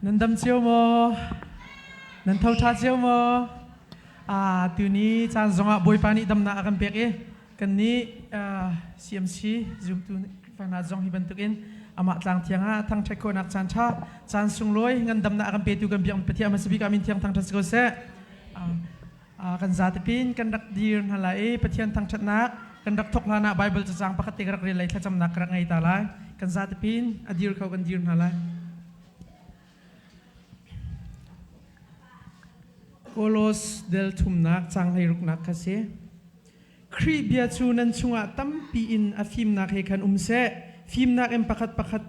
Nan dam cio maw? Nan tho ṭha cio maw? Ah, tuni caan zongah Bawipa nih damnak a kan pek i kannih CMC zumtu Khrihfa hna zong hi bantukin amah tlang thiang ah thangṭhat khawhnak caan ṭha, caan sunglawi ngandamnak a kan petu kan biak Pathian hmasa bik ah min thiang thangṭhat si ko seh. Kan zatipin kan rak dir hna lai i Pathian thangṭhatnak kan rak thawk hlan ah Baibal cacang pakhat te ka rak rel lai thlacamnak ka rak ngei ta lai. Kan zatipin a dir kho kan dir hna lai. Kolos del thumnak cang hleiruknak kha si. Khrih bia cu nan chungah tampi in a fimnak he khan um seh. Fimnak in pakhat pakhat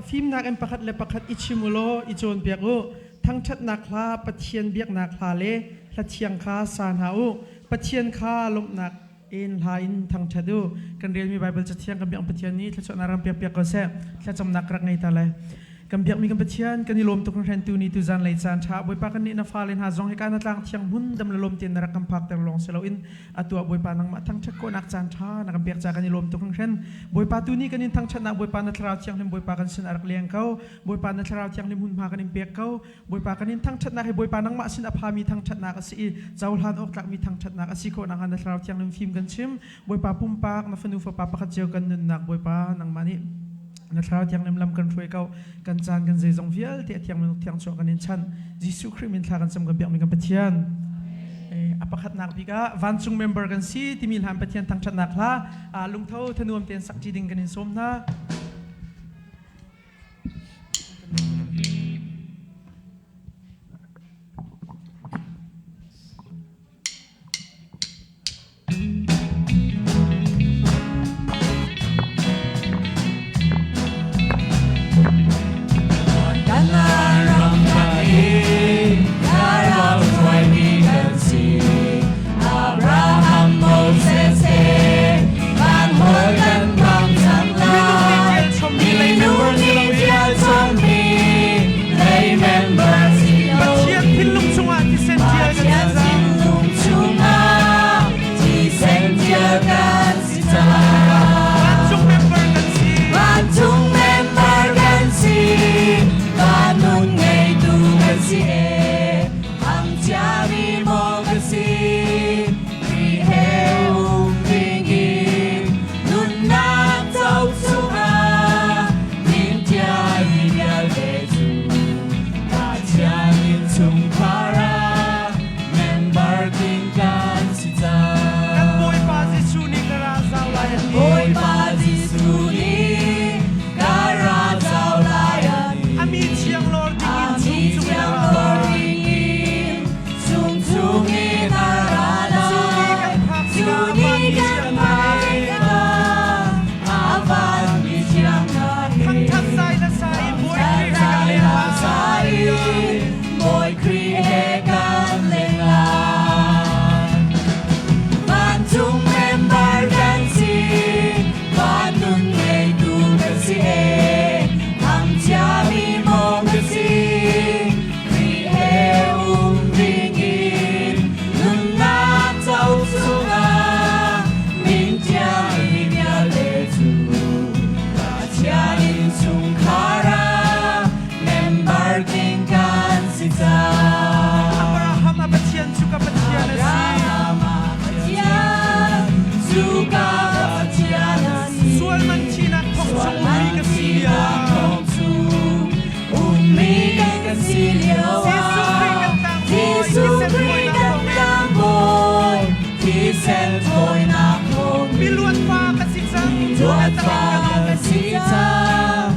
fimnak in pakhat le pakhat i chim u law i cawnpiak u. Thangṭhatnak hla, Pathian biaknak hla le hla thiang kha sa hna u. Pathian kha lawmhnak in hla in thangṭhat u. Kan relmi Baibal Cathiang kan biak Pathian nih thluachuahnak ram piak piak ko seh. Thlacamnak rak ngei ta lai. Kan biakmi kan Pathian kan i lawm tuk hringhran tu ni tu zanlei caan ṭha Bawipa kan nih na fale hna zong hika na tlang thiang hmun dam le lawm tein na rak kan phakter lawng si loin atu ah Bawipa nangmah thangṭhat khawhnak caan ṭha na kan pek ca kan i lawm tuk hringhran. Bawipa tu ni kan in thangṭhatnak Bawipa na Thlarau Thianghlim Bawipa kan sin a rak leng ko. Bawipa na Thlarau Thianghlim hmunhma kan in pek ko. Bawipa kan in thangṭhatnak hi Bawipa nangmah sin a phami thangṭhatnak a si i cohlan awk tlakmi thangṭhatnak a si khawh nakhnga na Thlarau Thianghlim fim kan chim. Bawipa pumpak na fanu fapa pakhat cio kan nunnak Bawipa nangmah nih na Thlarau Thianghlim lam kan hruai ko. Kan caan kan zeizong vialte a thiang minung thiang chuah kan in chanh. Jesuh Khrih min thla kan cam kan biakmi kan Pathian. A pakhatnak bik ah vancung member kan si timi hlan Pathian thangṭhatnak hla lungtho thanuam tein sak ṭi ding kan in sawm hna. Pathian thinlung chungah thisen ṭial kan si Vancung member kan si. Vancung member kan si. Van nun ngeitu kan si e. Ang chiami mo kan si. Khrih he um dingin nunnak cauk chungah min ṭialmi vialte cu Pathian innchungkhar ah member tling kan si cang. Kan Bawipa Jesuh nih ka ra zau lai a ti. Bawipa Jesuh nih ka ra zau lai a ti. A mi thianglawr dingin A mi chung chungin a ra thianglawr lai. dingin chung chungin a ra lai. Cu ni kan phak Cu tikah a ni vanmi kan thiang hna phak he tikah a vanmi thiang hna he thangṭhat zai na sa i Bawi Khrih he kan leng lai. Bawi Khrih he kan leng lai. Vancung member kan si, van nun ngeitu kan si e, thangchiami maw kan si, Khrih he um dingin nunnak cauk chungah min ṭialmi vialte cu Pathian innchungkhar ah member tling kan si cang. Abraham a Pathian cu ka Pathian a si. Abraham a Pathian cu ka Pathian a si. Sual man thinak thong Sual chung ummi man ka si lio thinak ah thong chung ummi kan si lio Jesuh Khrih ah kan tlangbawi, Jesuh thisen Khrih thawinak kan thawngin tlangbawi, thisen thawinak thawngin miluat fa ka si cang. Luat fa ka si cang.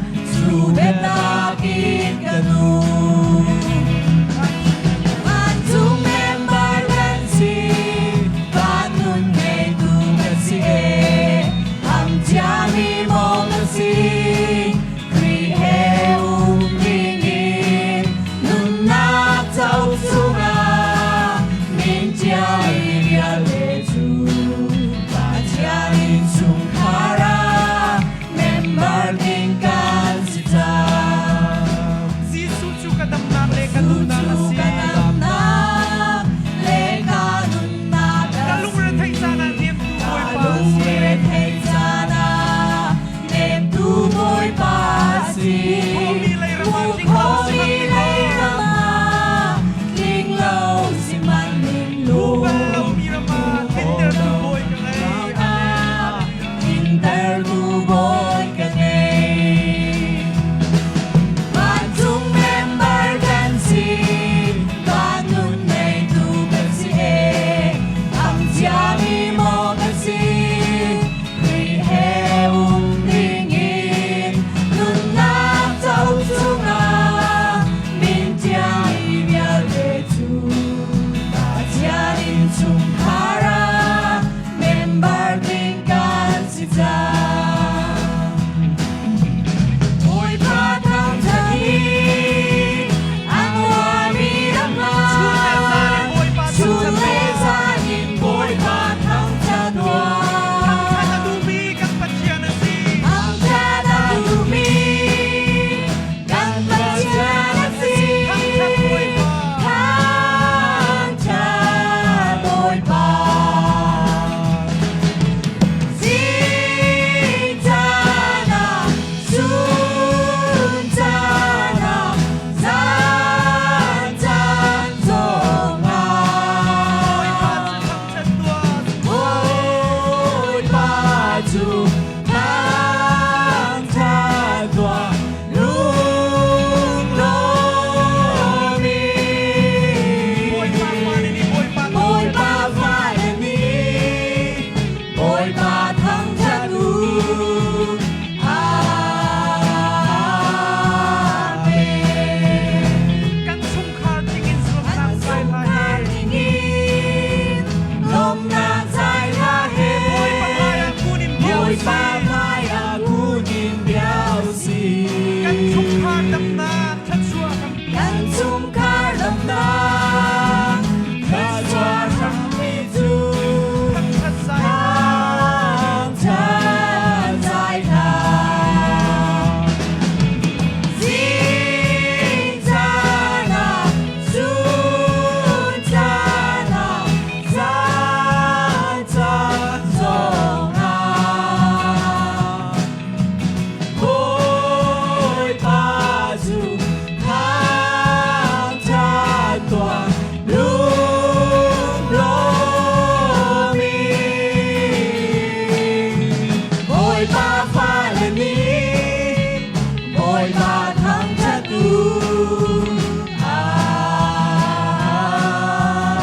Bawipa thangṭhat u.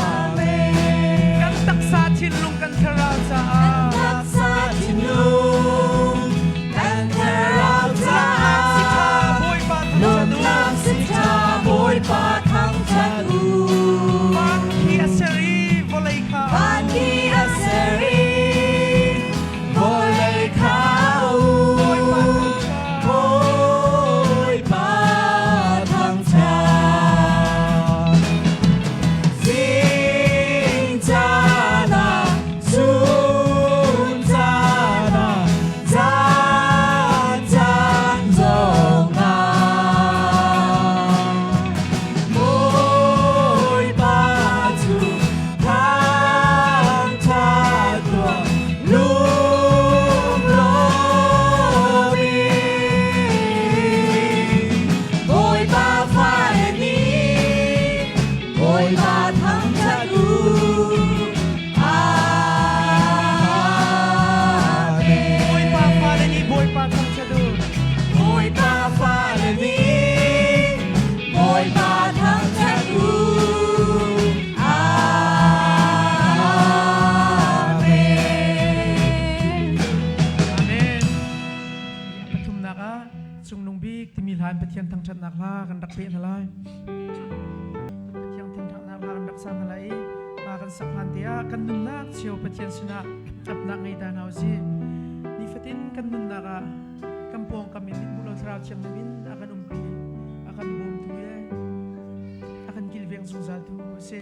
Amen. Kan taksa thinlung kan thlarau caah. Kan taksa thinlung kan thlarau caah. Bawipa thangṭhat u. Lawmhnak si ṭha Bawipa thangṭhat u. Van khi a ser i vawlei kha. Van khi a ser i vawlei kha a um. Bawipa thangṭhat. Zing caan ah, chun caan ah, zan caan zongah. Bawipa cu thangṭhat tuah lunglawm in. Bawipa fale nih Bawipa thangṭhat u. Amen. Bawipa fale nih Bawipa thangṭhat u. Bawipa fale nih Bawipa thangṭhat u. Amen. Amen. Pathumnak ah Cungnung Bik timi hla in Pathian thangṭhatnak hla kan rak peh hna lai. Pathian thangṭhatnak hla kan rak sa hna lai i hla kan sak hlan te ah kan nunnak cio Pathian sinah ṭapnak ngei ta hna usih. Nifatin kan nunnak ah kan pawngkam in mithmuh lo thlarau thianghlim in a kan umpi, a kan bawmtu le a kan kilveng zungzaltu a si.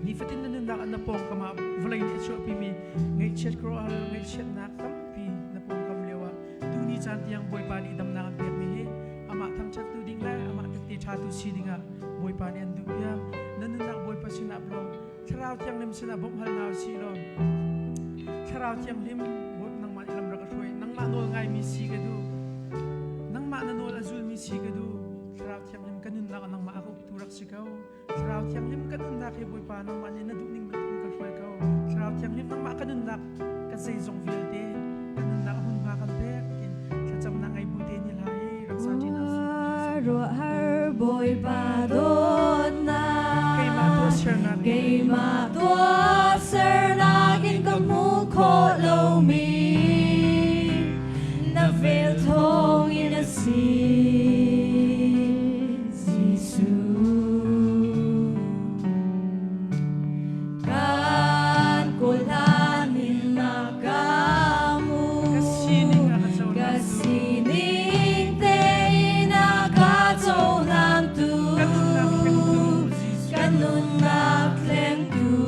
Nifatin na nunnak ah na pawngkam ah vawlei nih a chuahpimi ngaihchiat khuaruahhar ngaihchiatnak tampi na pawngkam lio ah tuni caan tiang Bawipa nih damnak an pekmi hi amah thangṭhattu ding le amah tehte ṭhatu si dingah Bawipa nih an duhpiak. Na nunnak Bawipa sinah ap law Thlarau Thianghlim sinah bawmh hal hna usih law Thlarau Thianghlim Bawi nangmah nih lam rak ka hruai nangmah nawl ngaimi si ka duh nangmah na nawl a zulmi si ka duh Thlarau Thianghlim ka nunnak ah nangmah a ka uktu rak si ko Thlarau Thianghlim ka nunnak hi Bawipa nangmah nih na duhning bantukin ka hruai ko. Thlarau Thianghlim nangmah ka nunnak ka zeizong vialte ka nunnak hmunhma kan pek tin thlacamnak ngei bu te ni hla hi rak sa ṭi hna sih. Ruahar Bawipa dawtnak Keimah tuahsernak Keimah tuahsernak in ka hmuh khawh lomi na vel thawngin a si. Jesuh kan kawlhan in na ka hmu Ka sining a ka cohlang ka sining tein a ka cohlangtu Ka nunnak thlengtu Jesuh ka nunnak thlengtu.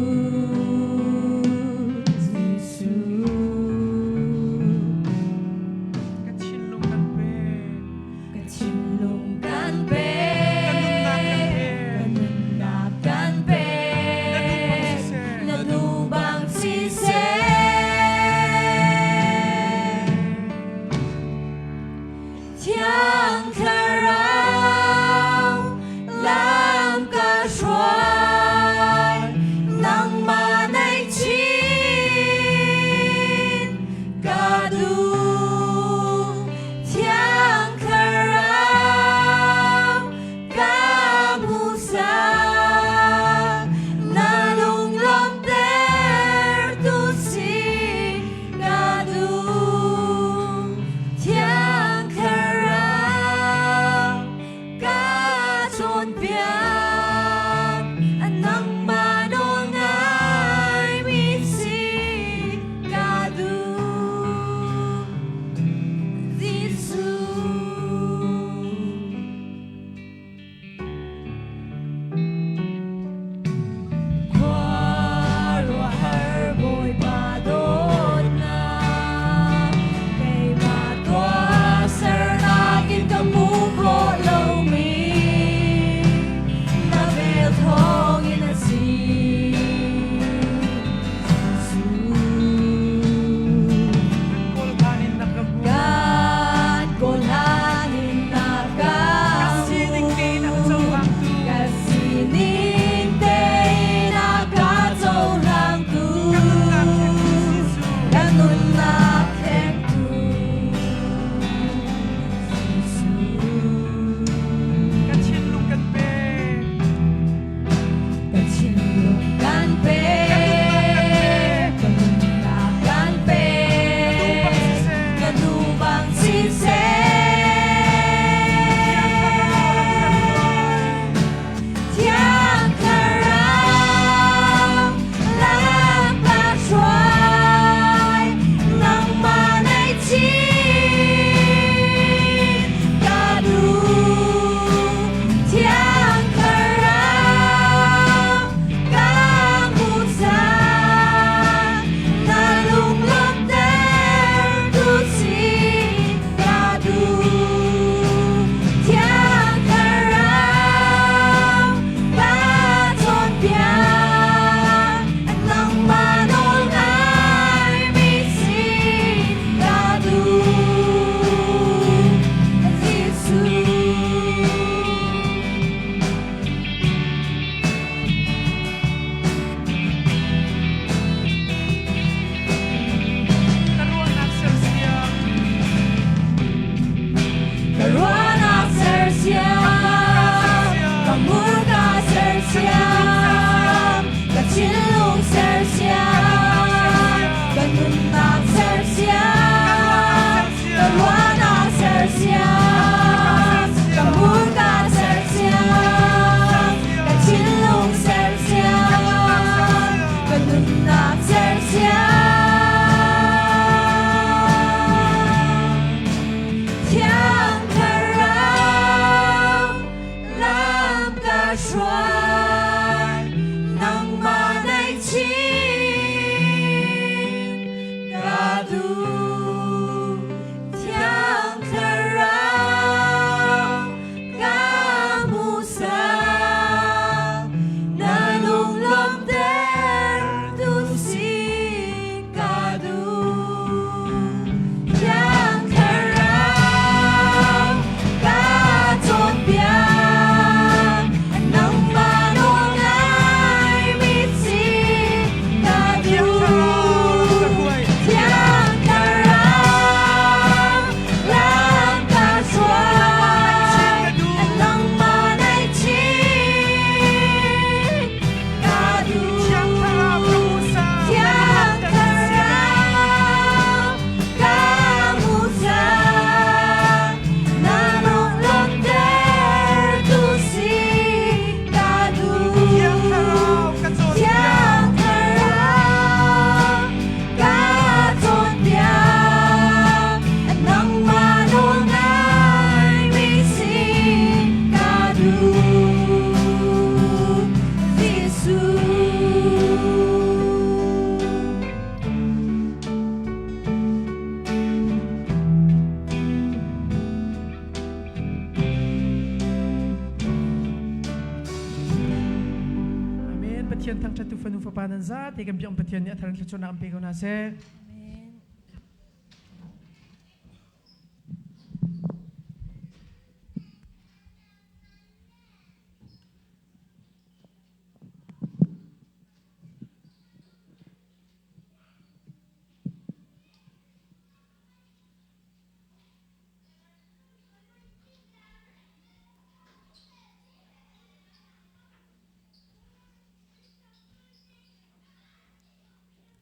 Pathian thangṭhattu fanu fapa nan zate kan biak Pathian nih a thar in thluachuahnak an pe ko hna seh. Amen.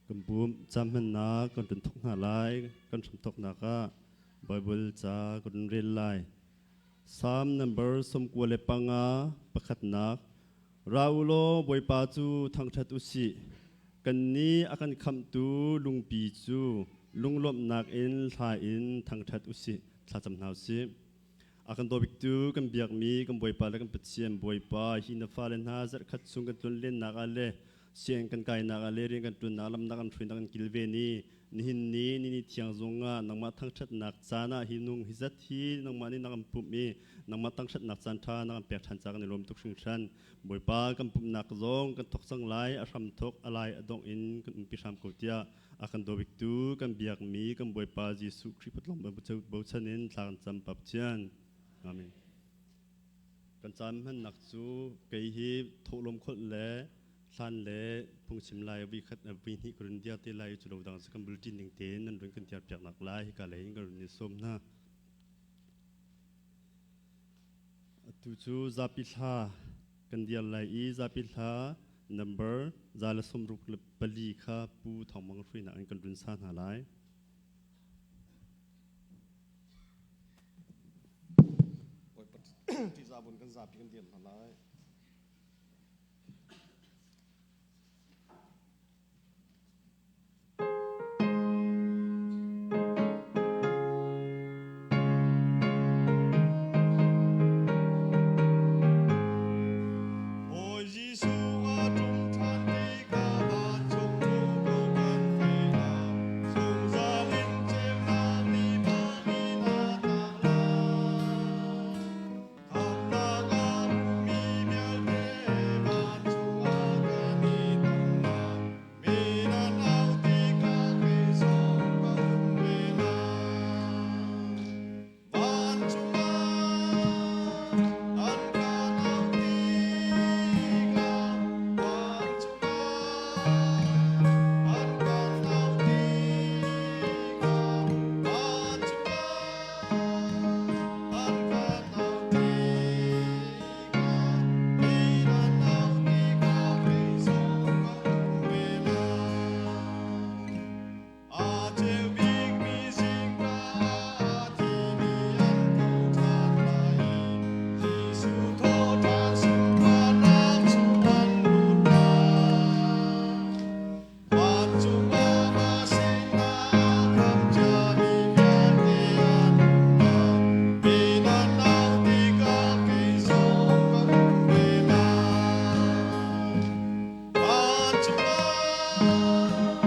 Kan bum cam hmannak kan run thok hna lai. Kan hramthoknak ah Bible ca kan run rel lai. Psalm number 95 pakhatnak. Ra u law Bawipa cu thangṭhat u sih. Kannih a kan khamhtu lungpi cu lunglawmhnak in hla in thangṭhat u sih. Thlacam hna u sih. A kan dawbiktu kan biakmi kan Bawipa le kan Pathian Bawipa hi na fale hna zarhkhat chung kan tlunlennak ah le sianginn kan kainak ah le rian kan ṭuannak lamnak kan hruainak kan kilven i nihin ni ni ni thiang zung ah nangmah thangṭhatnak caan ah hi nung hi zat hi nangmah nih na kan pumh i nangmah thangṭhatnak caan ṭha na kan pek ṭhan ca kan i lawm tuk hringhran. Bawipa kan pumhnak zong kan thawk cang lai, a hram thawk a lai a dongh in kan umpi hram ko tiah a kan dawbiktu kan biakmi kan Bawipa Jesuh Khrih patlawng bochan in thla kan cam Pa Pathian. Amen. Kan caan hmannak cu kei hi thawhlawm kholh le hlan le phungchim lai vi khat vi hnih ka run diar te lai cu lo dang cu kan bulletin ning tein nan run kan tiar piak nak lai hika lei in kan run i sawm hna. Atu cu zapi thla kan diar lai i zapi thla number 164 kha Pu Thawng Mang hruainak in kan run sa hna lai. Ṭihzah bun kan zapi kan dir hna lai. Bawi Jesuh a ṭum ṭhan tikah vancung lungro kan thei lai. Zungzal in ceunak ni pali na tlang lai. Khamnak a hmumi vialte vancung ah kan i tong lai. Mi nan au tikah kei zong ka um ve lai. Vancung ah an kan auh tikah, vancung ah an kan auh tikah, vancung ah an kan auh tikah, mi nan auh tikah kei zong ka um ve lai. A ceu bikmi zingka ah a thimi an tho ṭhan lai i Jesuh thawhṭhan sunparnak cu an lut lai. Vancung ah mah sinah khamh ciami vialte an um lai. Mi nan au tikah kei zong ka um ve lai. Vancung ah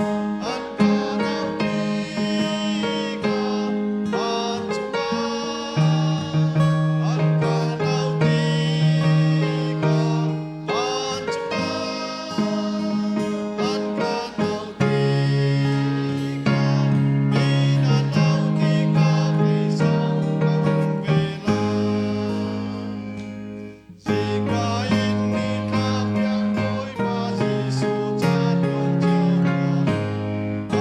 an kan auh tikah, vancung ah an kan auh tikah, vancung ah an kan auh tikah, mi nan auh tikah kei zong ka um ve lai. Zingka in nitlak tiang Bawipa Jesuh ca tuan cio tuah.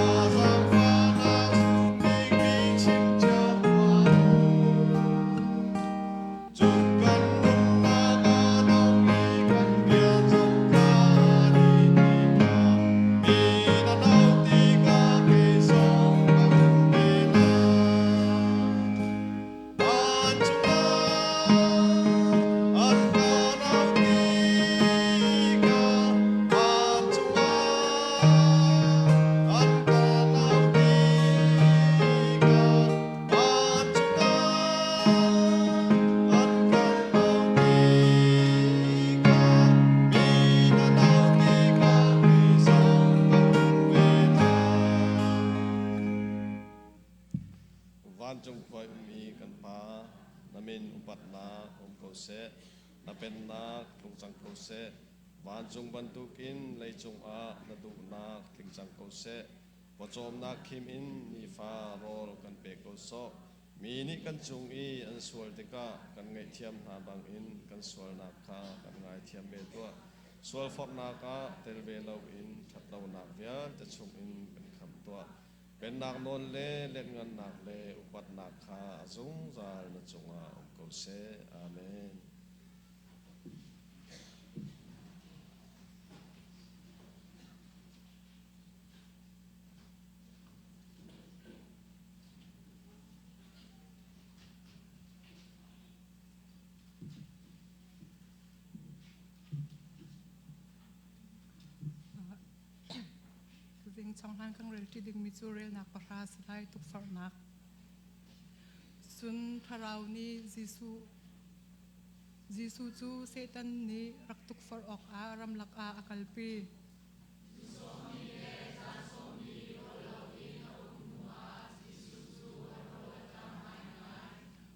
A zaangfahnak bikmi chim cio tuah u. Cun kan nunnak ah dong i kan bia zong kha dih tikah, mi nan auh tikah kei zong ka um ve lai. Vancung ah an kan auh tikah, vancung ah an kan auh tikah, vancung ah an kan auh tikah, mi nan auh tikah kei zong ka um ve lai. Vancung khua ummi kan Pa, na min upatnak um ko seh, na pennak tlung cang ko seh. Vancung bantukin leicung ah na duhnak tling cang ko seh. Pawcawmnak khim in nifa rawl kan pe ko sawh. Mi nih kan cung i an sual tikah kan ngaihthiam hna bangin kan sualnak kha kan ngaithiam ve tuah. Sualforhnak ah tel ve loin ṭhatlonak vialte chungin kan khamh tuah. Pennak nawl le lianhngannak le upatnak kha a zungzal na cungah um ko seh. Amen. Tuzing chonghlan kan rel ṭi dingmi cu relnak pahra salai tukforhnak. Cun Thlarau nih Jesuh Jesuh cu Satan nih rak tukforh awkah ramlak ah a kalpi.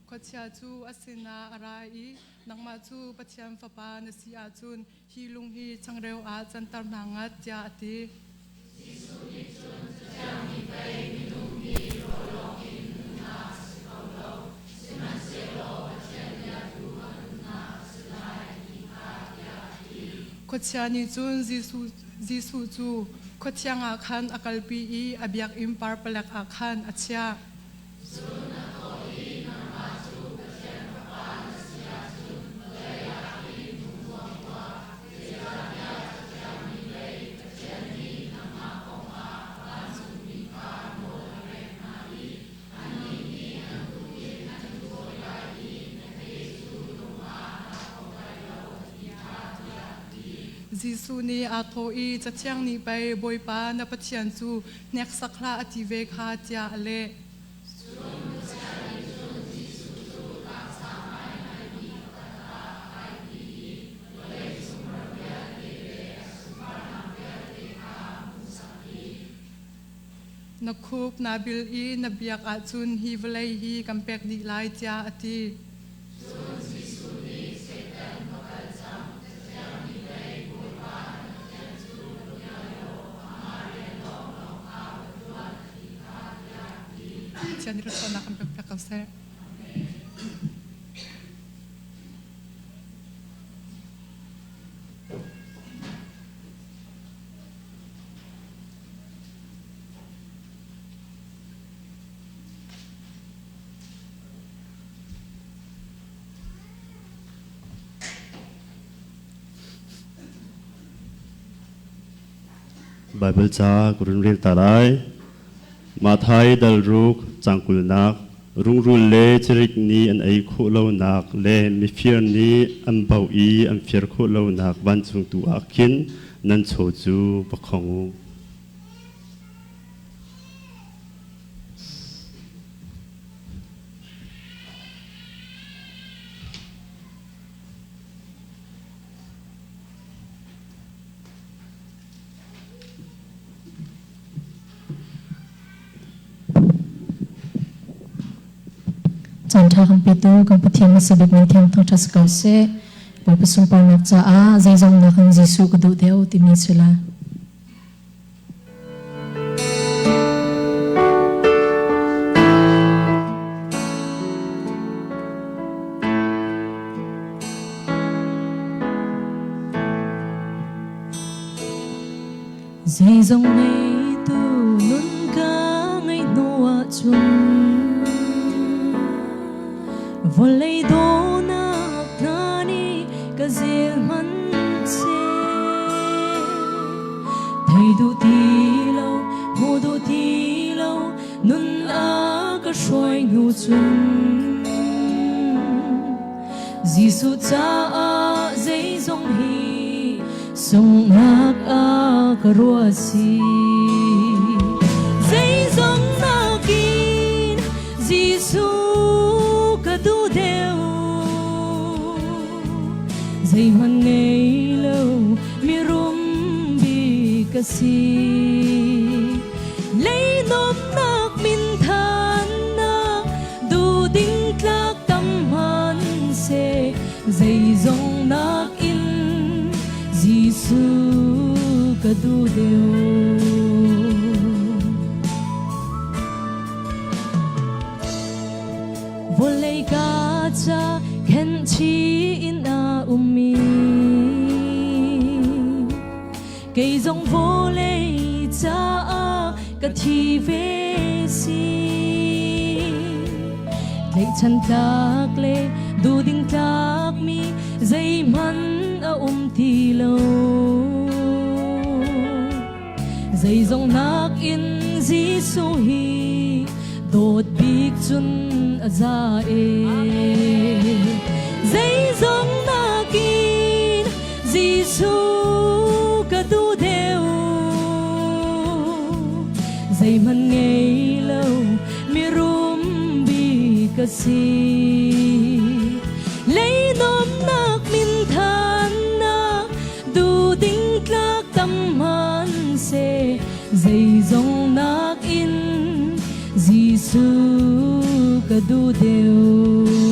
Khuachia cu a sinah a ra i nangmah cu Pathian Fapa na si ahcun hi lung hi changreu ah canter hna ngat tiah a ti. Jesuh nih cun Cathiang nih pei minung hi rawl lawngin nunnak a si kho lo, sihmanhsehlaw Pathian bia tu a nunnak a si lai a ti kha tiah a ti. Khuachia nih cun Jesuh cu khuathiang ah khan a kalpi i a biakinn parpalek ah khan a chiah. Cun a thawh i, Nangmah cu Pathian Fapa na si ahcun vawlei ah hin hung zuang tuah, zeicahtiah Cathiang nih pei Pathian nih nangmah kong ah vancungmi kha nawl a pek hna i annih nih an kut in an in cawi lai i na ke cu lung ah naa khawh lai lo, a ti kha, tiah a ti. Jesuh nih aa thawh i, Cathiang nih pei Bawipa na Pathian cu hneksak hlah a ti ve kha, tiah a leh. Cun Pathian nih cun Jesuh cu tlangsang ngaingai mi pakhat ah a kaipi i vawlei cung ram vialte le a sunparnak vialte kha a hmuhsak dih. Na khup naa bil i na biak ahcun hi vawlei hi kan pek dih lai, tiah a ti. Cun Jesuh nih Satan va kal cang, Cathiang nih pei Bawipa na Pathian cu va bia law amah rian lawnglawng kha va ṭuan a ti kha, tiah a ti. Pathian nih thluachuahnak kan pek ko seh. Baibal ca ka run rel ta lai. Matthai dal ruk cangkulnak rungrul le cirik nih an ei khawh lonak le mifir nih an bauh i an fir khawh lonak vancung tu ah khin nan chaw cu va khong u. Caanṭha kan petu kan Pathian hmasa bik min thiang thangṭhat si ko seh. Bawipa sunparnak caah zeizongnak in Jesuh ka duh deuh timi si la. Zeizong ngeitu nun ka ngeih hnu ahcun vawlei dawhnak hna nih ka zel hmanh seh. Thei duh ti lo, hmu duh ti lo, nun a ka hruai hnu cun Jesuh caah zeizong hi sunghnak a ka ruah si. Zeizong nakin Jesuh ka duh deuh. Zeihmanh ngei lo mirum bik ka si. Leinomnak minthannak duhding tlak tam hmanhseh zeizong nakin Jesuh. duh deuh. Vawlei ka ca khenhchi in a ummi kei zong vawlei caah ka thi ve si. Tlaihchan tlak le duhding tlakmi zeihmanh a um ti lo. Zeizong nakin Jesuh hi dawt bik cun a za e. Zeizong nakin Jesuh ka duh deuh. Zeihmanh ngei lo mirum bik ka si. Leinomnak minthannak duhding tlak tam hmanhseh zeizong nakin Jesuh ka duh deuh.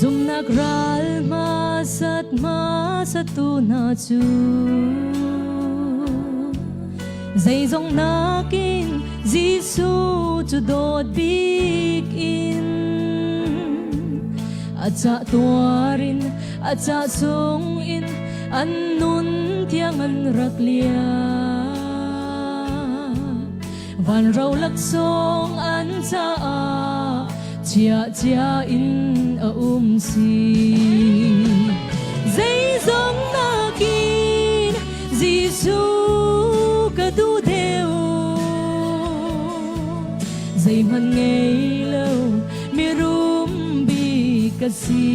Zumnak ral hmasat hmasatu hna cu zeizong nakin Jesuh cu dawt bik in a cah tuar in a cah sung in an nun tiang an rak liam. Van ro laksawng an caah chia chia in a um si. Zeizong nakin Jesuh ka duh deuh. Zeihmanh ngei lo mirum bik ka si.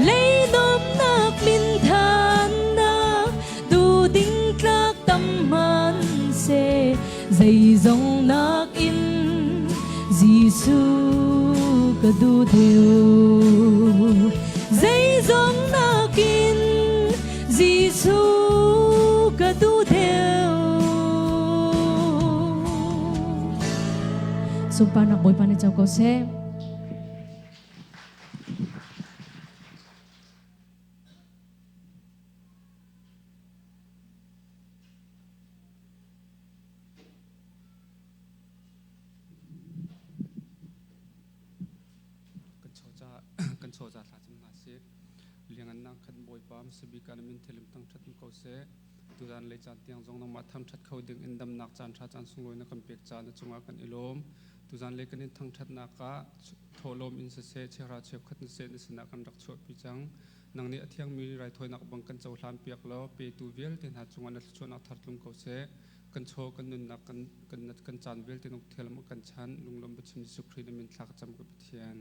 Leinomnak minthannak duhding tlak tam hmanhseh zeizong nakin Jesuh ka duh deuh. Zeizong nakin Jesuh ka duh deuh. Sunparnak Bawipa nih co ko seh. Kan chawza thla cam hna sih. Liangannak khat Bawipa hmasabik ah na min thilim thangṭhat um ko seh. Tuzan lei caan tiang zong nangmah thangṭhat kho ding in damnak caan ṭha caan sunglawi na kan pek caah na cungah kan i lawm. Tuzan lei kan in thangṭhatnak ah thawhlawm in siseh, cheuhra cheukhat in siseh na sinah kan rak chuahpi cang. Nang nih a thiangmi raithawinak bang kan cohlan piak law petu vialte hna cungah na thluachuahnak thar tlung ko seh. Kan chaw, kan nunnak, kan kan kan caan vialte nung thialam kan chan lunglawm biachim Jesuh Khrih na min thla ka cam ka Pathian.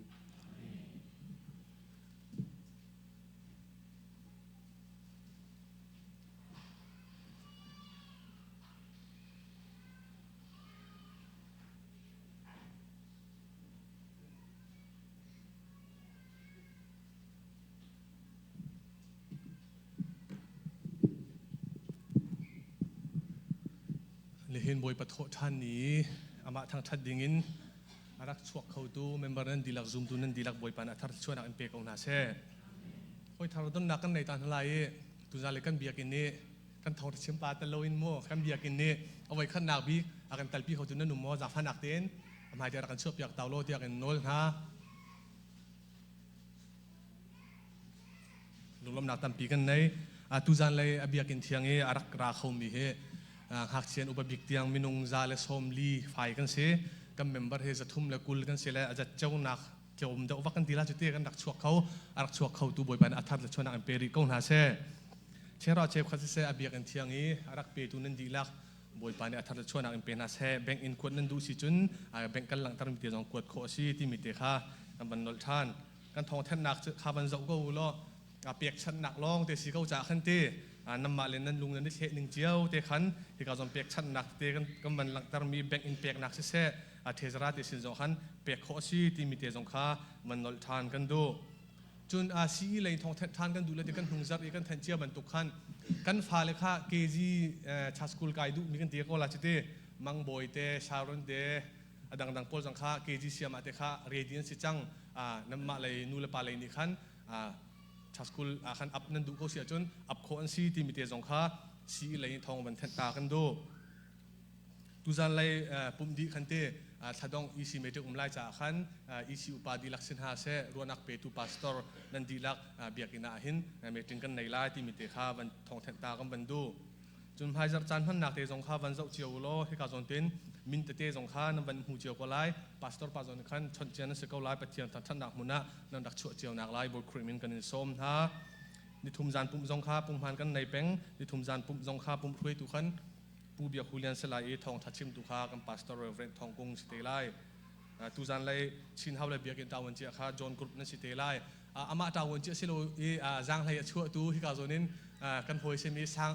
Nihin Bawipa thawh ṭhan ni amah thangṭhat dingin a rak chuak khotu member nan dihlak zumtu nan dihlak Bawipa nih a thar thluachuahnak in pe ko hna seh. Hawi thar donnak kan nei ta hna lai i tuzan le kan biakinn nih kan thawng chim pa tel loin mu kan biakinn nih a voi khatnak bik a kan telpi khotu nan um maw zaangfahnak tein a hmai te rak kan chuahpiak tau law tiah kan nawl hna. Lunglawmhnak tampi kan nei. Tuzan lei a biakinn thiang i a rak ra khomi hi ngakchia upa bik tiang minung 140 fai kan si. Kan member hi 320 kan si le a zat ceunak tlawm deuh vak kan ti la cu ti kan rak chuak kho. A rak chuak kho tu Bawipa nih a thar le chuanak in pe rih ko hna seh. Chero cheukhat siseh a biakinn thiang i a rak petu nan dihlak Bawipa nih a thar le chuahnak in pe hna seh. Bank in kuat nan duh si cun bank kan langhter mi te zong kuat khawh a si timi te kha kan van nolh ṭhan. Kan thawngthanhnak cu kha van zoh ko u law pekchanhnak lawng te si ko caah khan ti nanmah le nan lung nan i thleh ning cio te khan hika zawn pekchanhnak te kan van langhter mi bank in peknak siseh a thezara te sin zong khan pek khawh a si timi te zong kha van nolh ṭhan kan duh. Cun CE lei thawng thenh ṭhan kan duh le ti kan hnung zarh i kan thenh cia bantuk khan kan fale kha KG cha school kai duhmi kan ti ko la citi Mangbawi te Sharon te a dangdang pawl zong kha KG siam ah te kha ready an si cang. Nanmah lei nu le pa lei nih khan cha school ah khan up nan duh ko si ahcun up khawh an si timi te zong kha CE lei thawng van thenh ta kan duh. Tuzan lei pumh dih khan te thladong EC meeting um lai caah khan EC upa dihlak si hna seh ruahnak petu pastor nan dihlak biakinn ah hin meeting kan nei lai timi te kha van thawngthenh ta kan van duh. Cun hmaizarh caan hmannak te zong kha van zoh cio u law hika zawn tin min tete zong kha nan van hmu cio ko lai. Pastor pa zawn khan chawnh cia nan si ko lai. Pathian thangṭhatnak hmun ah nan rak chuah cio nak lai Bawi Khrih min kan in sawm hna. Nithum zan pumh zong kha punghman kan nei peng. Nithum zan pumh zong kha pumh hruaitu khan Pu Biak Hu Lian si lai i thawngṭha chimtu kha kan pastor Reverend Thawng Kung si te lai. Tuzan lei Chin Hau le Biakinn ṭavuan cia kha John Group nan si te lai. Amah ṭavuan cia si lo i zaanghlei a chuahtu hika zawn in kan hawi simi sang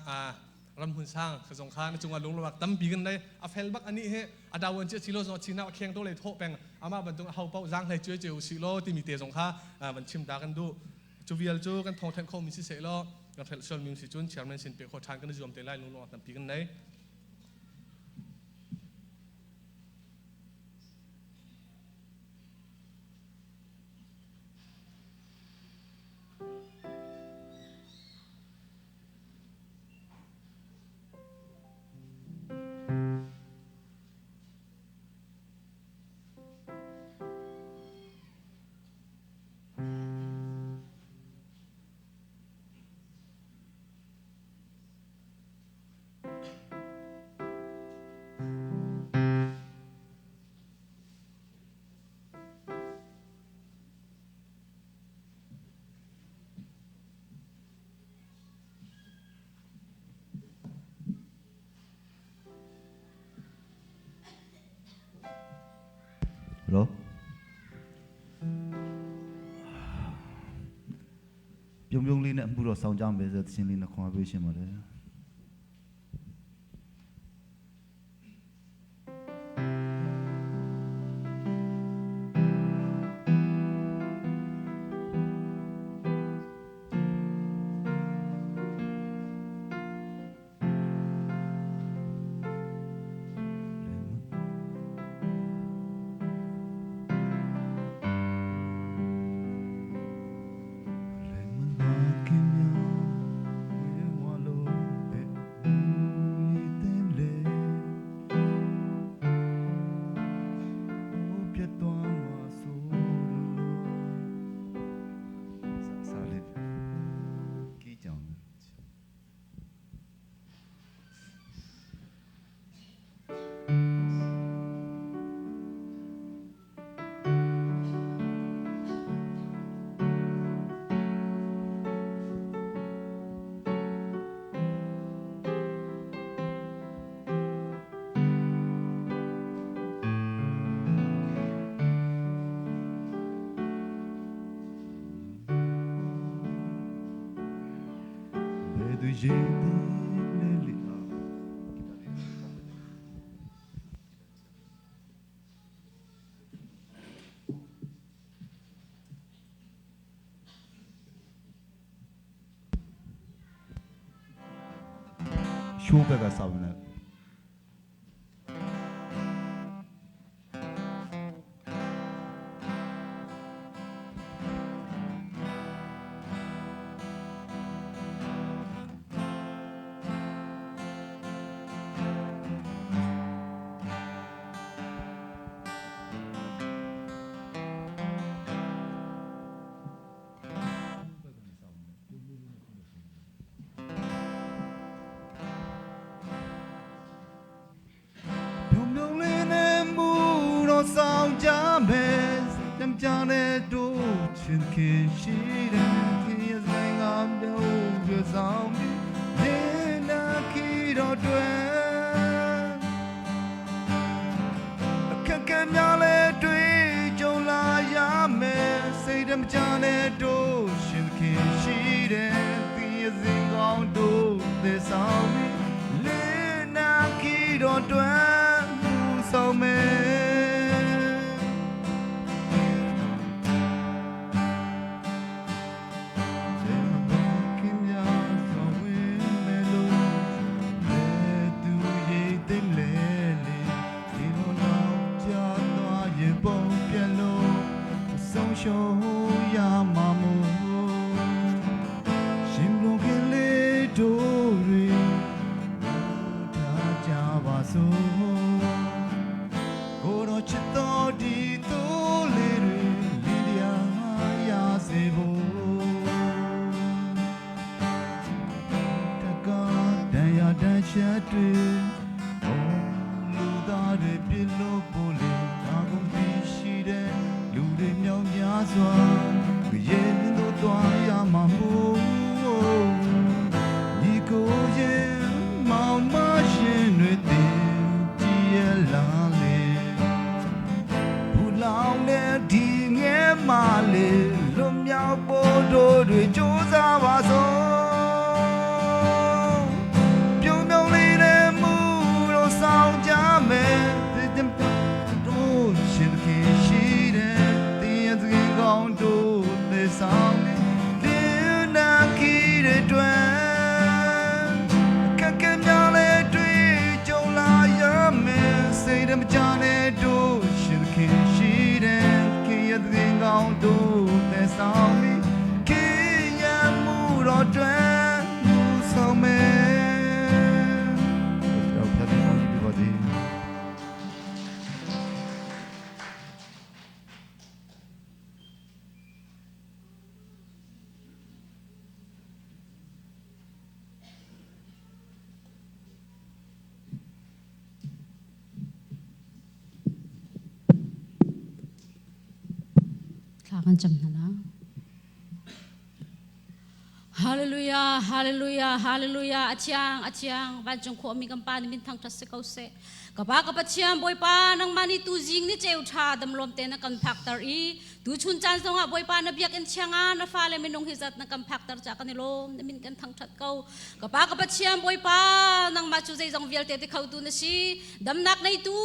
ramhun sang ka zong kha na cungah lunglonak tampi kan nei. A fel bak anih hi a ṭavuan cia si lo zong Chin Hau a kheng to lei thawh peng amah bantuk ho paoh zaanghlei cuai cio usih law timi te zong kha van chim ta kan duh. Cu vial cu kan thawngthenh khomi si seh law kan hrelh sualmi si cun chairman sin pe khawh ṭhan kan i zuam te lai lunglawmhnak tampi kan nei. Hello. ပြုံပြုံလေးနဲ့အမှုတော်ဆောင်ကြမယ်ဆိုတဲ့သရှင်လေးနဲ့ခွန်အားပေးရှင်ပါတယ် ဘယ်သူရေးတဲ့လေရှိုးဘက်ကစောင်းနေ ပြုံပြုံလေးနဲ့မူတော့ဆောင်ကြမယ်တံကြတဲ့တို့ချင်ခင်ရှိတဲ့ခင်ရဆိုင်ကမျိုးပြဆောင်ပြီးနေနာခီတော့တွေအခက်ခဲများလဲတွေ့ကြုံလာရမယ်စိတ်တမကြတဲ့တို့ရှင်ခင်ရှိတဲ့ခင်ရစင်ကောင်းတို့သေဆောင်ပြီးလင်းနာခီတော့တွေမူဆောင်မယ် ရှုံးရမှာမို့ရှင်ဘုံခင်လေးတို့တွေထားကြပါစို့ကိုတော့ချစ်တော်ဒီသူလေးတွေလင်းတရားရစေဖို့တကတန်ရတန်ချက်တွေဟိုလူသားတွေပြစ်လို့ပို့လေဒါကုန်ပြီးရှိတဲ့လူတွေမြောင်များစွာရေတို့သွားရမှာမို့ညီကိုရင်မောင်မရှိင်တွေတင်ကြည်ရလာလေဘူလောင်တဲ့ဒီငဲမာလေလွတ်မြောက်ဖို့တို့တွေကြိုးစားပါစို့ပြုံးပြုံးလေးနဲ့မူတော့ဆောင်ကြမယ်တင်တို့ရှင်ခင်ရှိတဲ့တင်ရစင်ကောင်းတို့သေဆောင်တဲ့နာခီတဲ့တွင်ခက်ခဲများလဲတွေ့ကြုံလာရမယ်စိတ်တမကြနဲ့တို့ရှင်ခင်ရှိတဲ့ခင်ရတဲ့ကောင်းတို့သေဆောင်ပြီးခင်ရမှုတော့တွင်မူဆောင်မယ်တော့ဖတ်ပြီးအောင်ပြပါသေး Thla kan cam hna la. Hallelujah, hallelujah, hallelujah. Athiang, athiang. Vancung khuami kan pa ni min thang that se ko se. Ka pa ka Pathian Bawipa nangmah nih tu zing ni ceu tha damlawm te na kan phakter i tu chun caan zongah Bawipa na biakinn thiang ah na fale minung hi zat na kan phakter ca kan i lawm na min kan thangthat ko. Ka pa ka Pathian Bawipa nangmah cu zeizong vialte ti khotu na si. Damnak neitu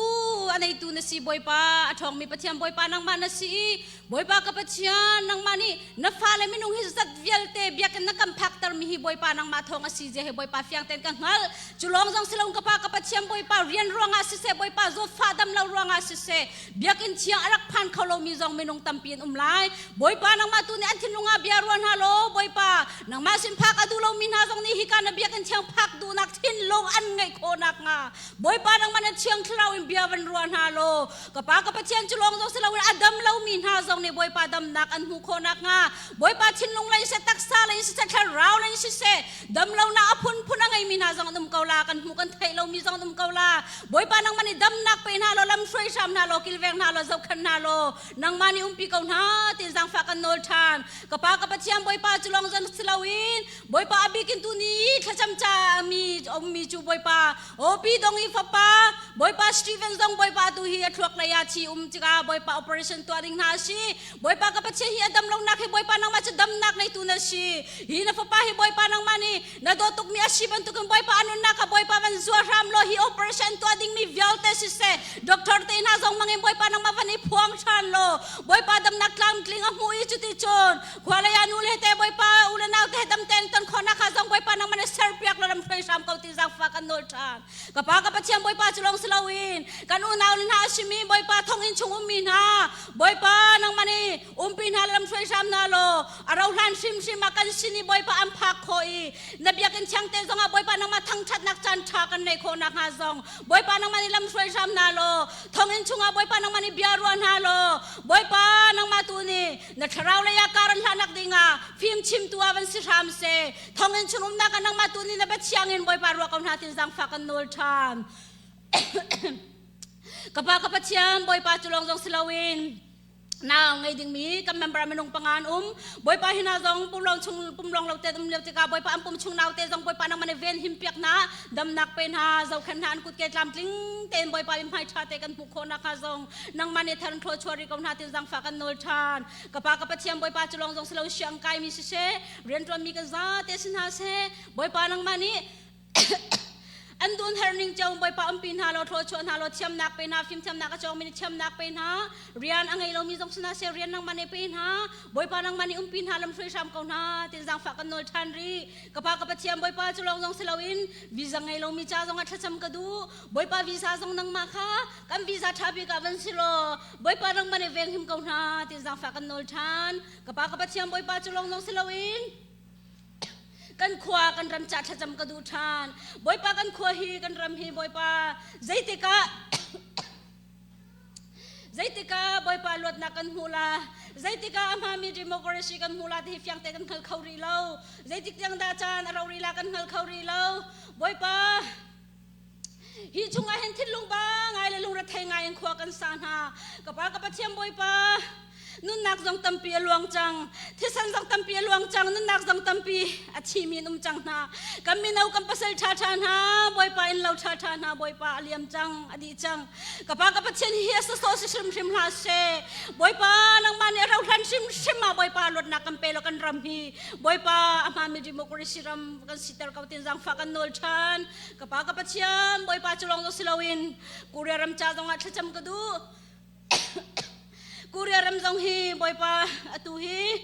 a neitu na si Bawipa a ṭhawngmi Pathian Bawipa nangmah na si i Bawipa ka Pathian nangmah nih na fale minung hi zat vialte biakinn na kan phaktermi hi Bawipa nangmah thawng a si zia hi Bawipa fiang tein ka hngalh. Cu lawng zong si lo ka pa ka Pathian Bawipa rian ruangah siseh Bawipa zawtfah dam lo ruangah siseh biakinn thiang a rak phan kho lomi zong minung tampi an um lai. Bawipa nangmah tu nih an thinlung ah bia ruah hna law Bawipa nangmah sin phak a duh lomi hna zong nih hika na biakinn thiang phak duhnak thinlung an ngeih khawh nakhnga Bawipa nangmah na thiang thlarau in bia van ruah hna law ka pa ka Pathian cu lawng zong si loin a dam lomi hna zong nih Bawipa damnak an hmuh khawh nakhnga Bawipa thinlung lei siseh taksa lei siseh thlarau lei siseh damlonak a phunphun a ngeimi hna zong an um ko la kan hmuh kan theih lomi zong an um ko la Bawipa nangmah nih damnak pe hna law lam hruai hram hna law kilveng hna law zohkhenh hna law nangmah nih umpi ko hna ti zaangfah kan nawl ṭhan ka pa ka Pathian Bawipa cu lawng zong si loin Bawipa a bikin tu ni thlacam ca mi ummi cu Bawipa Opi dong i fapa Bawipa Stephen zong Bawipa tu hi a thluak lei ah thi um tikah Bawipa operation tuah ding hna a si Bawipa ka Pathian hi a dam lonak hi Bawipa nangmah cu damnak ngeitu na si. Hi na fapa hi Bawipa nangmah nih na dawt tukmi a si bantukin Bawipa a nunnak kha Bawipa van zuar hram law hi operation tuah dingmi vialte siseh doctor te hna zong mangin Bawipa nangmah van i phuang ṭhan law Bawipa damnak tlamtling a hmuh i cuti cun khua lei ah nu le te Bawipa u le nau te dam tein ton khawhnak kha zong Bawipa nangmah nih serpiak law ram hruai hram ko ti zaangfah kan nawl ṭhan. Ka pa ka Pathian Bawipa cu lawng si loin kan unau le hna a simi Bawipa thonginn chung ummi hna Bawipa nangmah nih umpi hna le lamhruai hram hna law a rohlan hrimhrim ah kan sin i Bawipa an phak khawh i na biakinn thiangte zongah Bawipa nangmah thangṭhatnak caan ṭha kan neih khawh nakhnga zong Bawipa nangmah nih lamhruai hram hna law thonginn chungah Bawipa nangmah nih bia ruah hna law Bawipa nangmah tu nih na thlarau lei ah kar an hlahnak dingah fim chimtu ah van si hram seh thonginn chung umnak ah nangmah tu nih na bia thiang in Bawipa ruah ko hna tin zaangfah kan nawl ṭhan. Ka pa ka Pathian Bawipa cu lawng zong si loin nau ngei dingmi kan member minung panga an um Bawipa hi hna zong pumlong chung pumlong lo te um lio tikah Bawipa an pum chung nau te zong Bawipa nangmah nih ven him piak hna damnak pe hna zohkhenh hna an kut ke tlamtling tein Bawipa in hmai ṭha te kan hmuh khawh nakhnga zong nangmah nih thar in thluachuah rih ko hna tin zaangfah kan nawl ṭhan ka pa ka Pathian Bawipa cu lawng zong si lo siang kaimi siseh rianṭuanmi kan zate si hna seh Bawipa nangmah nih. An dun her ning cio Bawipa umpi hna law thluachuah hna law thiamnak pe hna fimthiamnak a cawngmi nih thiamnak pe hna rian a ngei lomi zong si hna seh rian nangmah nih pe hna Bawipa nangmah nih umpi hna lamhruai hram ko hna tin zaangfah kan nawl ṭhan rih ka pa ka Pathian Bawipa cu lawng zong si loin visa ngei lomi ca zong ah thlacam ka duh Bawipa visa zong nangmah kha kan visa ṭha bik ah van si law Bawipa nangmah nih venghim ko hna tin zaangfah kan nawl ṭhan ka pa ka Pathian Bawipa cu lawng zong si loin kan khua kan ram ca thlacam ka duh ṭhan Bawipa kan khua hi kan ram hi Bawipa zeitikah zeitikah Bawipa luatnak kan hmu la zeitikah a hmami democracy kan hmu la ti hi fiang te kan hngal kho rih lo zeitik tiang dah caan a ro rih la kan hngal kho rih lo Bawipa hi chungah hin thinlung ba ngai le lungrethei ngai in khua kan sa hna ka pa ka Pathian Bawipa nunnak zong tampi a luang cang thisen zong tampi a luang cang nunnak zong tampi a thimi in um cang hna kan mino kan pasal ṭha ṭha hna Bawipa in lo ṭha ṭha hna Bawipa a liam cang a dih cang ka pa ka Pathian hi a sasaw si hrimhrim hlah seh Bawipa nangmah nih a rohlan hrimhrim ah Bawipa luatnak kan pe law kan ram hi Bawipa a hmaanmi democracy ram kan siter ko tin zaangfah kan nawl ṭhan ka pa ka Pathian Bawipa cu lawng si loin Korea ram ca zongah thlacam ka duh Korea ram zong hi Bawipa atu hi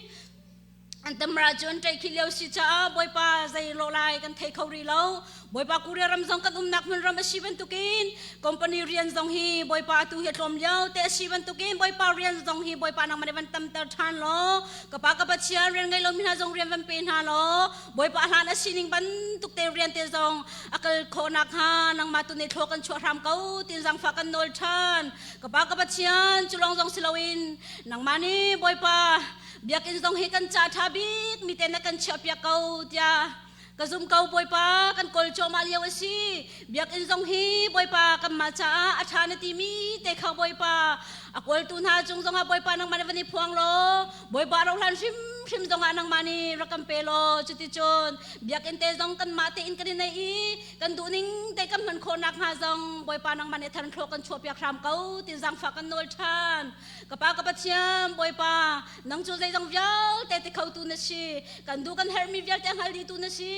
an tamra cu an ṭaih khi lio si caah Bawipa zei lawh lai kan thei kho rih lo Bawipa Korea ram zong kan umnak hmun ram a si bantukin company rian zong hi Bawipa atu hi a tlawm lio te a si bantukin Bawipa rian zong hi Bawipa nangmah nih van tamter ṭhan law ka pa ka Pathian rian ngei lomi hna zong rian van pe hna law Bawipa hlan a sining bantuk te rian te zong a kal khawh nakhnga nangmah tu nih thlaw kan chuah hram ko tin zaangfah kan nawl ṭhan ka pa ka Pathian cu lawng zong si loin nangmah nih Bawipa biakinn zong hi kan ca ṭha bik mi te na kan chiahpiak ko tiah ka zum ko Bawipa kan kawl cuahmah lio a si biakinn zong hi Bawipa kanmah caah a ṭha na timi te kha Bawipa a kawltu hna cung zongah Bawipa nangmah nih van i phuang law Bawipa rohlan hrimhrim zongah nangmah nih rak kan pe law cuticun biakinn te zong kanmah tein kan i neih i kan duhning te kan hman khawh nakhnga zong Bawipa nangmah nih than thlawh kan chuahpiak hram ko tin zaangfah kan nawl ṭhan ka pa ka Pathian Bawipa nang cu zeizong vialte ti khotu na si kan duh kan herhmi vialte hngal dihtu na si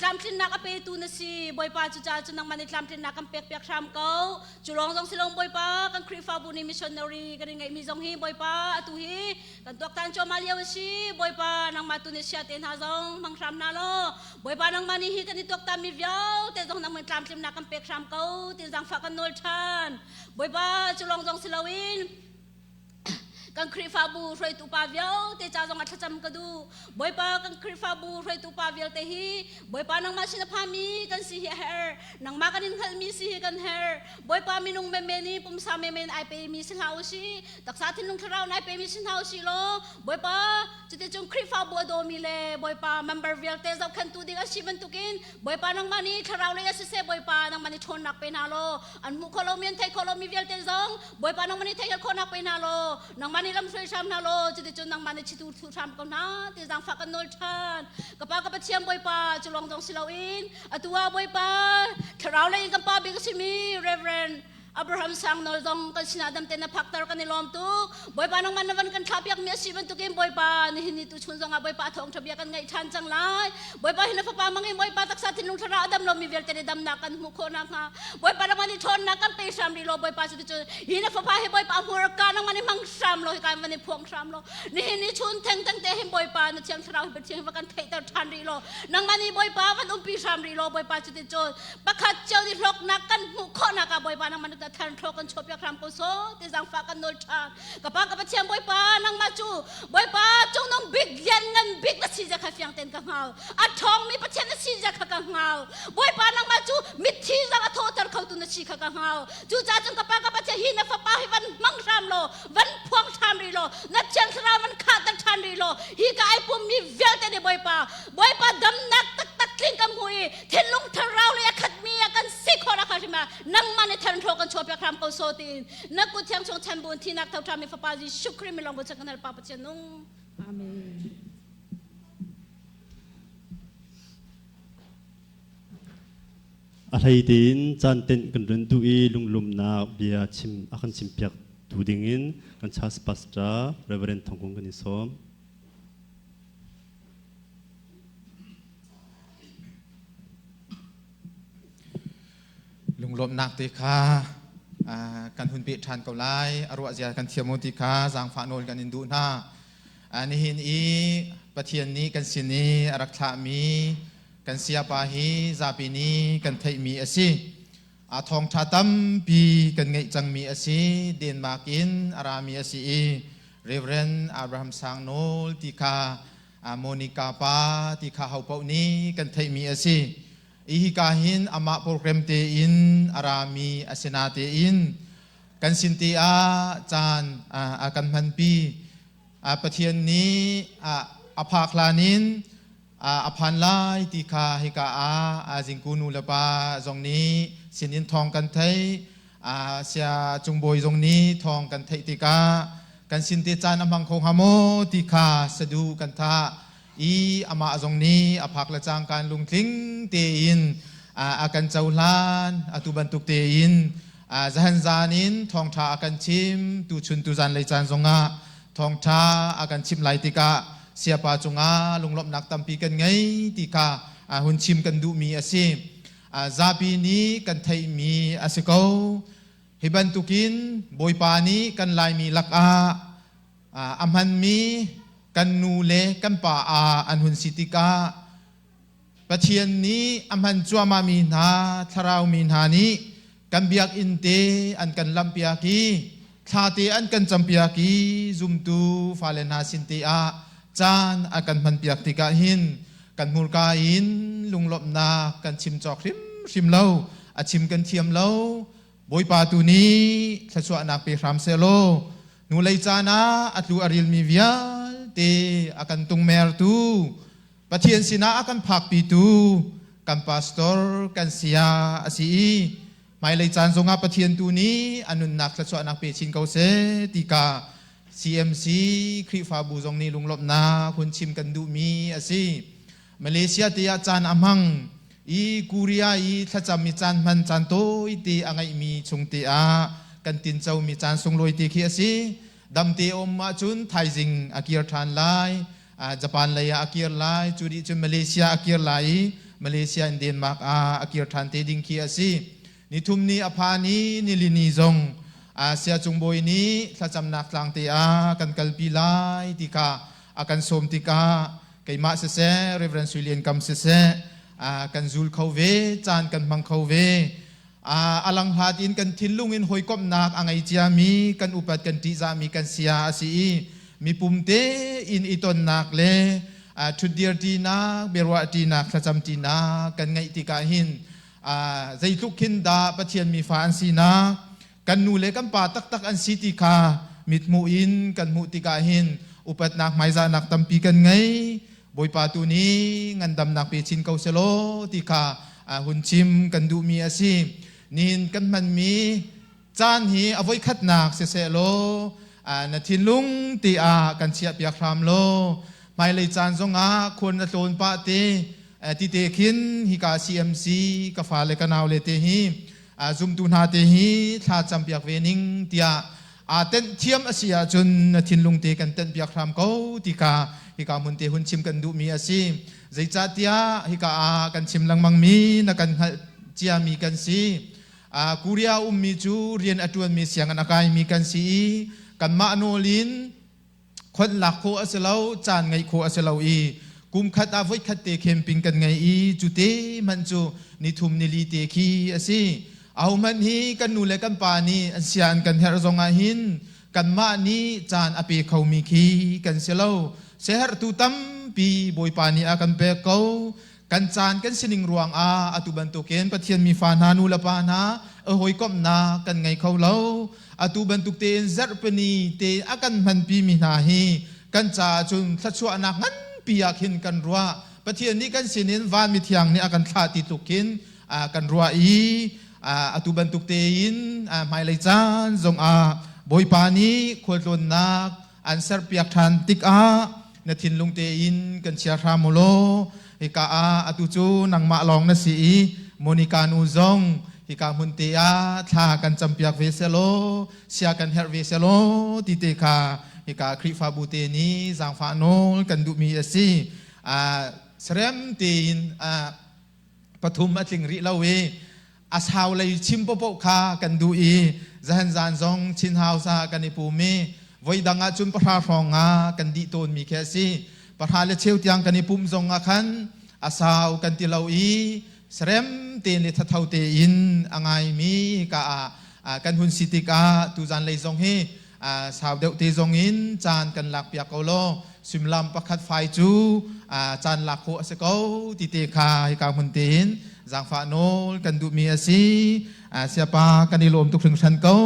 tlamtlinnak a petu na si Bawipa cucaah cu nangmah nih tlamtlinnak kan pekpiak hram ko Cu lawng zong si lo Bawipa kan Khrihfabu nih missionary kan i ngeihmi zong hi Bawipa atu hi kan tuaktan cuahmah lio a si. Bawipa nangmah tu nih sia te hna zong hmang hram hna law Bawipa nangmah nih hi kan i tuaktanmi vialte zong nangmah tlamtlimnak kan pek hram ko tin zaangfah kan nawl ṭhan. Bawipa cu lawng zong si loin kan Khrihfabu hruaitu pa vialte ca zong ah thlacam ka duh. Bawipa kan Khrihfabu hruaitu pa vialte hi Bawipa nangmah sin a phami kan si hi a herh. Nangmah kan in hngalhmi si hi kan herh. Bawipa minung menmen i pumsa menmen ai pemi si hlah u sih. Taksa thinlung thlarau in ai pemi si hna u sih law Bawipa cuticun Khrihfabu a dawmi le Bawipa member vialte zohkhenhtu ding a si bantukin Bawipa nangmah nih thlarau lei ah siseh Bawipa nangmah nih ṭhawnnak pe hna law an hmuh khawh lomi an theih khawh lomi vialte zong Bawipa nangmah nih theih khawhnak pe hna law nangmah nih lamhruai hram hna law cuticun nangmah nih chitu thu hram ko hna ti zaangfah kan nawl ṭhan ka pa ka Pathian Bawipa cu lawng zong si loin atu ah Bawipa thlarau lei in kan pa bik a simi Reverend Abraham Sang Nawl zong kan sinah dam tein na phakter kan i lawm tuk Bawipa nangmah na van kan thlahpiak mi a si bantukin Bawipa nihin ni tu chun zongah Bawipa a thawngṭha bia kan ngaih ṭhan cang lai Bawipa hi na fapa mang in Bawipa taksa thinlung thlarau a dam lomi vialte nih damnak kan hmuh khawh nakhnga Bawipa nangmah nih ṭhawnnak kan pe hram rih law Bawipa cu cu hi na fapa hi Bawipa hmurka nangmah nih hmang hram law hika van i phuang hram law nihin ni chun theng theng te hin Bawipa na thiang thlarau hi Pathian va kan theihter ṭhan rih law nangmah nih Bawipa van umpi hram rih law Bawipa cu ti cun pakhat cio nih hlawknak kan hmuh khawhnak ah Bawipa nangmah nih than thlaw kan chuahpiak hram ko so ti zaangfah kan nawl ṭhan ka pa ka Pathian Bawipa nangmah cu Bawipa cungnung bik lian ngan bik na si zia kha fiang tein ka hngal a ṭhawngmi Pathian na si zia kha ka hngal Bawipa nangmah cu mitthi zong a thawhter khotu na si kha ka hngal cucaah cun ka pa ka Pathian hi na fapa hi van hmang hram law van phuang ṭhan rih law na thiang thlarau van khahter ṭhan rih law hi ka ai pummi vialte nih Bawipa Bawipa damnak taktak tling ka hmu i thinlung thlarau lei a khatmi ah kan si khawh nakhnga hrim ah nangmah nih thanhro kan chuahpiak hram ko so tiin na kut thiang chung chan buin thinak tho ṭhami fapa Jesuh Khrih min lawng bu chan kan hal Pa Pathian nung Amen. A hlei tein caan tenh kan run duh i lunglawmhnak bia chim a kan chimpiak tu dingin kan church pastor Reverend Thong Kung kan i sawm. Lunglawmhnak te kha kan hun peh ṭhan ko lai. A ruah zia kan thiam u ti kha zaangfah nawl kan in duh hna. Nihin i Pathian nih kan sin i a rak thlahmi kan sayapa hi zapi nih kan theihmi a si. A thawngṭha tampi kan ngeih cangmi a si. Denmark in a rami a si i Reverend Abraham Sang Nawl ti kha Monica pa ti kha ho paoh nih kan theihmi a si. Hika hin amah program tein a rami a si natein kan sin te ah caan a kan hmanpi. Pathian nih a phak hlan in a phan lai ti kha hika ah zingku nu le pa zong nih sinin thawng kan theih. Sia cungbawi zong nih thawng kan theih tikah kan sin te caan a hmang kho hnga maw ti kha sadu kan thah. I amah zong nih a phak le cangka in lungtling tein a kan cohlan. Atu bantuk tein zahan zan in thawngṭha a kan chim. Tuchun tuzan lei caan zongah thawngṭha a kan chimh lai tikah siapa cungah lunglawmhnak tampi kan ngei ti kha hun chim kan duhmi a si. Zapi nih kan theihmi a si ko. Hi bantukin Bawipa nih kan Laimi lakah a hmanmi kan nu le kan pa ah an hun si tikah Pathian nih a hman cuahmahmi hna thlarau mi hna nih kan biakinn te an kan lamhpiak i thla te an kan campiak i zumtu fale hna sin te ah caan a kan hmanpiak tikah hin kan hmurka in lunglawmhnak kan chim cawk hrimhrim lo, a chim kan thiam lo. Bawipa tu nih thluachuahnak pe hram sehlaw hnulei caan ah a tlu a rilmi vialte a kan tungmertu Pathian sinah a kan phakpitu kan pastor kan saya a si i hmailei caan zongah Pathian tu nih a nunnak thluachuahnak pe chin ko seh ti ka CMC Khrihfabu zong nih lunglawmhnak hun chim kan duhmi a si. Malaysia te ah caan a hmang i Korea i thlacam i caan hman caan tawite a ngeihmi chung te ah kan tincomi caan sunglawi te khi a si. Damte um ahcun thaizing a kir ṭhan lai. Japan lei ah a kir lai. Cu dih cun Malaysia a kir lai i Malaysia in Denmark ah a kir ṭhan te ding khi a si. Nithum ni a phan i nilini zong Asia cungbawi nih thlacamnak tlang te ah kan kalpi lai ti kha a kan sawm tikah keimah siseh Reverend Sui Lian Kam siseh kan zul kho ve, caan kan hmang kho ve. A langhlat in kan thinlung in hawikomhnak a ngei ciami kan upat kan ṭihzahmi kan sia a si i mipum te in i tonnak le ṭhutdir ṭinak, biaruah ṭinak, thlacam ṭinak kan ngeih tikah hin zeitluk khin dah Pathian mifa an sinak kan nu le kan pa taktak an si ti kha mithmuh in kan hmuh tikah hin upatnak hmaizahnak tampi kan ngei. Bawipa tu nih ngandamnak pe chin ko selaw ti kha hun chim kan duhmi a si. Nihin kan hmanmi caan hi a voikhatnak siseh law na thinlung ti ah kan chiahpiak hram law hmailei caan zongah khuan na tlawn pah te ti te khin hika CMC ka fale ka naule te hi zumtu hna te hi thla campiak ve ning tiah aa tenh thiam a si ahcun na thinlung te kan tenh piak hram ko ti kha hika hmun te hun chim kan duhmi a si. Zeicahtiah hika ah kan chim lengmangmi na kan hngalh ciami kan si. Korea ummi cu rian a ṭuanmi sianginn a kaimi kan si i kanmah nawl in khonh lak khawh a si lo, caan ngeih khawh a si lo i kum khat ah voikhat te camping kan ngei i cu te hmanh cu nithum nili te khi a si. Ahohmanh hi kan nu le kan pa nih an sia an kan herh zong ah hin kanmah nih caan a pe khomi khi kan si lo. Siaherhtu tampi Bawipa nih a kan pek ko. Kan caan kan sining ruangah atu bantukin Pathian mi fa hna nu le pa hna a hawikomhnak kan ngei kho lo. Atu bantuk tein zarhpini te a kan hmanpi mi hna hi kan caah cun thluachuahnak nganpi ah khin kan ruah. Pathian nih kan sinin van mithiang nih a kan thlah ti tluk khin kan ruah i atu bantuk tein hmailei caan zongah Bawipa nih khualtlawnnak an serpiak ṭhan tikah na thinlung tein kan chia hram u law hika ah atu cu nangmah lawng na si i Monica nu zong hika hmun te ah thla kan campiak ve selaw sia kan herh ve selaw ti te kha hika Khrihfabu te nih zaangfah nawl kan duhmi a si. Serem tein pathum a tling rih lo i. A sau lei chim popoh kha kan duh i zahan zan zong Chin House ah kan i pum i voi dang ah cun pahra hrawng ah kan dih tawnmi khi a si. Pahra le cheu tiang kan i pumh zong ah khan a sau kan ti lo i sarem tein le thatho tein a ngaimi ka ah kan hun si tikah tuzan lei zong hi sau deuh te zong in caan kan lak piak ko law suimilam pakhat fai cu caan lak khawh a si ko ti te kha hika hmun tein zaangfah nawl kan duhmi a si. Siapa kan i lawm tuk hringhran ko.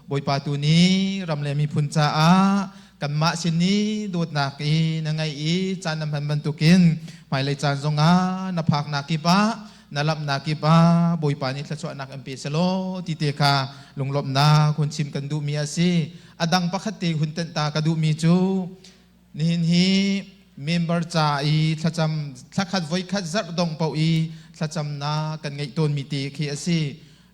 Bawipa tu nih ram le miphun caah kanmah sin i dawtnak i na ngeih i caan na hman bantukin hmailei caan zongah na phaknak kip ah na lamhnak kip ah Bawipa nih thluachuahnak in pe selaw ti te kha lunglawmhnak hun chim kan duhmi a si. A dang pakhat te hun tenh ta ka duhmi cu nihin hi member ca i thlacam thlakhat voikhat zarh dong paoh i thlacamnak kan ngeih tawnmi te khi a si.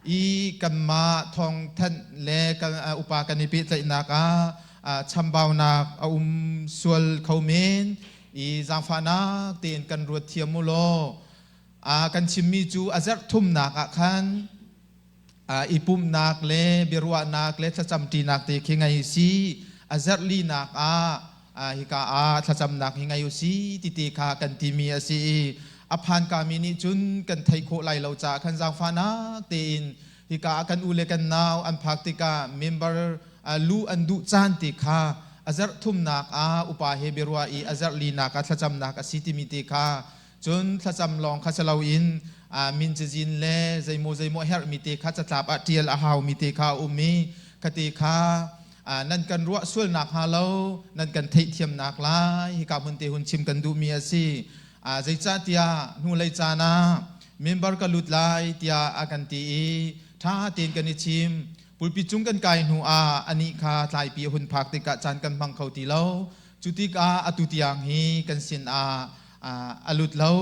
I kanmah thawngthanh le kan upa kan i pehtlaihnak ah chambaunak a um sual kho men i zaangfahnak tein kan ruat thiam u law kan chimmi cu a zarh thumnak ah khan i pumhnak le biaruahnak le thlacamṭinak te khi ngei si a zarh linak ah hika ah thlacamnak hi ngei u si ti te kha kan timi a si i a phankami nih cun kan theih khawh lai lo caah khan zaangfahnak tein hika ah kan u le kan nau an phak tikah member lu an duh caan te kha a zarh thumnak ah upa he biaruah i a zarh linak ah thlacamnak a si timi te kha cun thlacam lawng kha si loin min cazin le zeimaw zeimaw herhmi te kha catlap ah ṭial a haumi te kha a um i khate kha nan kan ruah sualnak hnga lo nan kan theihthiamnak lai hika hmun te hun chim kan duhmi a si. Zeicahtiah hnulei caan ah member ka lut lai tiah a kan ti i ṭha tein kan i chim. Pulpit cung kan kai hnu ah anih kha tlaipi a hun phak tikah caan kan hmang kho ti lo. Cu tikah atu tiang hi kan sin ah a lut lo.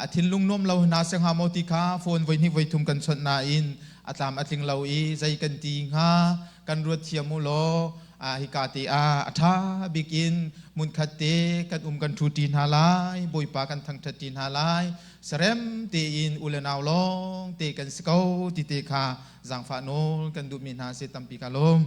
A thinlung nuam lo hna si hnga maw ti kha phone voihnih voithum kan chawnh nain a tlam a tling lo i zei kan ti hnga kan ruat thiam u law hika te ah a ṭha bik in hmunkhat te kan um kan ṭhu ṭi hna lai. Bawipa kan thangṭhat ṭi hna lai. Sarem tein u le nau lawng te kan si ko ti te kha zaangfah nawl kan duhmi hna si. Tampi ka lawm.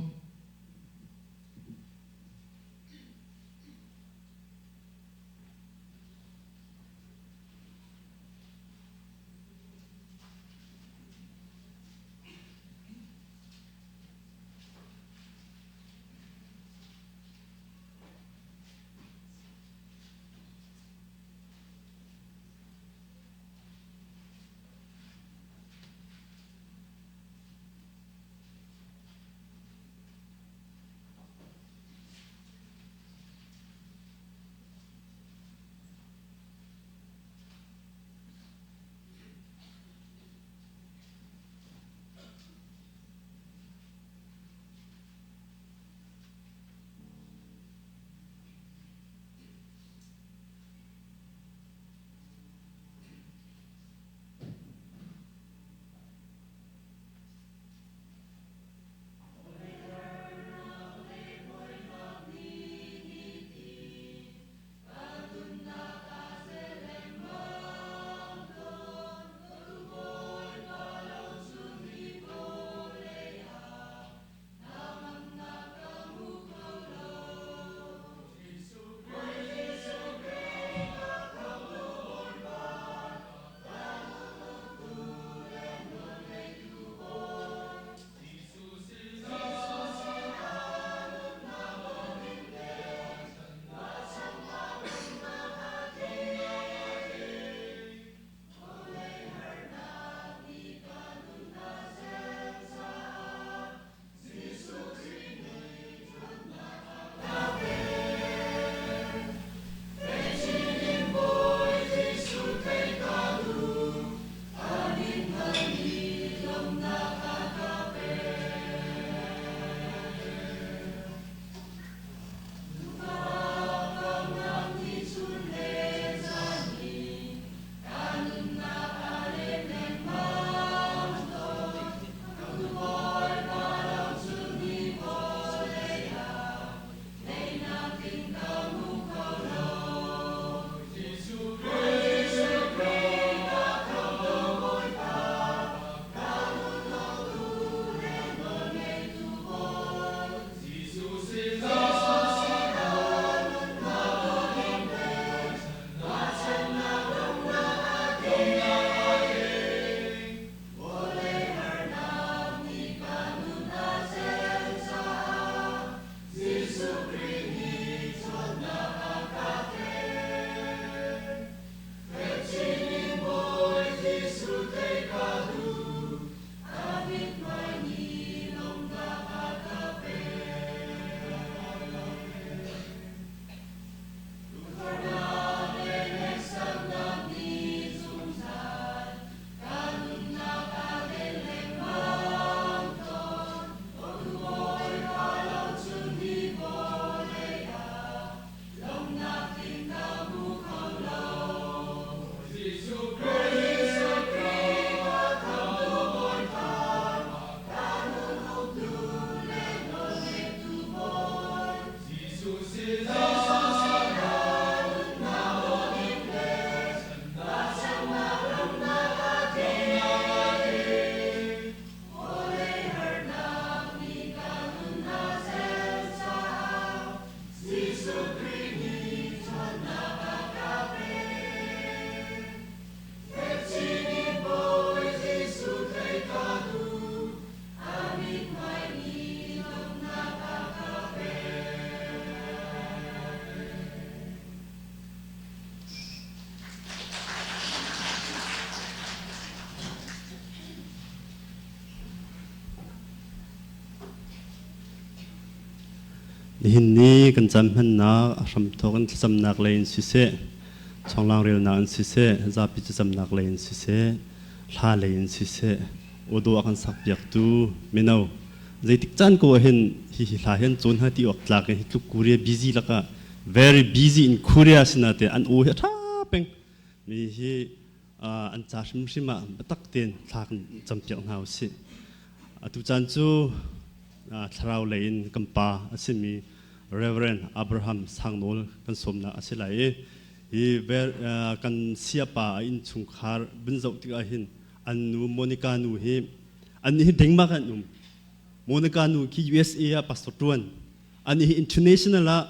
Nihin ni kan caan hmannak a hramthawk in thlacamnak lei in siseh, chawnglang relnak in siseh, zapi thlacamnak lei in siseh, hla lei in siseh, awdawh a kan sakpiaktu mino zeitik caan ko ah hin hihi hla hi an cawn hna ti awk tlak in hi tluk Korea busy lakah very busy in Korea sinate an aw hi a ṭha peng mi hi an ca hrimhrim ah biatak tein thla kan campiak hna usih. Atu caan cu thlarau lei in kan pa a simi Reverend Abraham Sangnawl kan sawmnak a si lai i hi kan siapa a innchungkhar vun zoh tikah hin an nu Monica nu hi annih hi Denmark an um. Monica nu khi USA ah pastor ṭuan. Annih hi international ah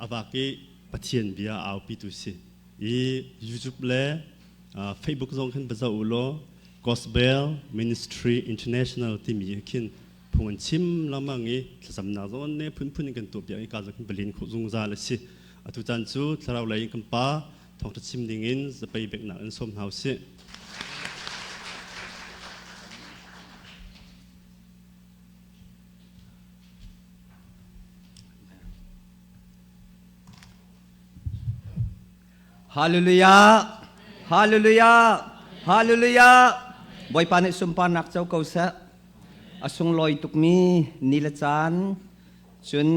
a vak i Pathian bia a aupitu si. I YouTube le Facebook zong khin va zoh u law Gospel Ministry International timi khin phung an chim lengmang i thlacamnak zong an ne phunphun in kan tuahpiak i ka zong khin va khawh zungzal a si. Atu caan cu thlarau lei in kan pa thawngṭha chim ding in zapei beknak in sawm hna usih. Hallelujah! Hallelujah! Hallelujah! Bawipa nih sunparnak co ko seh. A sunglawi tukmi ni le caan cun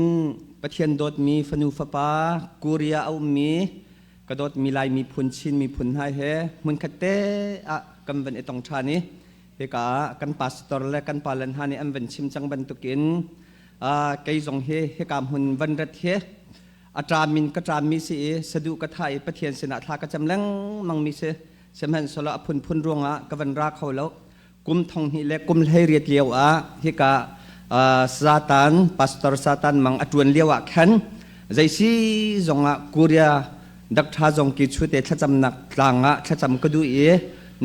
Pathian dawtmi fanu fapa Korea a ummi ka dawtmi Lai miphun Chin miphun hna he hmunkhat te ah kan van i tong ṭhan i hika ah kan pastor le kan palen hna nih an van chim cang bantukin kei zong hi hika hmun van rat hi a ṭam in ka ṭammi si i saduh ka thah i Pathian sinah thla ka cam lengmang mi si. Sihmanhsehlaw a phunphun ruangah ka van ra kho lo. Kum thong hnih le kum 18 lio ah hika Satan, Pastor Satan mang a ṭuan lio ah khan zeisi zongah Korea Doctor zong ki chute thlacamnak tlang ah thlacam ka duh i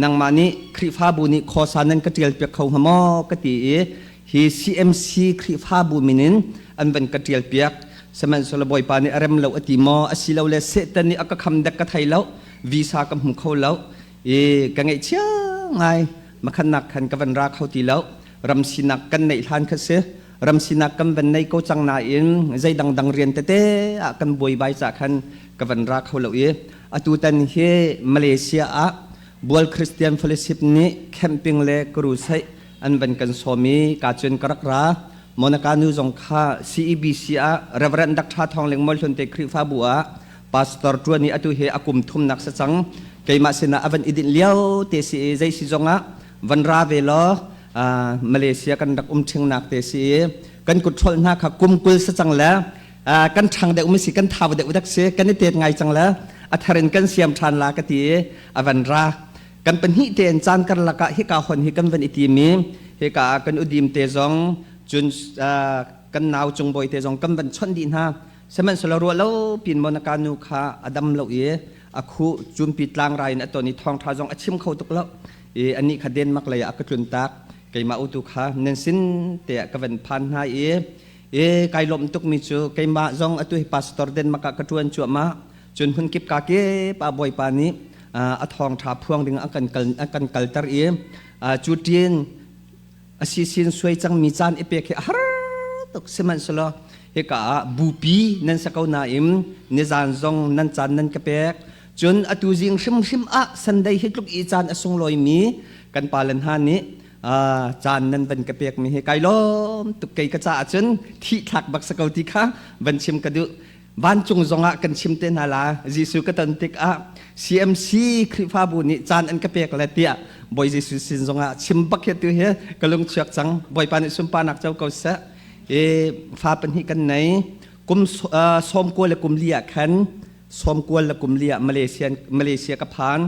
nangmah nih Khrihfabu nih khawsa nan ka ṭial piak kho hnga maw ka ti i hi CMC Khrihfabu min in an van ka ṭial piak. Sihmanhsehlaw Bawipa nih a rem lo a ti maw asilole Satan nih a ka kham dek ka thei lo, visa ka hmu kho lo i ka ngaihchia ngai. Makhannak khan ka van ra kho ti lo. Ram sinak kan neih hlan kha si. Ram sinak kan van nei ko cang nain zei dangdang rian tete ah kan buaibai ca khan ka van ra kho lo i atutan hi Malaysia ah Bual Christian Fellowship nih camping le crusade an van kan sawm i ka cun ka rak ra. Monica nu zong kha CEBC ah Reverend Dr. Thawng Ling Molhlun te Khrihfabu ah pastor ṭuan i atu hi a kum thumnak si cang. Keimah sinah a van i dinh lio te si i zei si zongah van ra ve law Malaysia kan rak um ṭhingnak te si i kan kut hrolh hna kha kum 20 si cang le kan ṭhang deuh mi si kan thau deuh dak si kan i tet ngai cang le a thar in kan siam ṭhan la ka ti i a van ra. Kan pahnih tein caan karlak ah hika hon hi kan van i tim i hika ah kan udim te zong cun kan nau cungbawi te zong kan van chawnh dih hna. Sihmanhsehlaw ruah lo pin Monica nu kha a dam lo i a khuh cumpi tlangrai in a ton i thawngṭha zong a chim kho tuk lo i anih kha Denmark lei ah a ka tlun tak. Keimah utu kha nan sin te ah ka van phan hna i e kai lawmh tukmi cu keimah zong atu hi pastor Denmark ah ka ṭuan cuahmah. Cun hmunkip ka kip ah Bawipa nih a thawngṭha phuang ding a kan kalter i cu ṭin a sisin suai cangmi caan i pek hi a har tuk. Sihmanhsehlaw hika ah bupi nan sa ko nain nizan zong nan caan nan ka pek. Cun atu zing hrimhrim ah Sunday hi tluk i caan a sunglawimi kan pale hna nih caan nan van ka pekmi hi kai lawm tuk. Kei ka caah cun thih thlak bak sa ko ti kha van chim ka duh. Vancung zongah kan chim te hna la. Jesuh ka ton tikah CMC Khrihfabu nih caan an ka pek le tiah Bawi Jesuh sin zongah chim bak hi tu hi ka lung chuak cang. Bawipa nih sunparnak co ko seh. I fa pahnih kan nei. Kum 19 le kum li ah khan 19 le kum li ah Malaysia Malaysia ka phan.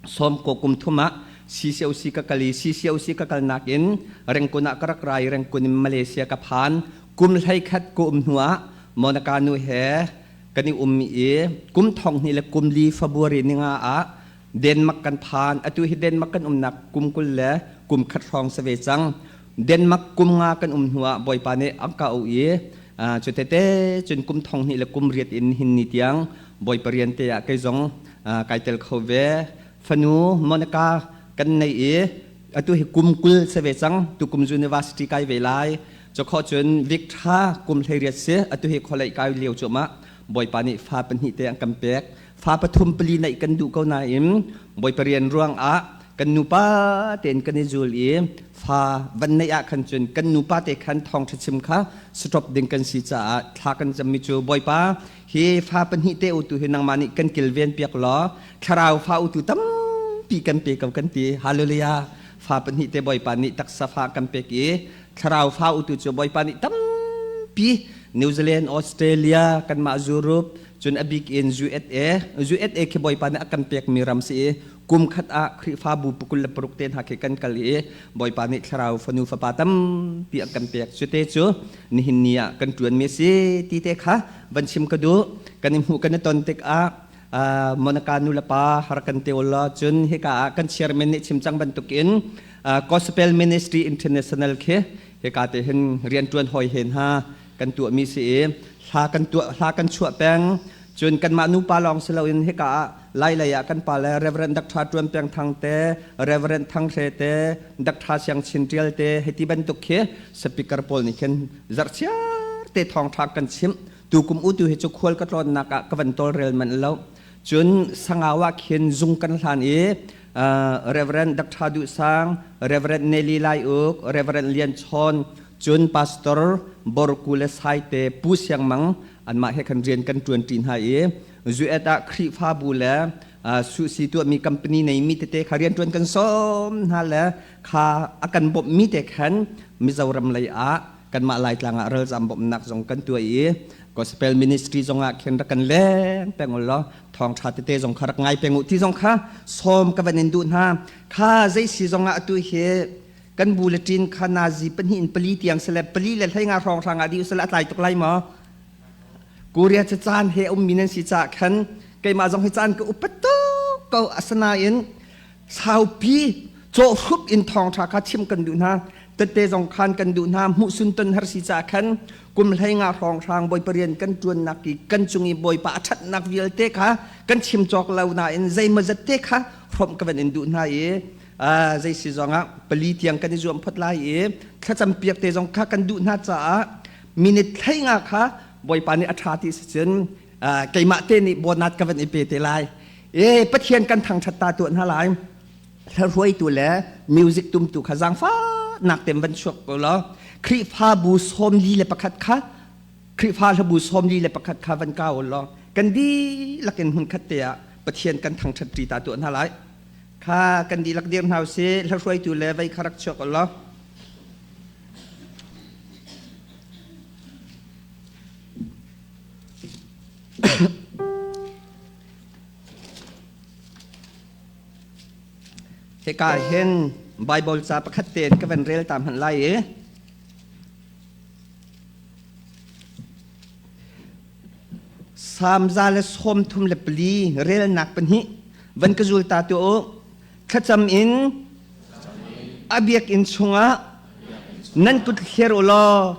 19 kum thum ah CCOC ka kal i CCOC ka kalnak in Rengkun ah ka rak ra i Rengkun in Malaysia ka phan. Kum 11 ka um hnu ah Monica nu he kan i um i kum 20 le 4 February ninga ah Denmark kan phan. Atu hi Denmark kan umnak kum 20 le kum khat hrawng si ve cang. Denmark kum nga kan um hnu ah Bawipa nih a ka auh i cu tete cun kum 20 le kum 8 in hin ni tiang Bawipa rian te ah kei zong kai tel kho ve. Fanu Monica kan nei i atu hi kum 20 si ve cang. Tukum university kai ve lai. Cukho cun Victor kum 18 si atu hi khualei kai lio cu ma Bawipa nih fa pahnih te an kan pek. Fa pathum pali neih kan duh ko nain Bawipa rian ruang ah kan nupa tein kan i zul i fa van neih ah khan cun kan nupa te khan thawngṭha chim kha stop ding kan si caah thla kan cammi cu Bawipa hi fa pahnih te utu hi nangmah nih kan kilven piak law thlarau fa utu tampi kan pe ko kan ti. Hallelujah. Fa pahnih te Bawipa nih taksa fa kan pek i thlarau fa utu cu Bawipa nih tampi New Zealand, Australia, kanmah Europe, cun a bik in USA, USA khi Bawipa nih a kan pekmi ram si i kum khat ah Khrihfabu pukul le paruk te hna khi kan kal i Bawipa nih thlarau fanu fapa tampi a kan pek. Cu te cu nihin ni ah kan ṭuanmi a si ti te kha van chim ka duh. Kan i hmuh kan i ton tikah Monica nu le pa har kan te ulaw cun hika ah kan chairman nih chim cang bantukin Gospel Ministry International khi hika te hin rianṭuan hawi he hna kan tuahmi si i hla kan tuah hla kan chuah peng. Cun kanmah nupa lawng si loin hika ah Lai lei ah kan pa le Reverend Dr. Tuan Piang Thang te, Reverend Thang Hre te, Dr. Siang Chin Tial te hiti bantuk khi speaker pawl nih khin zarhchiar te thawngṭha kan chimh. Tukum utu hi cu khual ka tlawnnak ah ka van tawlrel manh lo. Cun Sangau ah khin zung kan hlan i Reverend Dr. Duh Sang, Reverend Nelly Lai Uk, Reverend Lian Chawn, cun Pastor Borku le Sai te Pu Siang Mang anmah he khan rian kan ṭuan ṭi hna i zuet ah Khrihfabu le suhsi tuahmi company neimi tete kha rianṭuan kan sawm hna le kha a kan bawmhmi te khan Mizoram lei ah kanmah Laitlang ah ralzam bawmhnak zong kan tuah i gospel ministry zong ah khin rak kan leng peng u law thawngṭha tete zong kha rak ngai peng u ti zong kha sawm ka van in duh hna. Kha zei si zong ah atu hi kan bu le ṭin kha nazi pahnih in pali tiang sile pali le hlei nga hrawng hrang ah dih usile a tlai tuk lai maw? Korea cu caan he ummi nan si caah khan keimah zong hi caan ka upat tuk ko. Asinain saupi cawhhrup in thawngṭha kha chim kan duh hna, tette zong khan kan duh hna. Hmuhsun ton har si caah khan kum hlei nga hrawnghrang Bawipa rian kan ṭuannak i kan cung i Bawipa a ṭhatnak vialte kha kan chim cawk lo nain zeimawzat te kha hrawmh ka van in duh hna i zei si zongah pali tiang kan i zuam phot lai i thlacam piak te zong kha kan duh hna caah minute hlei nga kha Bawipa nih a ṭha ti si cun keimah te nih bonat ka van i pe te lai. E Pathian kan thangṭhat ta tuah hna lai. Hla-hruaitu le music tumtu kha zaangfahnak tem van chuak ko law Khrihfabu 41 kha Khrihfa hlabu 41 kha van kau law kan dihlak in hmunkhat te ah Pathian kan thangṭhat ṭi ta tuah hna lai. Kha kan dihlak dir hna usih. Hla-hruaitu le vei kha rak chuak law. Hika hin Bible ca pakhat tein ka van rel ta hmanh lai i Salm 134 relnak pahnih van ka zul ta tu u. Thlacam in a biakinn chungah nan kut hler u law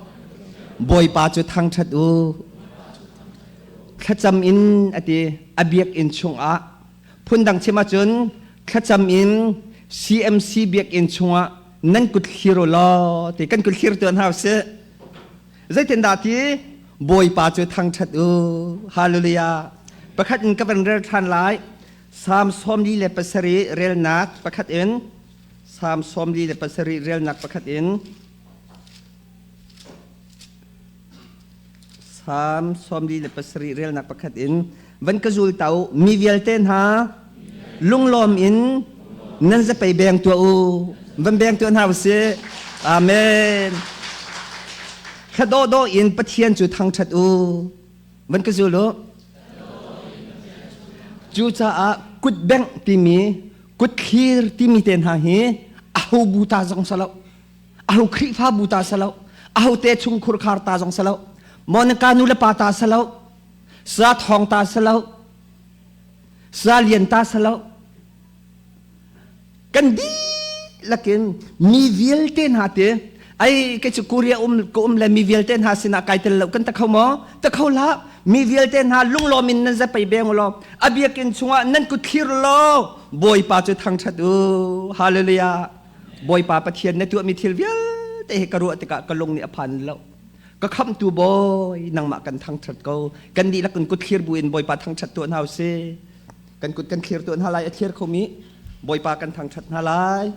Bawipa cu thangṭhat u. Thlacam in a ti a biakinn chungah. Phundang chim ahcun thlacam in CMC biakinn chungah nan kut thlir u law ti kan kut thlir tuan hau si. Zeitindah ti Bawipa cu thangṭhat u. Hallelujah. Pakhat in ka van rel ṭhan lai. Psalm 47 relnak pakhat in Psalm 47 relnak pakhat in Psalm 47 relnak pakhat in van ka zul ta u. Mi vialte hna, lunglawm in nan zapei beng tuah u. Van beng tuah hna usih. Amen. Thla dawhdawh in Pathian cu thangṭhat u. Van ka zul u. Cucaah kut bengh timi, kut thlir timi te hna hi aho bu ta zong si lo, aho Khrihfabu ta si lo, aho te chungkhur khar ta zong si lo, Monica nu le pa ta si lo, sa thawng ta si lo, sa lian ta si lo. Kan dihlak in mi vialte hna te ai kei cu Korea um ka um le mi vialte hna sinah kai tel lo kan ta kho maw? Ta kho hlah. Mi vialte hna lunglawm in nan zapei beng law a biakinn chungah nan kut thlir law Bawipa cu thangṭhat u. Hallelujah. Bawipa Pathian na tuahmi thil vialte. vialte hi ka ruah tikah ka lung nih a phan lo. Ka khamhtu Bawi, nangmah kan thangṭhat ko. Kan dihlak in kut thlir buin Bawipa thangṭhat tuah hna usih. Kan kut kan thlir tuah hna lai, a thlir khomi Bawipa kan thangṭhat hna lai.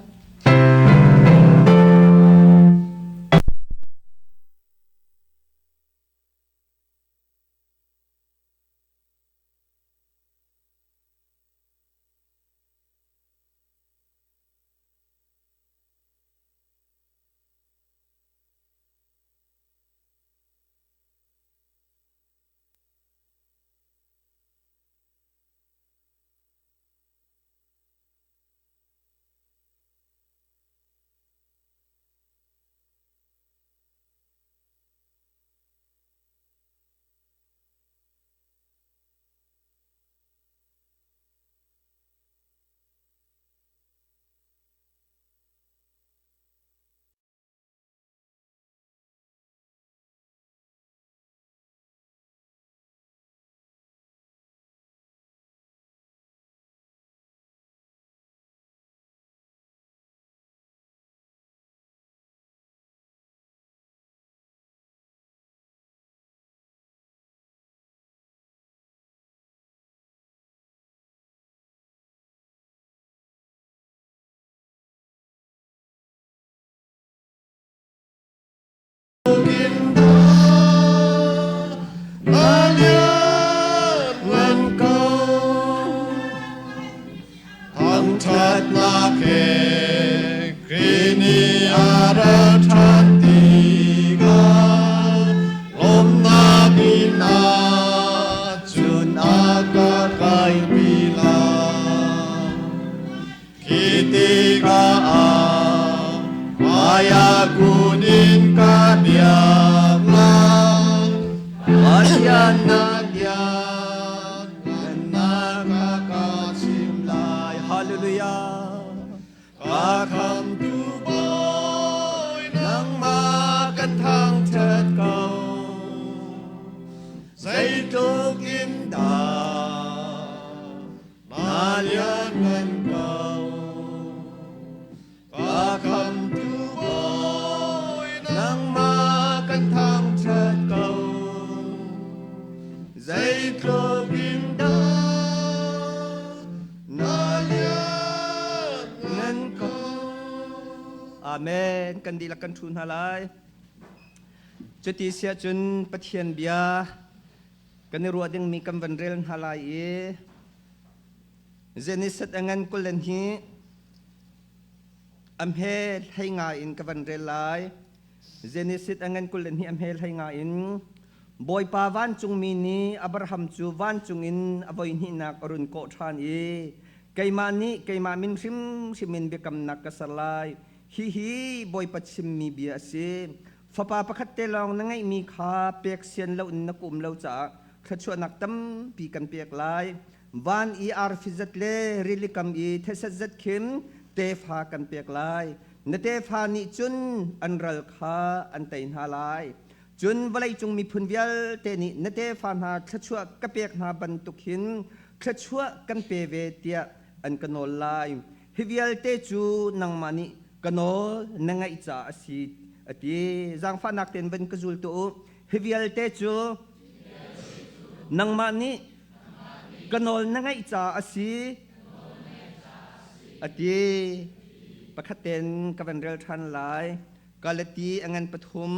Thangṭhatnak he Khrih nih a ra ṭhan tikah lawmhnak in ah cun a ka kaipi lai. Khi tikah ah hmaiah kun in ka biak lai. Pathian na biak na ka chim lai. Hallelujah. Ka khamtu Bawi nangmah kan thangṭhat ko. Zeitluk in dah na lianngan ko. Ka khamtu Bawi nangmah kan thangṭhat ko. Zeitluk in dah na lianngan ko. Amen. Kan dihlak kan ṭhu hna lai. Cuti siah cun Pathian bia kan i ruah dingmi kan van rel hna lai i Genesis a ngan kulen hi a hme hlei nga in ka van rel lai. Genesis a ngan kulen hi a hme hlei nga in Bawipa vancungmi nih Abraham cu vancung in a voihnihnak a run kawh ṭhan i keimah nih keimah min hrimhrim in biakamnak ka ser lai. Hihi Bawipa chimmi bia a si. Fapa pakhat te lawng na ngeihmi kha pek sian loin na kum lo caah thluachuahnak tampi kan pek lai. Van i arfi zat le rili kam i theset zat khin tefa kan pek lai. Na tefa nih cun an ral kha an tei hna lai. Cun vawleicung miphun vialte nih na tefa hna thluachuah ka pek hna bantuk hin thluachuah kan pe ve tiah an ka nawl lai. Hi vialte cu nangmah nih ka nawl na ngaih caah a si a ti. Zaangfahnak tein van ka zul tuah u. Hi vialte cu nangmah nih ka nawl na ngaih caah a si a ti. Pakhat tein ka van rel ṭhan lai. Galati a ngan pathum.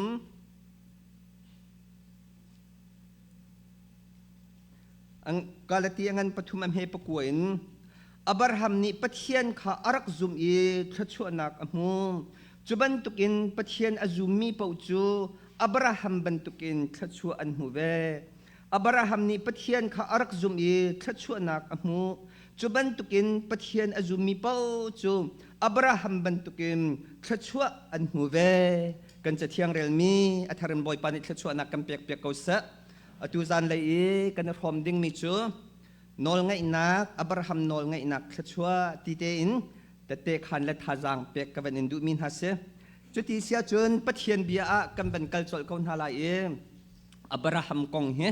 Galati a ngan pathum a hme pakua in Abraham nih Pathian kha a rak zumh i thluachuahnak a hmu. Cu bantukin Pathian a zummi paoh cu Abraham bantukin thluachuah an hmu ve. Abraham nih Pathian kha a rak zumh i thluachuahnak a hmu. Cu bantukin Pathian a zummi paoh cu Abraham bantukin thluachuah an hmu ve. Kan Cathiang relmi a thar in Bawipa nih thluachuahnak kan pekpiak ko seh. Atu zanlei i kan i hrawm dingmi cu nawlngaihnak Abraham nawlngaihnak thluachuah ti tein tette khan le thazaang pek ka van in duhmi hna si. Cuti sia cun Pathian bia ah kan van kal colh ko hna lai i Abraham kong hi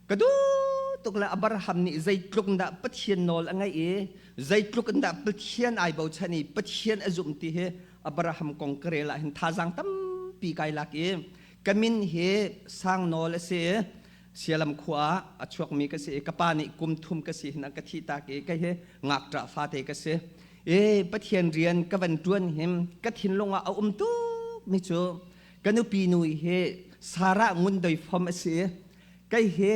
ka duh tuk le Abraham nih zeitluk dah Pathian nawl a ngaih i zeitluk in dah Pathian ai bochan i Pathian a zumh ti hi. Abraham kong ka rel ah hin thazaang tampi kai lak i ka min hi Sang Nawl a si. Sialam khua ah a chuakmi ka si i ka pa nih kum thum ka si hin a ka thih tak i kei hi ngakṭah fate ka si. I Pathian rian ka van ṭuan hin ka thinlung ah a um tuk mi cu ka nupi nu hi Sarah Ngun Doi Fom a si. Kei hi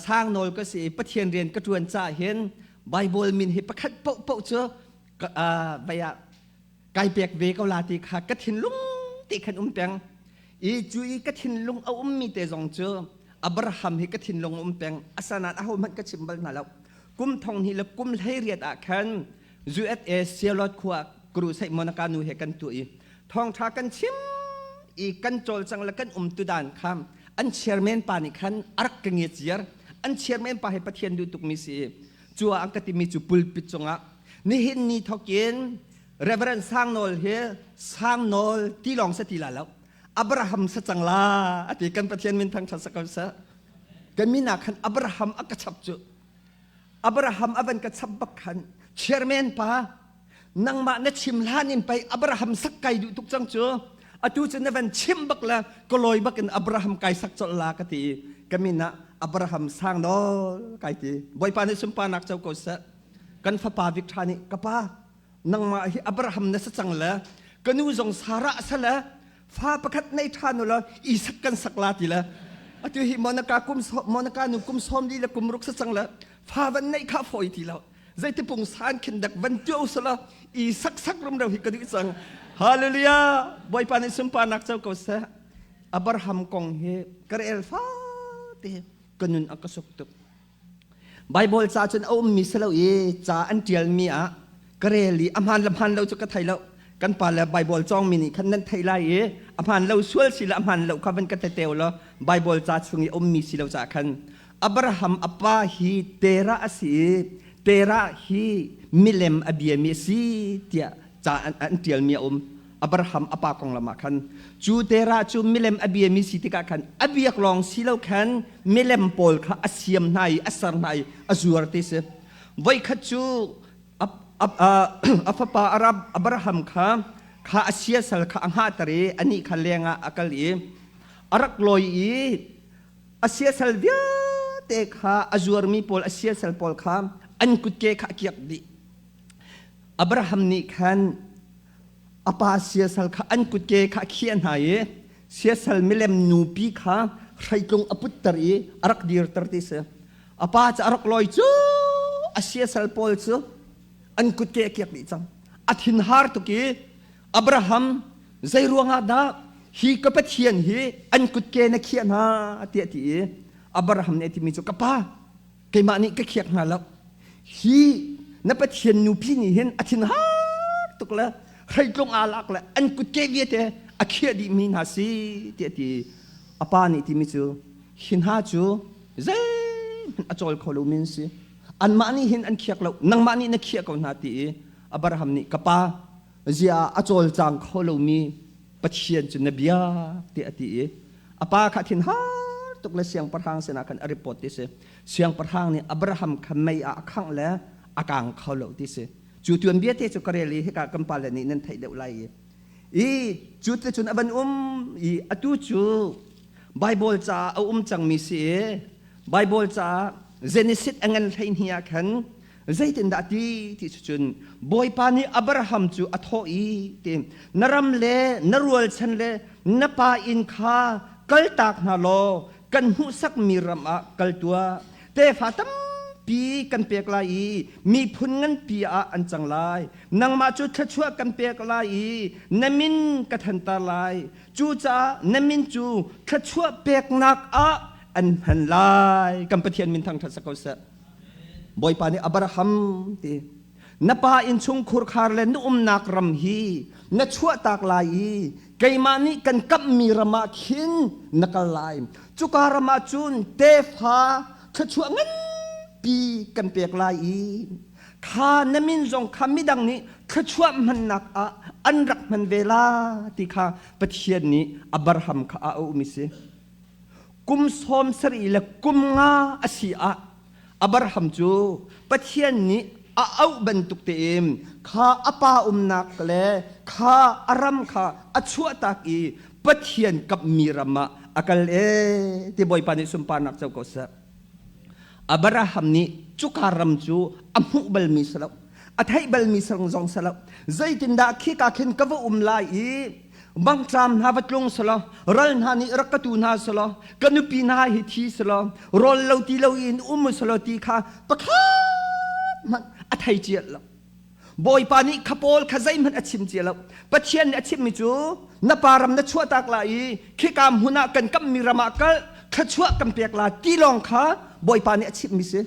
Sang Nawl ka si i Pathian rian ka ṭuan caah hin Bible min hi pakhat paohpaoh cu vai ah kai pek ve ko la ti kha ka thinlung ti khan um peng. I cu i ka thinlung a ummi te zong cu Abraham hi ka thinlung a um peng. Asanain ahohmanh ka chim bal hna lo. Kum thong hnih le kum 18 ah khan USA Charlotte khua Crusade Monica nu he kan tuah i thawngṭha kan chim i kan cawlcang le kan um tu dan kha an chairman pa nih khan a rak ka ngiat ziar. An chairman pa hi Pathian duh tukmi si i cu ah an ka timi cu pulpit cungah nihin ni thokin Reverend Sang Nawl hi Sang Nawl ti lawng sa ti la lo Abraham sa cang la ati. Kan Pathian min thangṭhat sa ko seh. Kan min ah khan Abraham a ka chap cu. Abraham a van ka chap bak khan chairman pa, nangmah na chim hlan in pei Abraham sak kai duh tuk cang cu, atu cu na van chim bak le ka lawi bak in Abraham kai sak colh la ka ti i ka min ah Abraham Sang Nawl kai ti. Bawipa nih sunparnak co ko seh. Kan fapa Victor nih, ka pa, nangmah hi Abraham na si cang le ka nu zong Sarah a si le fa pakhat nei ṭhan u law Isak kan sak la ti le atu hi Monica kum Monica nu kum 40 le kum ruk si cang le fa van neih kha fawi ti lo, zeiti pung san khin dak van tiu sala Isak sak rum ro hi ka duh cang. Hallelujah! Bawipa nih sunparnak co ko seh. Abraham kong hi ka rel fa te ka nun a ka suk tuk. Bible ca cun a ummi si lo i ca an ṭialmi ah ka rel i a hmaan le hmaan lo cu ka thei lo. Kan pa le Bible cawngmi nih khan nan theih lai i a hmaan lo sual si le a hmaan lo kha van ka teteu law Bible ca chung i a ummi si lo caah khan Abraham a pa hi Terah a si i Terah hi milem a biami a si tiah ca an ṭialmi a um. Abraham a pa konglam ah khan cu Terah cu milem a biami si tikah khan a biak lawng si lo khan milem pawl kha a siam hna i a ser hna i a zuar ti si. Voikhat cu a fapa Abraham kha kha a siasal kha a hngahter i anih kha lengah a kal i a rak lawi i a siasal vialte kha a zuarmi pawl a siasal pawl kha an kutke kha a kiak dih. Abraham nih khan a pa siasal kha an kutke kha a khiah hna i siasal milem nupi kha hreitlung a putter i a rak dirter ti si. A pa cu a rak lawi cu a siasal pawl cu an kutke a kiak dih cang. A thinhar tuk i, Abraham, zei ruangah dah hi ka Pathian hi an kutke na khiah hna? tiah ti i Abraham nih a timi cu, ka pa, keimah nih ka khiak hna lo, hi na Pathian nupi nih hin a thin har tuk le hreitlung aa lak le an kutke vialte a khiah dihmi hna si tiah ti. A pa nih timi cu, hi hna cu zeihmanh a cawl kho lomi an si, anmah nih hin an khiak lo, nangmah nih na khiah ko hna ti i Abraham nih, ka pa, zia a cawlcang kho lomi Pathian cu na biak tiah a ti i a pa kha thin har tuk le siangpahrang sinah khan a report ti si. Siangpahrang nih Abraham kha mei ah a khangh le a kang kho lo ti si. Cu tuanbia te cu ka rel i hika kan pale nih nan theih deuh lai i i cu te cun a van um i atu cu Bible caah a um cangmi si i Bible caah Genesis a ngan 12 ah khan zeitindah ti ti cun Bawipa nih Abraham cu a thawh i ti, na ram le na rualchan le na pa inn kha kaltak hna law kan hmuhsakmi ram ah kal tuah. Tefa tampi kan pek lai i miphun nganpi ah an cang lai. Nangmah cu thluachuah kan pek lai i na min ka thanter lai, cucaah na min cu thluachuah peknak ah an hman lai. Kan Pathian min thangṭhat sak ko seh. Bawipa nih Abraham ti, na pa innchung khurkhar le na umnak ram hi na chuahtak lai i keimah nih kan kamhmi ram ah khin na kal lai. Cuka ram ah cun tefa thluachuah nganpi kan pek lai i kha na min zong kha midang nih thluachuah hmannak ah an rak hman ve la ti kha Pathian nih Abraham kha a auhmi si. Kum 75 le kum nga a si ah Abraham cu Pathian nih a auh bantuk tein kha a pa umnak le kha a ram kha a chuahtak i Pathian kamhmi ram ah a kal e ti Bawipa nih sunparnak co ko seh. Abraham nih cuka ram cu a hmuh balmi si lo, a theih balmi zong si lo. Zeitindah khika khin ka va um lai i mangṭam hna va tlung selaw, ral hna nih rak ka tu hna selaw, ka nupi hna hi thi selaw, rawl lo ti lo in um selaw ti kha pakhat hmanh a thei cia lo. Bawipa nih kha pawl kha zeihmanh a chim cia lo. Pathian nih a chimmi cu na pa ram na chuahtak la i khika hmun ah kan kammi ram ah kal thluachuah kan pek la ti lawng kha Bawipa nih a chimmi si.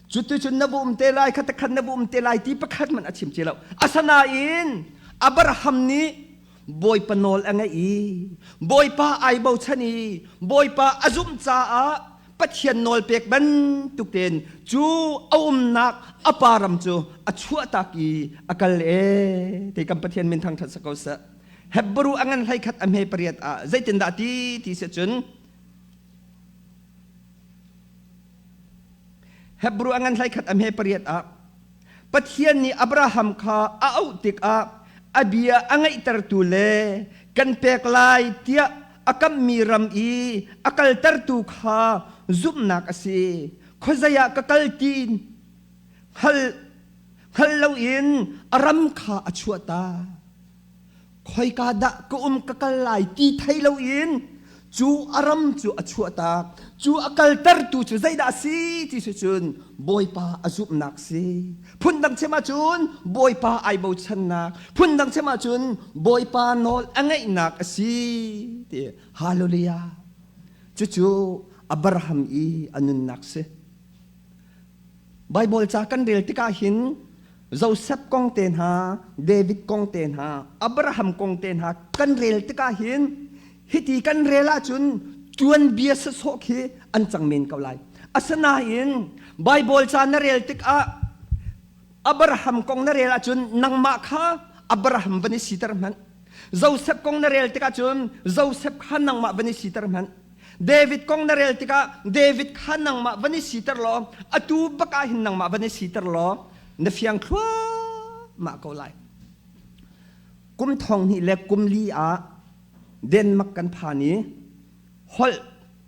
Cuticun na va um te lai, kha khan na va um te lai ti pakhat hmanh a chim cia lo. Asinain Abraham nih Bawipa nawl a ngaih i Bawipa ai bochan i Bawipa a zumh caah Pathian nawl pek bantuk tein cu a umnak a pa ram cu a chuahtak i a kal e te kan Pathian min thangṭhat sa ko seh. Hebrew a ngan hlei khat a hme pariat ah zeitindah ti ti si cun Hebrew a ngan hlei khat a hme pariat ah Pathian nih Abraham kha a auh tikah a bia a ngaihtertu le kan pek lai tiah a kammi ram i a kaltertu kha zumhnak a si. Khuazei ah ka kal ti hngal hngal loin a ram kha a chuahta. Khoika dah ka um ka kal lai ti thei loin cu a ram cu a chuahtak. Cu a kaltertu cu zeidah a si ti si cun Bawipa a zumhnak si. Phundang chim ahcun Bawipa ai bochannak, phundang chim ahcun Bawipa nawl a ngaihnak a si ti. Hallelujah. Cucu Abraham i a nunnak si. Bible ca kan rel tikah hin Joseph kong te hna, David kong te hna, Abraham kong te hna kan rel tikah hin hiti kan rel ahcun tuanbia sawsawh khi an cang men ko lai. Asinain Bible ca na rel tikah Abraham kong na rel ahcun nangmah kha Abraham van i siter hmanh. Joseph kong na rel tikah cun Joseph kha nangmah van i siter hmanh. David kong na rel tikah David kha nangmah van i siter law atu bak ah hin nangmah van i siter law na fiang thluahmah ko lai. Kum thong hnih le kum li ah Denmark kan phan i holh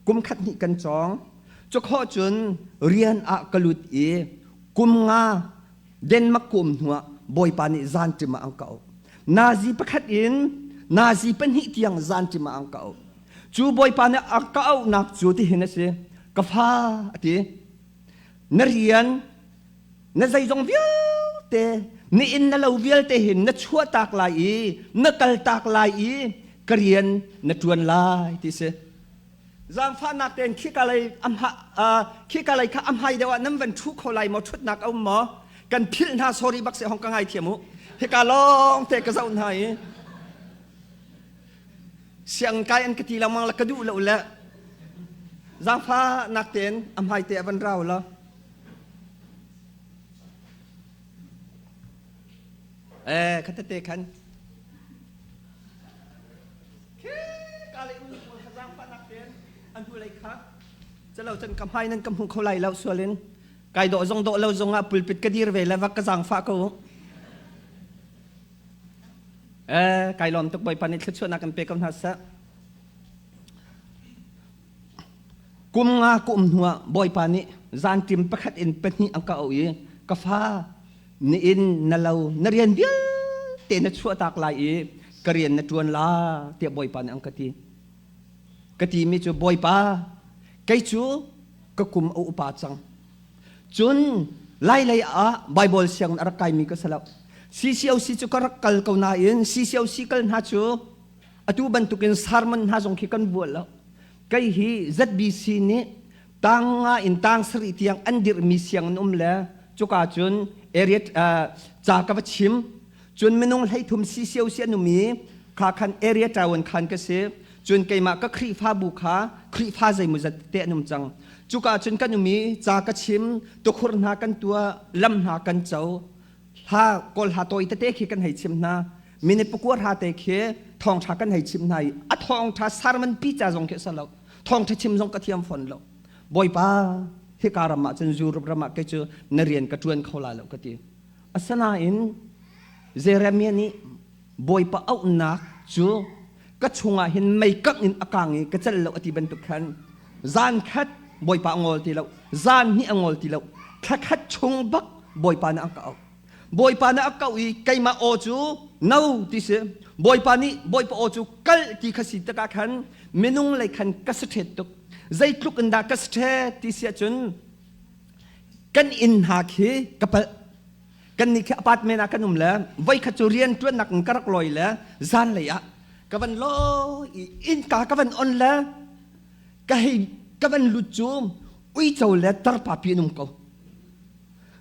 kum khat hnih kan cawng. Cukhawh cun rian ah ka lut i kum nga Denmark kum hnuah Bawipa nih zanṭim ah an ka auh. Nazi pakhat in nazi pahnih tiang zanṭim ah an ka auh. Cu Bawipa nih a ka auhnak cu tihin a si. Ka fa a ti. Na rian, na zeizong vialte, na inn na lo vialte hin na chuahtak lai i na kaltak lai i ka rian na ṭuan lai ti si. Zaangfahnak tein khika lei khika lei kha a hmai deuh ah nan van ṭhu kho lai maw ṭhutnak a um maw? Kan philh hna sorry bak seh hong ka ngaithiam u. Hika lawng te ka zoh hna i siang kai an ka ti lengmang la ka duh lo le zaangfahnak tein a hmai te a van rau la. Eh, khatate khan. Calo cun ka hmai nan ka hmu kho lai lo sual in kai dawh zong dawh lo zong ah pulpit ka dir ve le va ka zaangfah ko. Eh, kai lawm tuk Bawipa nih thluachuahnak kan pe ko hna seh. Kum nga ka um hnuah Bawipa nih zanṭim pakhat in pahnih an ka auh i ka fa ni in na lo na rian vialte na chuahtak lai i ka rian na ṭuan la tiah Bawipa nih an ka ti. Ka timi cu Bawipa kei cu ka kum a upa cang. Cun Lailei ah Baibal sianginn a rak kaimi ka si lo. CCOC cu ka rak kal ko nain CCOC kal hna cu atu bantukin sermon hna zong khi kan bual lo. Kei hi ZBC nih tang nga in tang sarih tiang an dirhmi sianginn um le cuka cun area ca ka va chim. Cun minung hleithum CCOC an um i kha khan area ṭawan khan ka si. Cun keimah ka Khrihfabu kha Khrihfa zeimawzat te an um cang. Cuka cun kan um i ca ka chim, tukhur hna kan tuah, lam hna kan co. Hla kawl hla tawi tete khi kan hei chim hna. Minute pakua hra te khi thawngṭha kan hei chim hna i a thawngṭha sermon pi ca zong khi a si lo. Thawngṭha chim zong ka thiam fawn lo. Bawipa, hika ram ah cun Europe ram ah kei cu na rian ka ṭuan kho lai lo ka ti. Asinain Jeremiah nih Bawipa auhnak cu ka chungah hin mei kangh in a kang i ka celh lo a ti bantuk khan zan khat Bawipa a ngol ti lo, zan hnih a ngol ti lo, thla khat chung bak Bawipa nih a ka auh. Bawipa nih a kauh i keimah aw cu no ti si. Bawipa nih Bawipa aw cu kal ti kha si tikah khan minung lei khan ka si ṭhet tuk. Zeitluk in dah ka si ṭhet ti si ahcun kan inn hna khi ka palh. Kan nih khi apartment ah kan um le voikhat cu rian ṭuannak in ka rak lawi le zanlei ah ka van lawi i innka ka van on le ka hei ka van lut cu uico le tarpa pi an um ko.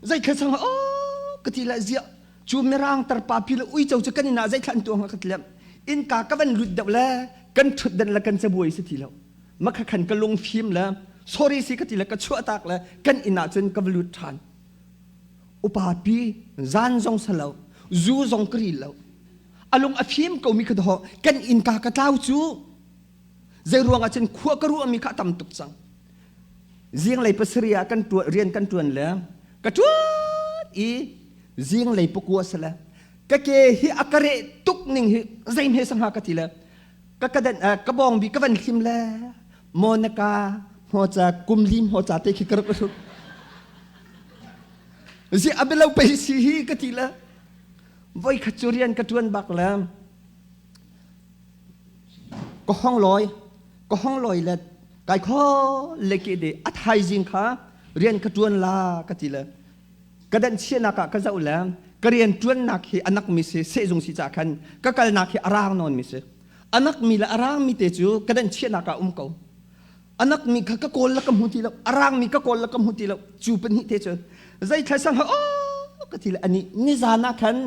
Zeithla sang oh ka ti le ziah cu mirang tarpa pi le uico cu kan inn ah zeithla an tuah hnga ka ti le innka ka van lut deuh le kan ṭhutdan le kan cabuai si ti lo. Makha khan ka lungfim le sorry si ka ti le ka chuah tak le kan inn ah cun ka va lut ṭhan. Upa pi zan zong sa lo zu zong ka ri lo a lung a fim ko mi kha daw kan innka ka tlau cu zei ruang ah cun khua ka ruah mi kha a tam tuk cang zinglei pasarih ah kan tuan rian kan tuan le ka tuan i zinglei pakua sale ka ke hi a ka reh tuk ning hi zei hme sangha ka ti le ka ka den ka bong bi ka van hlim le Monica hmoca kumlim hmoca te khi ka rak hrut zi abelo pe si hi ka ti le voi khat cu rian ka tuan bak le ka hong lawi ka hong lawi le kai kho le ke de a thaizing kha rian ka tuan la ka ti le ka dan chiahnak ah ka zoh le ka rian tuannak hi anak mi si sehzung si ca khan ka kalnak hi arang nawn mi si anak mi le arang mi te cu ka dan chiahnak ah um ko anak mi kha ka kawl la ka hmu ti lo arang mi ka kawl la ka hmu ti lo cu pahnih te cu zei thla sang ha oh ka ti le ani nizan ah khan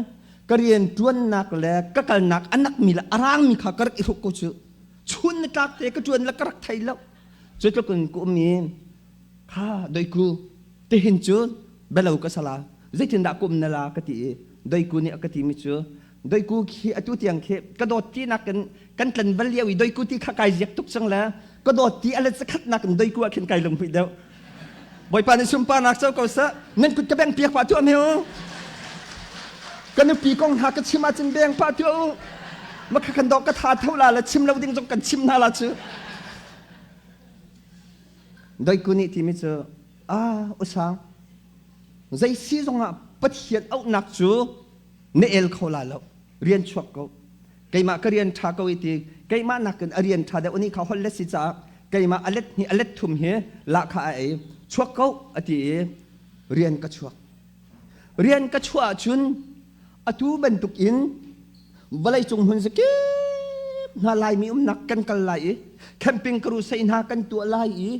ka rian tuannak le ka kalnak anak mi le arang mi kha ka rak i hruk ko cu chun na tlak te ka tuan le ka rak thei lo cu tluk in ku um i kha doiku tihin cu belo ka sala zeitindah kum na la ka ti i doiku nih a ka ti mi cu doiku khi atu tiang khi ka dawt ti nak in kan tlan val lio i doiku ti kha kai ziak tuk cang le ka dawt ti a let zakhat nak in doiku ah khin kai lunghmuih deuh Bawipa nih sunparnak co ko seh nan kut ka beng piak pah tuah meu ka nupi kong hna ka chim ahcun beng pah tuah u makha kan dawh ka tha tho la le chim lo ding zong kan chim hna la cu doiku nih timi cu ah usang zei si zongah Pathian auhnak cu na el kho la lo rian chuak ko keimah ka rian ṭha ko i ti keimah nakin a rian ṭha deuh nih kha holh le si caah keimah a let hnih a let thum hi lahkhah a ei chuak ko a ti i rian ka chuak rian ka chuah ahcun atu bantuk in vawleicung hmun zakip hna Laimi umnak kan kal lai i camping crusade hna kan tuah lai i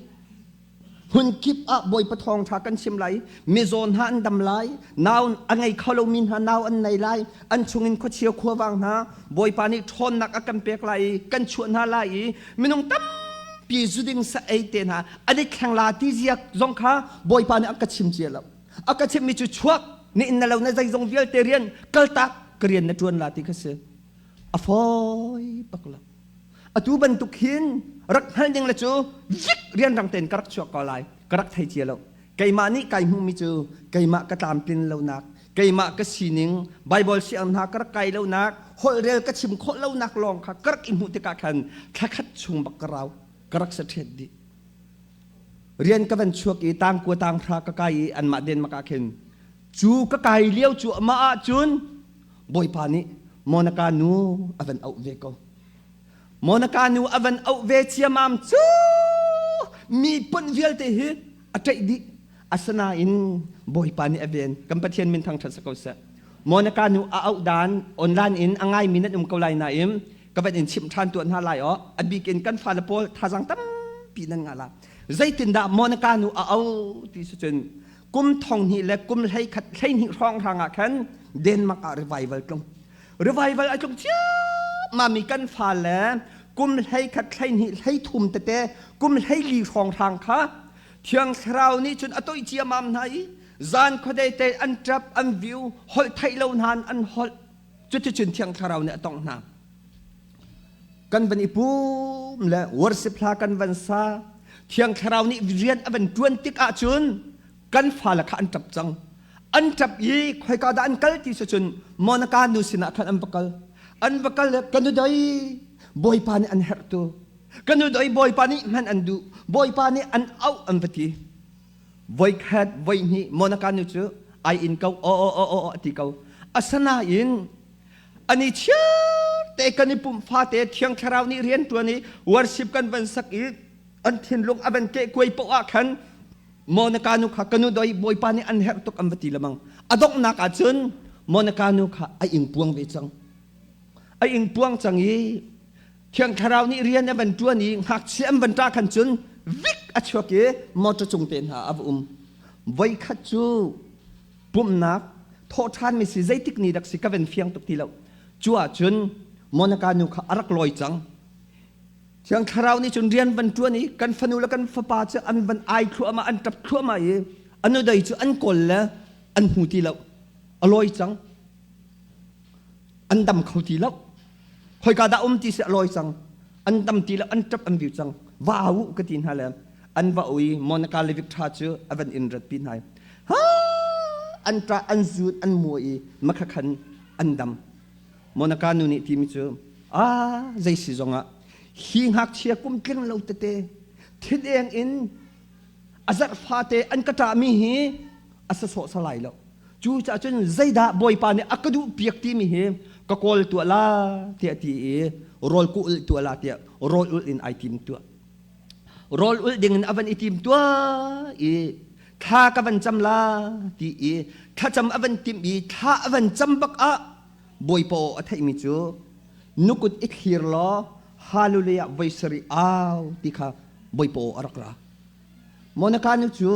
Hmunkip ah Bawipa thawngṭha kan chim lai. Mizaw hna an dam lai. Nau a ngei kho lomi hna nau an nei lai. An chungin khuachia khuavang hna Bawipa nih ṭhawnnak a kan pek lai i kan chuah hna lai i minung tampi zuding sa ei te hna an i thleng la ti ziak zong kha Bawipa nih a ka chim cia lo. A ka chimmi cu chuak ni in na lo na zeizong vialte rian kaltak ka rian na ṭuan la ti kha si. A fawi bak lo. Atu bantuk hin rak hngal ding le cu zik rianrang tein ka rak chuak ko lai. Ka rak thei cia lo. Keimah nih kai hmuhmi cu keimah ka tlamtlin lonak, keimah ka sining, Bible siang hna ka rak kai lonak, holhrel ka chim khawh lonak lawng kha ka rak i hmuh tikah khan thlakhat chung bak ka rau, ka rak sa ṭhet dih. Rian ka van chuak i tangkua tanghra ka kai i anmah Denmark ah khin cu ka kai lio cu amah ahcun Bawipa nih Monica nu a van auh ve ko. Monica nu a van auh ve ciamam cu mi pun vialte hi a ṭaih dih. Asinain Bawipa nih a ven. Kan Pathian min thangṭhat si ko seh. Monica nu a auh dan online in a ngaimi nan um ko lai nain ka van in chimh ṭhan tuah hna lai aw. A bik in kan fale pawl thazaang tampi nan ngah la. Zeitindah Monica nu a auh ti si cun kum thong hnih le kum hlei khat hlei hnih hrawng hrang ah khan Denmark ah revival tlung. Revival a tlung ciammam i kan fale kum hlei khat hlei hnih hlei thum tete kum hlei li hrawng hrang kha Thiang Thlarau nih cun a toih ciammam hna i zan khuadei te an ṭap an viu holh theih lo hna an holh cuticun Thiang Thlarau nih a tongh hna. Kan van i pum le worship hla kan van sa Thiang Thlarau nih rian a van ṭuan tik ahcun kan fale kha an ṭap cang. An ṭap i khoika dah an kal ti si cun Monica nu sinah khan an va kal. An va kal le ka nu doi Bawipa nih an herh tu. Ka nu doi Bawipa nih hman an duh. Bawipa nih an auh an va ti. Voikhat voihnih Monica nu cu ai in ko aw aw aw aw a ti ko. Asinain ani chiar te kan i pumh fate Thiang Thlarau nih rian ṭuan i worship kan van sak i an thinlung a van keh kuai poah ah khan Monica nu kha ka nu doi Bawipa nih an herh tuk an va ti lemang. A donghnak ah cun Monica nu kha a ingpuang ve cang. A ingpuang cang i Thiang Thlarau nih rian a van ṭuan i ngakchia an van ṭa khan cun vik a chuak i motor cung te hna a va um. Voikhat cu pumhnak thawhṭhanmi si zeitik ni dak si ka van fiang tuk ti lo. Cu ahcun Monica nu kha a rak lawi cang. Thiang Thlarau nih cun rian van ṭuan i kan fanu le kan fapa cu an van ai thluahmah, an ṭap thluahmah i a nudei cu an kawl le an hmu ti lo. A lawi cang. An dam kho ti lo. Khoika dah um ti si a lawi cang. An dam ti lo, an ṭap an viu cang. Va au u ka ti hna le an va u i Monica le Victor cu a van in ratpi hna i ha an ṭah an zut an mua i makhakhan an dam. Monica nu nih timi cu ah zei si zongah hi ngakchia kum tling lo tete thideng in a zarh fate an ka ṭahmi hi a sa sawh sa lai lo. Cu caah cun zeidah Bawipa nih a ka duh piak timi hi ka kawl tuah la tiah ti i rawl ku ulh tuah la tiah rawl ulh in ai tim tuah. Rawl ulh ding in a van i tim tuah i thla ka van cam la ti i thlacam a van timh i thla a van cam bak ah Bawipa aw a theihmi cu nukut i thlir law Hallelujah voi sarih au ti kha Bawipa aw a rak ra. Monica nu cu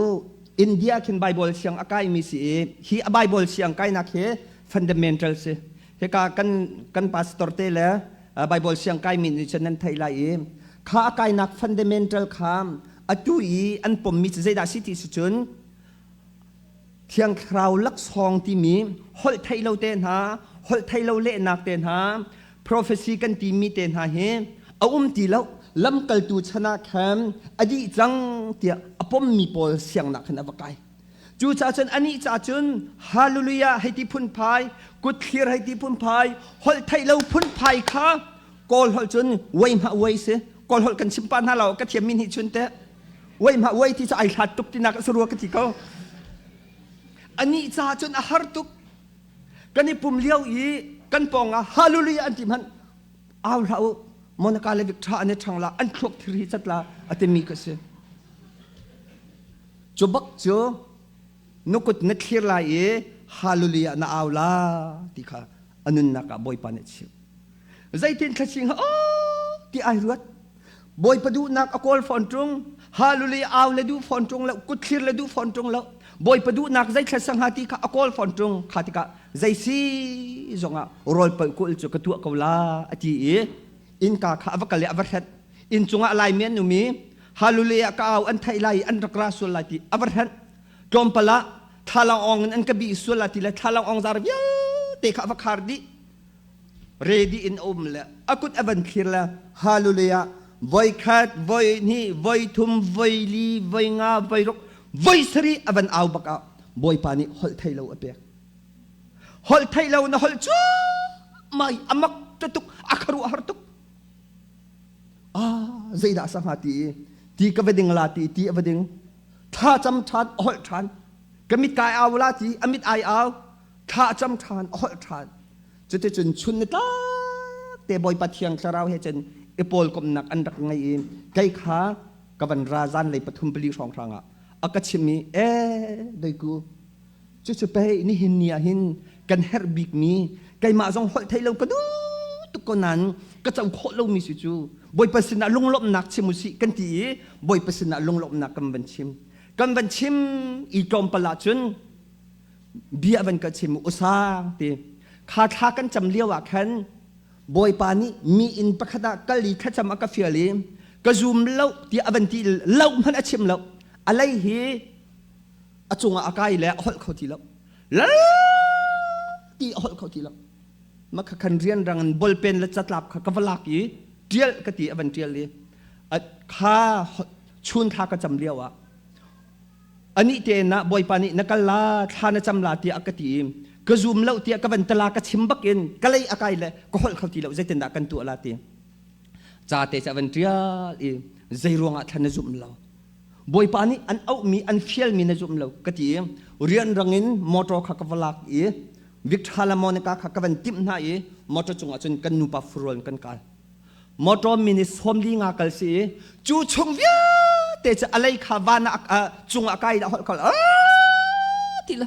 India khin Bible siang a kaimi si i hi a Bible siang kainak hi fundamental si. Hika kan kan pastor te le Bible siang kaimi nih cun nan theih lai i kha a kainak fundamental kha atu i an pommi cu zeidah si ti si cun Thiang Thlarau laksawng timi holh theih lo te hna, holh theih lo lehnak te hna, prophecy kan timi te hna hi a um ti lo. Lamkaltu chan ah khan a dih cang tiah a pommi pawl siangnak khan a va kai. Cucaah cun anih caah cun hallelujah hei ti phunphai, kutthlir hei ti phunphai, holh theih lo phunphai kha Kawl holh cun uai hmah uai si. Kawl holh kan chim pah hna lo ka thiammi nih chun teh. Uai hmah uai ti cu ai hlat tuk tinak a si rua ka ti ko. Anih caah cun a har tuk. Kan i pum lio i kan pawng ah hallelujah an ti hmanh au hlah u Monica le Victor an i ṭhang la an thluak thir hi cat la a timi ka si. Cu bak cu nukut na thlir lai i hallelujah na au la ti kha a nunnak ah Bawipa nih a chimh. Zeitin thlacing ha oh ti ai ruat. Bawipa duhnak a kawl fawn ṭung hallelujah au le duh fawn ṭung lo kutthlir le duh fawn ṭung lo Bawipa duhnak zei thla sang ha ti kha a kawl fawn ṭung kha tikah zei si zongah rawl palh kul cu ka tuah ko la a ti i innka kha a va kal i a va hrenh inn cungah laimi an um i hallelujah ka au an theih lai i an rak ra sual lai ti a va hrenh tlawmpal ah thlalang ong in an ka bih sual la ti le thlalang ong zar vialte kha a va khar dih ready in a um le a kut a van thlir le hallelujah voi khat voi hnih voi thum voi li voi nga voi ruk voi sarih a van au bak ah bawipa nih holh thei lo a pek holh thei lo na holh cu mai amak tuk a kharuah har tuk ah zeidah sa hnga ti ti ka va ding la ti ti a va ding thla cam ṭhan a holh ṭhan ka mit kai au la ti a mit ai au thla cam ṭhan a holh ṭhan cuticun chun ni tlak te Bawipa Thiang Thlarau he cun i pawl komnak an rak ngei i kei kha ka van ra zan lei pathum pali hrawnghrang ah a ka chim i e doiku cucu pei nihin ni ah hin kan herh bikmi keimah zong holh thei lo ka duh tuk ko nain ka co khawh lomi si cu Bawipa sinah lunglawmhnak chim usih kan ti i Bawipa sinah lunglawmhnak kan van chim kan van chim i tlawmpal ah cun bia van ka chim usang ti kha thla kan cam lio ah khan Bawipa nih mi inn pakhat ah kal i thlacam a ka fial i ka zum lo tiah a van ti lo hmanh a chim lo a lei hi a cungah a kai le a holh kho ti lo lal ti a holh kho ti lo makha khan rianrang in ballpen le catlap kha ka va lak i tial ka ti a van tial i kha chun thla ka cam lio ah. Ani te na Bawipa nih na kal la thla na cam la tiah a ka ti i ka zum lo tiah ka van tala ka chim bak in ka lei a kai le ka holh kho ti lo zeitindah kan tuah la ti. Ca te ca van ṭial i zei ruangah thla na zumh lo. Bawipa nih an auhmi an fialmi na zumh lo ka ti i rianrang in motor kha ka va lak i Victor le Monica kha ka van timh hna i motor cungah cun kan nupa furual in kan kal. Motor minute 45 kal si i cu chung vialte cu a lei kha van ah cungah kai dah holh kal ti le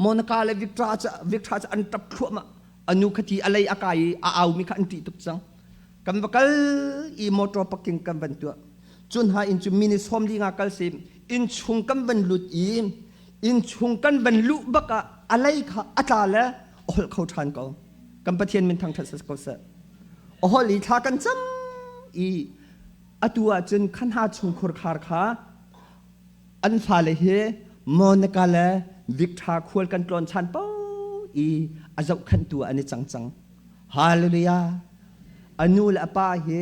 Monica le Victor cu Victor cu an ṭap thluahmah. Anu kha ti a lei a kai i a aumi kha an ṭih tuk cang. Kan va kal i motor parking kan van tuah. Cun ha inn cu minute 45 kal si inn chung kan van lut i inn chung kan van luh bak ah a lei kha a tla le a holh kho ṭhan ko. Kan Pathian min thangṭhat si ko seh. A holh i thla kan cam i atu ahcun kha hna chungkhur khar kha an fale hi Monica le Victor khual kan tlawn chan paoh i a zohkhenhtu ah an i cang cang. Hallelujah! A nu le a pa hi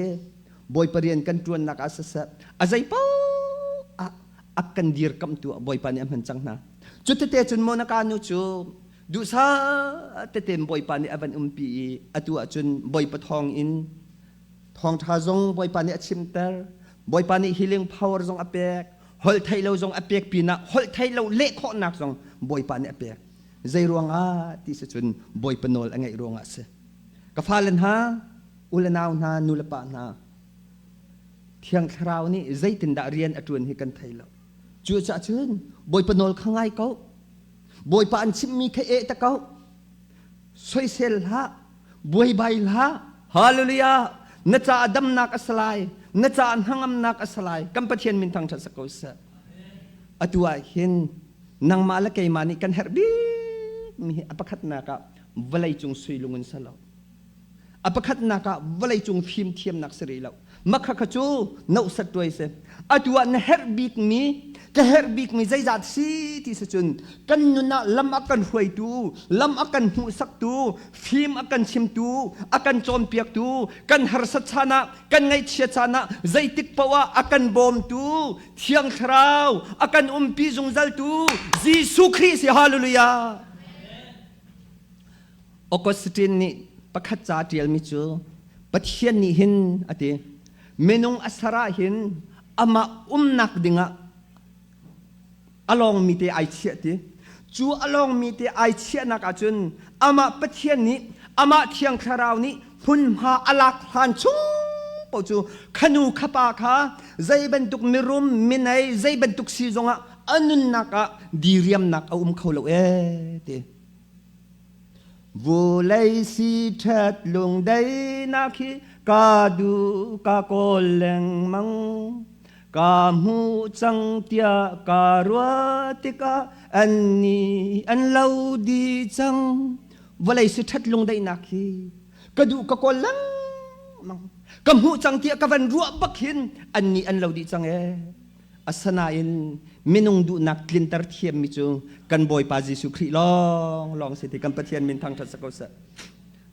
Bawipa rian kan ṭuannak ah siseh, a zei paoh ah a kan dirkamhtu ah Bawipa nih a hman cang hna. Cutete cun Monica nu cu duhsah tete Bawipa nih a van umpi i atu ahcun Bawipa thawng in thawngṭha zong Bawipa nih a chimter. Bawipa nih healing power zong a pek. Holh theih lo zong a pek pinah holh theih lo leh khawhnak zong Bawipa nih a pek. Zei ruangah ti si cun Bawipa nawl a ngaih ruangah a si. Ka fale hna, u le nau hna, nu le pa hna, Thiang Thlarau nih zeitindah rian a ṭuan hi kan thei lo. Cucaah cun Bawipa nawl kha ngai ko. Bawipa an chimhmi kha eh ta ko. Soisel hlah, buaibai hlah. Hallelujah! Na caah damnak a si lai. Na caah hnangamnak a si lai. Kan Pathian min thangṭhat si ko seh. Atu ah hin nangmah le keimah nih kan herh bikmi hi a pakhatnak ah vawleicung suilung in si lo. A pakhatnak ah vawleicung fimthiamnak si rih lo. Makha kha cu nohsat tuai si. Atu ah na herh bikmi, ka herh bikmi zeizat si ti si cun kan nun ah lam a kan hruaitu, lam a kan hmuhsaktu, fim a kan chimtu, a kan cawnpiaktu, kan harsat caan ah, kan ngaihchia caan ah zeitik paoh ah a kan bawmtu, Thiang Thlarau a kan umpi zungzaltu Jesuh Khrih si. Hallelujah! Augustine nih pakhat ca a ṭialmi cu Pathian nih hin a ti minung a ser ah hin amah umnak dingah a lawngmi te ai chiah ti cu a lawngmi te ai chiahnak ahcun amah Pathian nih amah Thiang Thlarau nih hmunhma a lak hlan chung paoh cu khanu khapa kha zei bantuk mirum minei zei bantuk si zongah a nunnak ah diriamnak a um kho lo ee ti. Vulei si ṭhet lungdeinak hi ka duh ka kawl lengmang. Ka hmuh cang tiah ka ruah tikah an nih an lo dih cang. Vawlei si ṭhat lungdaihnak hi ka duh ka kawl lengmang. Ka hmuh cang tiah ka van ruah bak hin an nih an lo dih cang ee. Asinain minung duhnak tlinter thiammi cu kan Bawipa Jesuh Khrih lawng lawng si ti kan Pathian min thangṭhat si ko seh.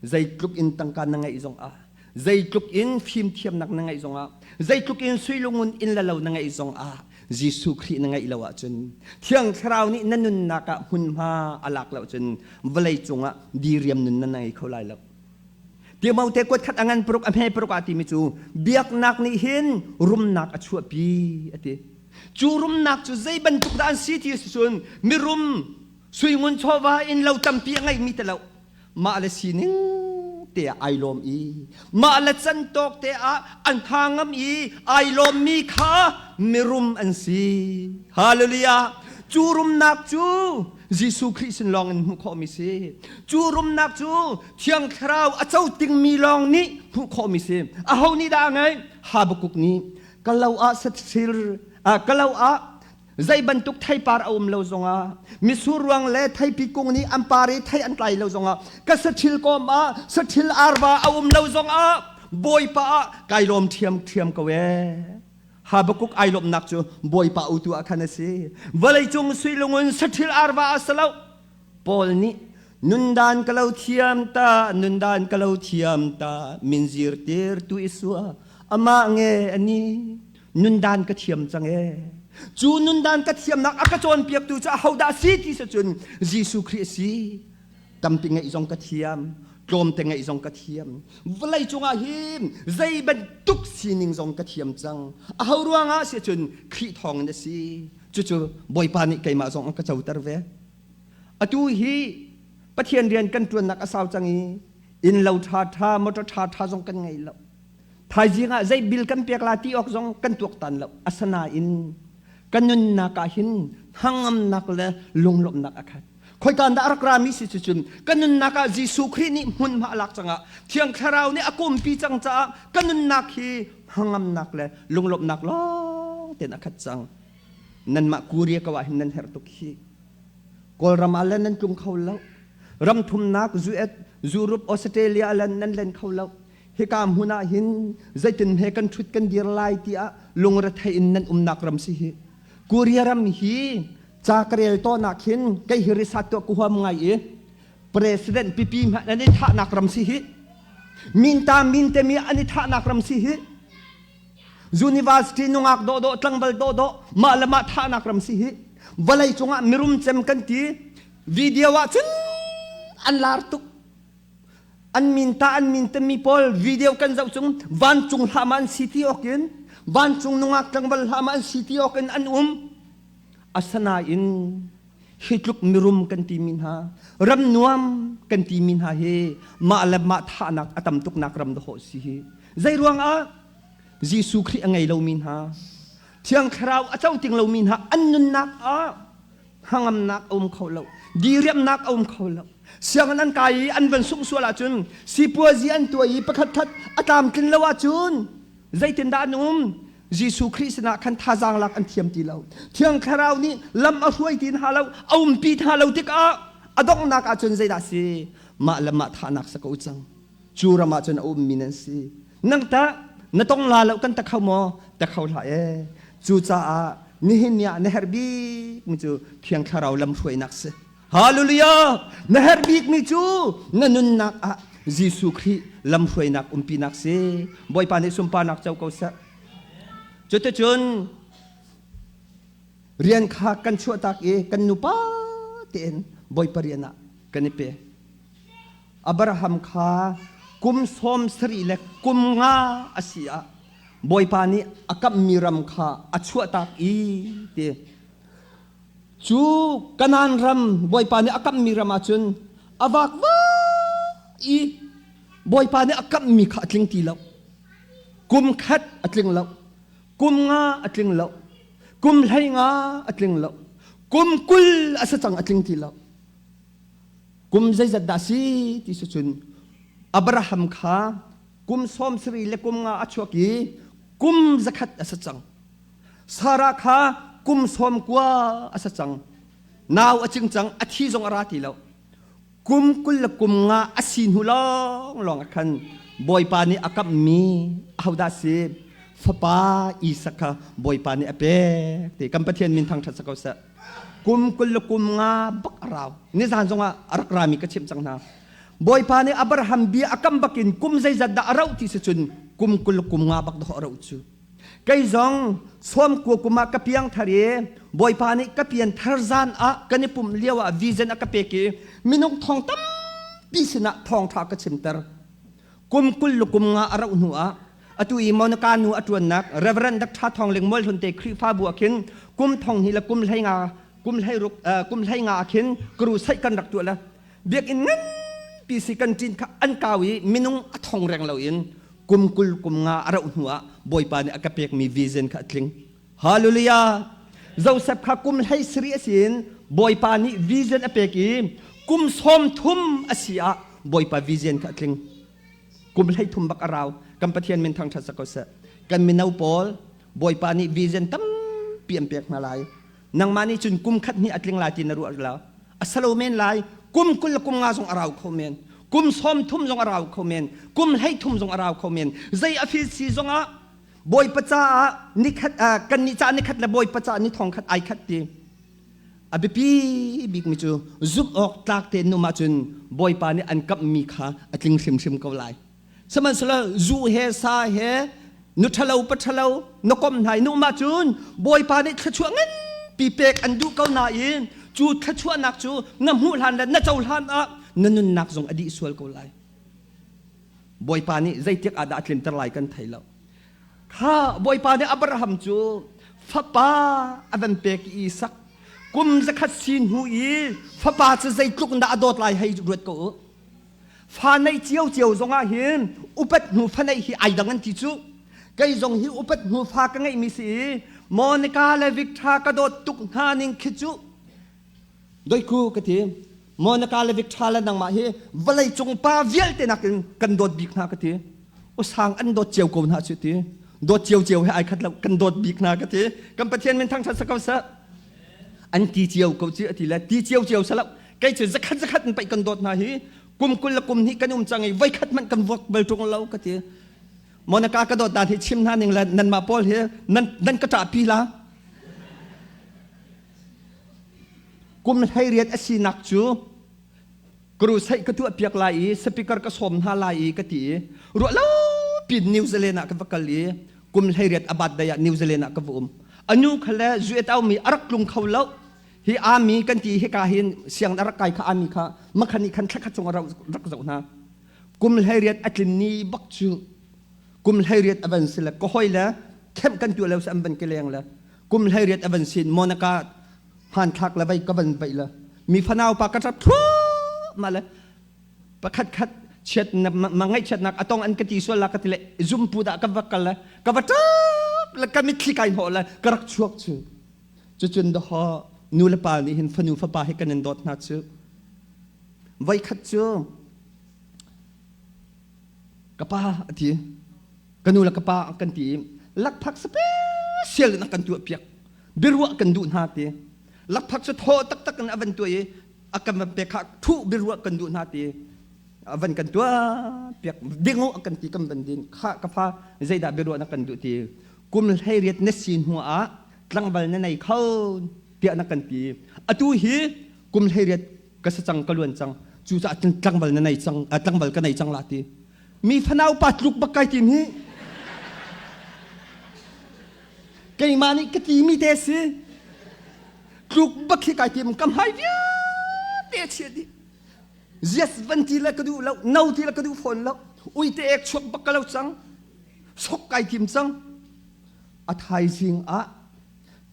Zeitluk in tangka na ngeih zongah, zeitluk in fimthiamnak na ngeih zongah, zeitluk in suilungun inn le lo na ngeih zongah, Jesuh Khrih na ngeih lo ahcun Thiang Thlarau nih na nunnak ah hmunhma a lak lo cun vawlei cungah diriam nun na ngei kho lai lo. Timote kuat khat a ngan paruk a hme paruk ah timi cu biaknak nih hin rumnak a chuahpi a ti. Cu rumnak cu zei bantuk dah an si ti a si cun mirum suingun chawva in lo tampi a ngeimi te lo mah le sining te ah ai lawm i mah le can tawk te ah an tha ngam i ai lawmmi kha mirum an si. Hallelujah! Cu rumnak cu Jesuh Khrih sin lawng in hmuh khawhmi si. Cu rumnak cu Thiang Thlarau a co tingmi lawng nih hmuh khawhmi si. Aho nih dah a ngeih? Habakkuk nih ka lo ah sathil ka lo ah zei bantuk theipar a um lo zongah misur ruang le theipi kung nih an par i thei an tlai lo zongah ka sathil kawm ah sathil arva a um lo zongah Bawipa ah kai lawm ṭhiamṭhiam ko ee. Habakkuk ai lawmhnak cu Bawipa utu ah khan a si. Vawleicung suilungun saṭhil arva a si lo. Paul nih nundan ka lo thiam ta, nundan ka lo thiam ta, min zirtir tu Isua, amah nge ani, nundan ka thiam cang e. Cu nundan ka thiamnak a ka cawnpiaktu cu ahodah a si ti si cun Jesuh Khrih a si. Tampi ngeih zong ka thiam, tlawmte ngeih zong ka thiam. Vawlei cungah hin zei bantuk sining zong ka thiam cang. Aho ruangah si cun Khrih thawngin a si. Cucu Bawipa nih keimah zong a ka coter ve. Atu hi Pathian rian kan ṭuannak a sau cang i inn lo ṭhaṭha, motor ṭhaṭha zong kan ngei lo. Thaizing ah zei bil kan pek la ti awk zong kan tuaktan lo. Asinain kan nunnak ah hin hnangamnak le lunglawmhnak a khat. Khoikan dah a rak rami si cucun kan nunnak ah Jesuh Khrih nih hmunhma a lak cangah Thiang Thlarau nih a kumpi cang caah kan nunnak hi hnangamnak le lunglawmhnak lawng tein a khat cang. Nanmah Korea ko ah hin nan herh tuk hi. Kawlram ah le nan tlung kho lo. Ram thumnak US, Europe, Australia le nan len kho lo. Hika hmun ah hin zeitin he kan ṭhut kan dir lai tiah lungrethei in nan umnak ram si hi. Korea ram hi ca ka rel tawn ah khin kei hi risat tuah ka huam ngai i president pipi hmanh an i thahnak ram si hi. Minta min temi an i thahnak ram si hi. University nungak dawhdawh tlangval dawhdawh mah le mah thahnak ram si hi. Vawlei cungah mirum cem kan ti video ah cun an lar tuk. An min ta an min temi pawl video kan zoh cung vancung hlah ma an si ti awk in vancung nungak tlangval hlah ma an si ti awk in an um. Asanain hi tluk mirum kan timi hna ram nuam kan timi hna hi mah le mah thahnak a tam tuknak ram dawh si hi. Zei ruangah Jesuh Khrih a ngei lomi hna Thiang Thlarau a co ting lomi hna an nunnak ah hnangamnak a um kho lo, diriamnak a um kho lo. Sianginn an kai i an van sungh sual ahcun sipuazi an tuah i pakhat khat a tlamtlin lo ahcun zeitindah an um? Jesuh Khrih sinah khan thazaang lak an thiam ti lo. Thiang Thlarau nih lam a hruai ti hna lo, a umpi hna lo tikah a donghnak ahcun zeidah si? Mah le mah thahnak sa ko cang. Cu ram ah cun a ummi nan si. Nang tah na tong la lo kan ta kho maw? Ta kho hlah ee. Cucaah nihin ni ah na herh bikmi cu Thiang Thlarau lamhruainak si. Hallelujah! Na herh bikmi cu na nunnak ah Jesuh Khrih lamhruainak umpinak si. Bawipa nih sunparnak co ko seh. Cuticun rian kha kan chuahtak i kan nupa tein Bawipa rian ah kan i pe. Abraham kha kum 70 le kum nga a si ah Bawipa nih a kamhmi ram kha a chuahtak i ti. Cu Kanaan ram Bawipa nih a kamhmi ram ah cun a vakva i Bawipa nih a kamhmi kha a tling ti lo. Kum khat a tling lo. Kum nga a tling lo. Kum 15 a tling lo. Kum 20 a si cang a tling ti lo. Kum zeizat dah si ti si cun Abraham kha kum 70 le kum nga a chuak i kum 100 a si cang. Sarah kha kum 90 a si cang. Nau a cing cang, a thi zong a ra ti lo. Kum 20 le kum nga a si hnu lawnglawng ah khan Bawipa nih a kamhmi ahodah si? Fapa Isak kha Bawipa nih a pek ti kan Pathian min thangṭhat si ko seh. Kum 20 le kum nga bak a rau. Nizan zongah a rak rami ka chimh cang hna. Bawipa nih Abraham bia a kam bakin kum zeizat dah a rauh ti si cun kum 20 le kum nga bak dah a rauh cu. Kei zong 90 kum ah ka piang thar i Bawipa nih ka pian thar zan ah kan i pumh lio ah vision a ka pek i minung thong tampi sinah thawngṭha ka chimter. Kum 20 le kum nga a rauh hnu ah atu i Monica nu a ṭuannak Reverend Dr. Thawng Ling Mualhlun te Khrihfabu ah khin kum thong hnih le kum 15 kum 16 kum 15 ah khin crusade kan rak tuah le biakinn nganpi si kan ṭin kha an kau i minung a thong reng loin kum 20 kum nga a rauh hnu ah Bawipa nih a ka pekmi vision kha a tling. Hallelujah! Joseph kha kum 17 a si in Bawipa nih vision a pek i kum 30 a si ah Bawipa vision kha a tling. Kum 33 bak a rau. Kan Pathian min thangṭhat sak ko seh. Kan mino pawl Bawipa nih vision tampi an pek hna lai. Nangmah nih cun kum khat hnih a tling lai ti na ruah lo. A salo men lai. Kum 20 le kum nga zong a rau kho men. Kum 30 zong a rau kho men. Kum 33 zong a rau kho men. Zei a fil si zongah Bawipa caah nikhat kan nih caah nikhat le Bawipa caah ni thong khat ai khat ti. A biapi bikmi cu zumh awk tlak tein um ahcun Bawipa nih an kamhmi kha a tling hrimhrim ko lai. Sihmanhsehlaw zu he sa he. Nu ṭhalo pa ṭhalo na kom hna i nu mah cun Bawipa nih thluachuah nganpi pek an duh ko nain cu thluachuahnak cu na hmuh hlan le na cohlan ah na nunnak zong a dih sual ko lai. Bawipa nih zeitik ah dah a tlinter lai kan thei lo. Kha Bawipa nih Abraham cu fapa a van pek i Isak kum zakhat sin hnu i fapa cu zeitluk in dah a dawt lai hei ruat ko u. Fa neih ciocio zongah hin upat hnu fa neih hi ai dang an ti cu. Kei zong hi upat hnu fa ka ngeihmi si i Monica le Victor ka dawt tuk hna ning khi cu doiku ka ti. Monica le Victor le nangmah hi vawlei cung pa vialte nakin kan dawt bik hna ka ti. Usang an dawt cio ko hna cu ti. Dawt ciocio he ai khat lo kan dawt bik hna ka ti. Kan Pathian min thangṭhat sa ko seh. An ti cio ko ci a ti le ti ciocio sa lo. Kei cu zakhat zakhat in paih kan dawt hna hi kum 20 le kum hnih kan um cang i voikhat hmanh kan vuak bal ṭung lo ka ti. Monica ka dawt dan hi chim hna ning le nanmah pawl hi nan nan ka ṭahpi la. Kum 18 a sinak cu crusade ka tuah piak lai i speaker ka sawm hna lai i ka ti i ruah lo pin New Zealand ah ka va kal i kum 18 a birthday ah New Zealand ah ka va um. Anu kha le zuet aumi a rak tlung kho lo. Hi ami kan ti hika hin siang a rak kai kha ami kha makhani khan thlakhat chung a rak zoh hna. Kum 18 a tlin ni bak cu kum 18 a van si le ka hoi le kemh kan tuah lo si an van ke leng le kum 18 a van sin Monica hmanthlak le vei ka van veih le mi fanau pa ka ṭap thluahmah le pakhat khat chiat ma ngaihchiatnak a tong an ka ti sual la ka ti le zumpu dah ka va kal le ka va ṭap le ka mitthli kai hnawh le ka rak chuak cu cucun dahaw nu le pa nih hin fanu fapa hi kan in dawt hna cu voikhat cu ka pa a ti ka nu le ka pa kan ti i lakphak special in a kan tuah piak biaruah kan duh hna ti lakphak cu thaw taktak in a van tuah i a kan van pek kha thuh biaruah kan duh hna ti a van kan tuah piak ding u a kan ti kan van din kha ka fa zeidah biaruah na kan duh ti kum 18 na si hnu ah tlangval na nei kho tiah na kan ti atu hi kum 18 ka si cang ka luan cang cucaah tlangval na nei cang tlangval ka nei cang la ti mi fanau pa tluk bak kai tim hi keimah nih ka ti mi te si tluk bak hi kai tim kam hai vialte chia dih yes van ti le ka duh lo no ti le ka duh fawn lo ui te ek chuak bak ka lo cang sok kai tim cang a thaizing ah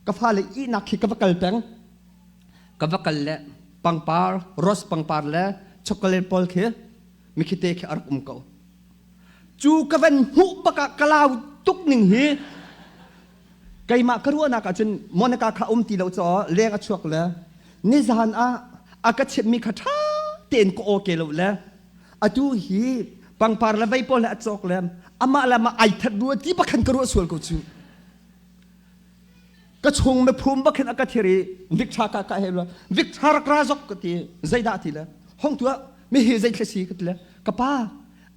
ka fale ihnak khi ka va kal peng ka va kal le pangpar rose pangpar le chocolate pawl khi mikhite khi a rak um ko cu ka van hmuh bak ah ka lau tuk ning hi keimah ka ruahnak ah cun Monica kha um ti lo caw leng a chuak le nizan ah a ka chimhmi kha ṭha tein ka aw ke lo le atu hi pangpar le vei pawl le a cawk le amah le amah ai that rua ti bakhan ka ruah sual ko cu ka chung me phum bak hin a ka thir i Victor ka ka he Victor rak ra zok ka ti zeidah ti le hong tu ah mi hi zei thla si ka ti le ka pa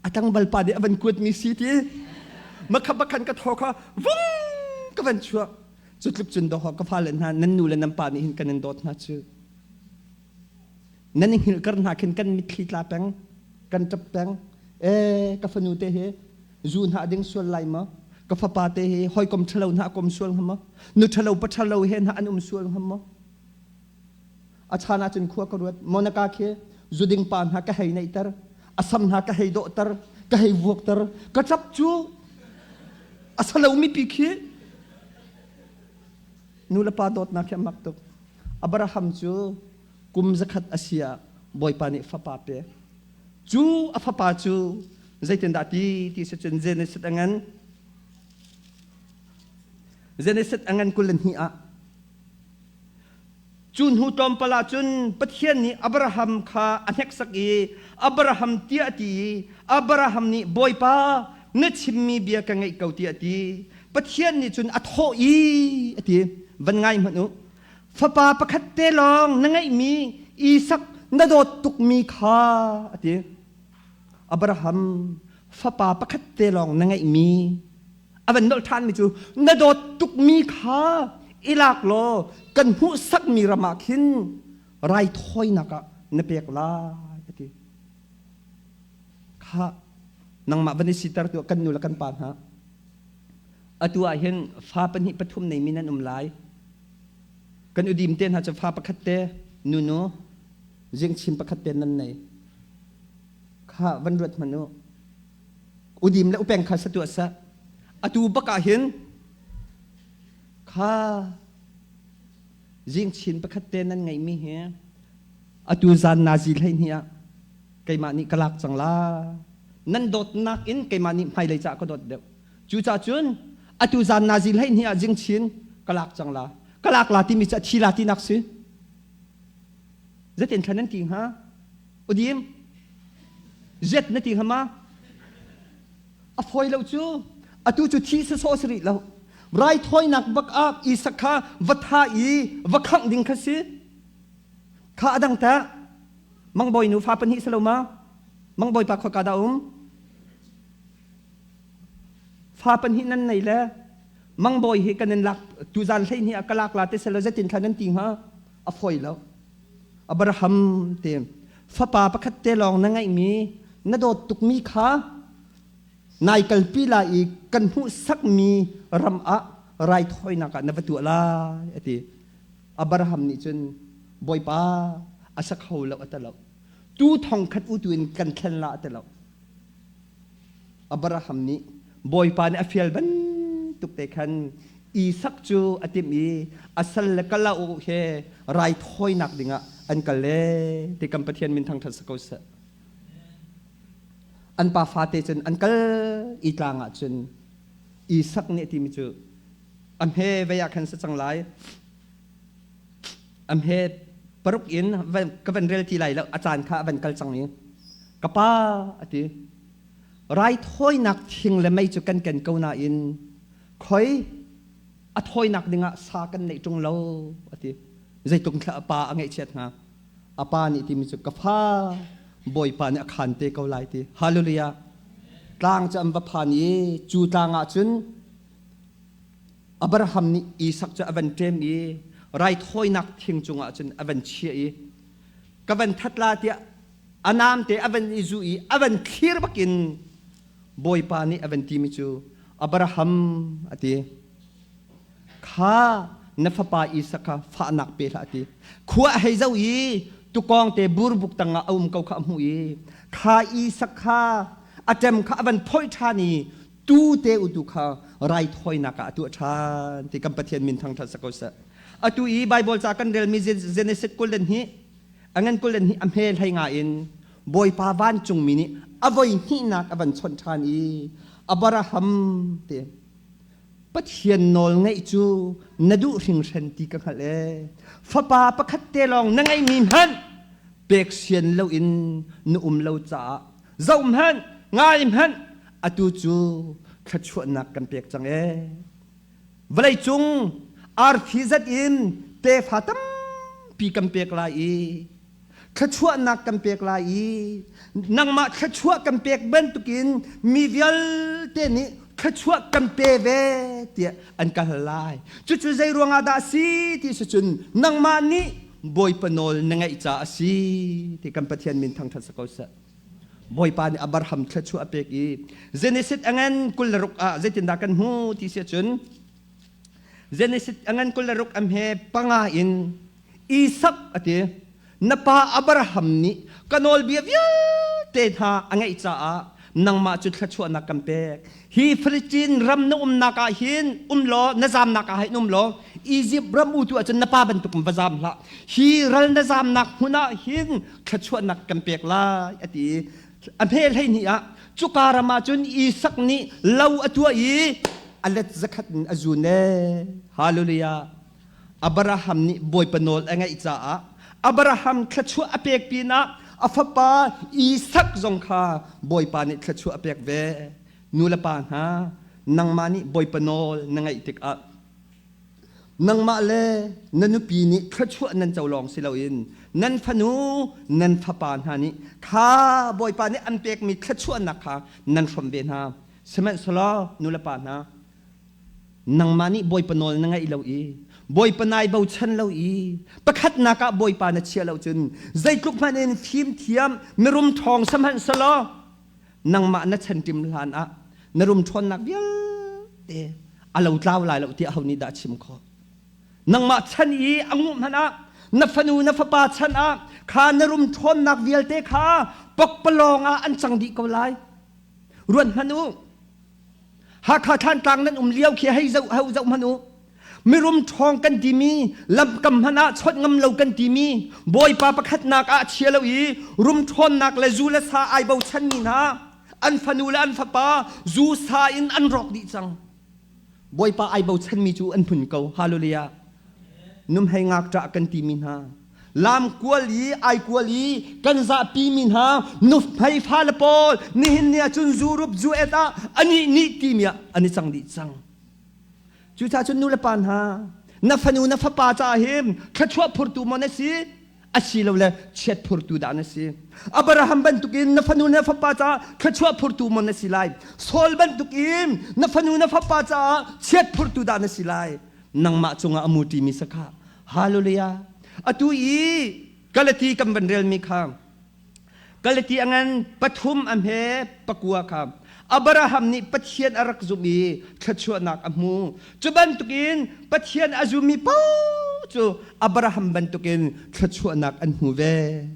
a tlangval pa nih a van kuat mi si ti makha bakhan ka thaw kha vung ka van chuah cu tluk cun doho ka fale hna nan nu le nan pa nih hin kan in dawt hna cu nan i hngilh kar hna khin kan mitthli tla peng kan ṭap peng e ka fanu te hi zu hna ding sual lai maw ka fapa te hi hawikom ṭhalo hna a kom sual hnga maw nu ṭhalo pa ṭhalo he hna an um sual hnga maw a chan ahcun khua ka ruat Monica khi zuding pa hna ka hei neihter a sam hna ka hei dawhter ka hei vuakter ka ṭap cu a salomi pi khi nu le pa dawtnak khi a mak tuk Abraham cu kum 100 a si ah Bawipa nih fapa pek cu a fapa cu zeitindah ti ti si cun Genesis a ngan Genesis a ngan 22 ah cu hnu tlawmpal ah cun Pathian nih Abraham kha a hneksak i Abraham tiah a ti i Abraham nih Bawipa na chimmi bia ka ngaih ko tiah a ti Pathian nih cun a thawh i a ti van ngai hmanh u fapa pakhat te lawng na ngeihmi Isak na dawt tukmi kha a ti Abraham fapa pakhat te lawng na ngeihmi a van nolh ṭhanmi cu na dawt tukmi kha i lak law kan hmuhsakmi ram ah khin raithawinak ah na pek lai a ti kha nangmah van i siter tu kan nu le kan pa hna. Atu ah hin fa pahnih pathum neimi nan um lai. Kan udim te hna cu fa pakhat te nunu zingchin pakhat te nan nei. Kha van ruat hmanh u. Udim le upeng kha sa tuah seh. Atu bak ah hin kha zingchin pakhat te nan ngeihmi hi atu zan nazi 12 ah keimah nih ka lak cang la. Nan dawtnak in keimah nih hmailei caah ka dawt deuh. Cucaah cun atu zan nazi 12 ah zingchin ka lak cang la. Ka lak la timi cu a thi la tinak si. Zeitin thlan nan ti hnga? Udim zet na ti hnga ma? A fawi lo cu. Atu cu thi sawsawh si rih lo. Raithawinak bak ah Isak kha va tha i va khangh ding kha si. Kha a dang tah. Mangbawi nu fa pahnih si lo ma? Mangbawi pa khua ka dah um? Fa pahnih nan nei le mangbawi hi kan in lak tuzan 12 ah ka lak la te selo zeitin thla nan ti hnga? A fawi lo. Abraham te fapa pakhat te lawng na ngeihmi na dawt tukmi kha nai kalpi lai i kan hmuhsakmi ram ah raithawinak ah na va tuah lai a ti. Abraham nih cun Bawipa a sa kho lo a ti lo. Tu thong khat u tu in kan thlen la a ti lo. Abraham nih Bawipa nih a fial bantuk te khan Isak cu a timh i a sal le kalauk he raithawinak dingah an kal le ti kan Pathian min thangṭhat si ko seh. An pa fate cun an kal i tlang ah cun Isak nih a timi cu a hme vei ah khan si cang lai. A hme paruk in ka van rel ti lai lo a caan kha a van kal cang i ka pa a ti. Raithawinak thing le mei cu kan ken ko nain khoi a thawinak dingah sa kan neih ṭung lo a ti. Zeitluk thla a pa a ngaihchiat hnga. A pa nih timi cu ka fa Bawipa nih a khan te ko lai ti. Hallelujah. Tlang cu an va phan i cu tlang ah cun Abraham nih Isak cu a van ṭem i raithawinak thing cungah cun a van chiah i ka van that la tiah a namte a van i zu i a van thlir bakin Bawipa nih a van timi cu Abraham a ti. Kha na fapa Isak kha fahnak pe hlah a ti. Khua a hei zoh i tukawng te burbuk tangah a um ko kha a hmuh i kha Isak kha a ṭem kha a van phoih ṭhan i tu te utu kha raithawinak ah a tuah ṭhan ti kan Pathian min thangṭhat sa ko seh. Atu i Baibal ca kan relmi Genesis 22 a ngan 22 a hme hlei nga in Bawipa vancungmi nih a voi hnihnak a van chawnh ṭhan i Abraham te Pathian nawl ngeih cu na duh hringhran ti ka hngalh ee. Fapa pakhat te lawng na ngeihmi hmanh pek sian loin na um lo caah zoh hmanh ngai hmanh atu cu thluachuahnak kan pek cang ee. Vawleicung arfi zat in tefa tampi kan pek lai i thluachuahnak kan pek lai i nangmah thluachuah kan pek bantukin mi vialte nih thluachuah kan pe ve tiah an ka hal lai. Cucu zei ruangah dah a si ti si cun nangmah nih Bawipa nawl na ngaih caah a si ti kan Pathian min thangṭhat si ko seh. Bawipa nih Abraham thluachuah a pek i Genesis a ngan 26 ah zeitindah kan hmu ti si ahcun Genesis a ngan 26 a hme panga in Isak a ti na pa Abraham nih ka nawlbia vialte hna a ngeih caah nangmah cu thluachuahnak kan pek hi Philistine ram na umnak ah hin um law na zamnak ah hin um law Egypt ram u tu ahcun na pa bantuk va zam hlah hi ral na zamnak hmun ah hin thluachuahnak kan pek lai a ti a hme 12 ah cuka ram ah cun Isak nih lo a tuah i a let zakhat in a zun e hallelujah Abraham nih Bawipa nawl a ngaih caah Abraham thluachuah a pek pinah a fapa Isak zong kha Bawipa nih thluachuah a pek ve nu le pa hna nangmah nih Bawipa nawl na ngaih tikah nangmah le na nupi nih thluachuah nan co lawng si loin nan fanu nan fapa hna nih kha Bawipa nih an pekmi thluachuahnak kha nan hrawm ve hna sihmanhsehlaw nu le pa hna nangmah nih Bawipa nawl na ngaih lo i Bawipa nai bochan lo i pakhatnak ah Bawipa na chiah lo cun zeitluk hmanh in fimthiam mirum ṭhawng sihmanhsehlaw nangmah na chanṭim hlan ah na rum ṭhawnnak vialte. A lo tlau lai lo tiah ho nih dah chim khawh? Nangmah chan i a nguh hmanh ah na fanu na fapa chan ah kha na rum ṭhawnnak vialte kha pokpalawng ah an cang dih ko lai. Ruat hmanh u. Hakha Thlantlang nan um lio khi hei zoh hau zoh hmanh u. Mirum ṭhawng kan timi, lamkam hmanh ah chawnh ngam lo kan timi, Bawipa pakhatnak ah chia lo i rum ṭhawnnak le zu le sa ai bochanmi hna, an fanu le an fapa zu sa in an rawk dih cang. Bawipa ai bochanmi cu an hmun ko. Hallelujah. Numhei ngakṭah kan timi hna, lam kual i ai kual i kan zahpi mi hna nuhmei fale pawl nihin ni ah cun zurup zu et ah anih nih timi ah an i cang dih cang. Cucaah cun nu le pa hna, na fanu na fapa caah hin thluachuah phurtu maw na si? Asilole chiat phurtu dah na si? Abraham bantukin na fanu na fapa caah thluachuah phurtu maw na si lai? Saul bantukin na fanu na fapa caah chiat phurtu dah na si lai? Nangmah cungah a muṭimi sakha. Hallelujah. Atu i Galati kan van relmi kha Galati a ngan pathum a hme pakua kha Abraham nih Pathian a rak zumh i thluachuahnak a hmu. Cu bantukin Pathian a zummi paoh cu Abraham bantukin thluachuahnak an hmu ve.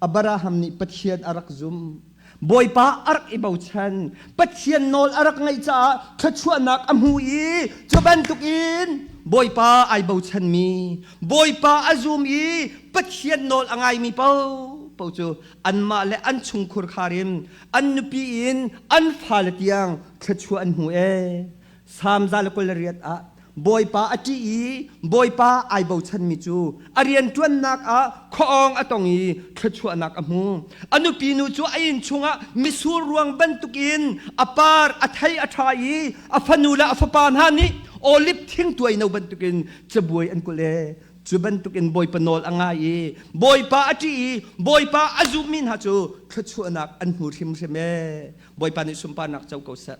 Abraham nih Pathian a rak zumh. Bawipa a rak i bochan. Pathian nawl a rak ngaih caah thluachuahnak a hmu i cu bantukin Bawipa ai bochanmi, Bawipa a zum i Pathian nawl a ngaimi paohpaoh cu anmah le an chungkhur khar in an nupi in an fale tiang thluachuah an hmu ee. Salm 128 ah Bawipa a ṭih i Bawipa ai bochanmi cu a rianṭuannak ah khuaawng a tong i thluachuahnak a hmu. A nupi nu cu a inn chungah misur ruang bantukin a par a thei a ṭha i a fanu le a fapa hna nih oliv thing tuai no bantukin cabuai an kulh ee. Cu bantukin Bawipa nawl a ngai i Bawipa a ṭih i Bawipa a zummi hna cu thluachuahnak an hmu hrimhrim ee. Bawipa nih sunparnak co ko seh.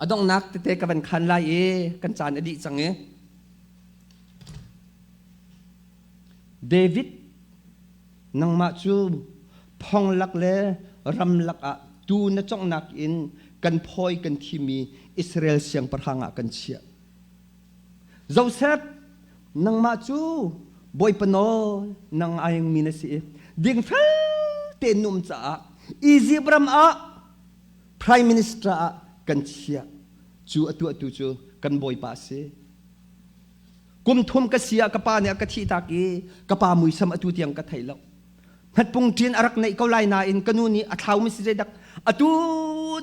A donghnak tete ka van khan lai i kan caan a dih cang i David nangmah cu phong lak le ram lak ah tu na conghnak in kan phawi kan thimi Israel siangpahrang ah kan chiah. Joseph, nangmah cu Bawipa nawl nang aingmi na si i dingfel tein na um caah Egypt ram ah Prime Minister ah kan chiah. Cu a tuahtu cu kan Bawipa a si. Kum thum ka si ah ka pa nih a ka thihtak i ka pa muisam atu tiang ka thei lo. Hmatpung ṭin a rak neih ko lai nain ka nu nih a thlaumi si zeidak atu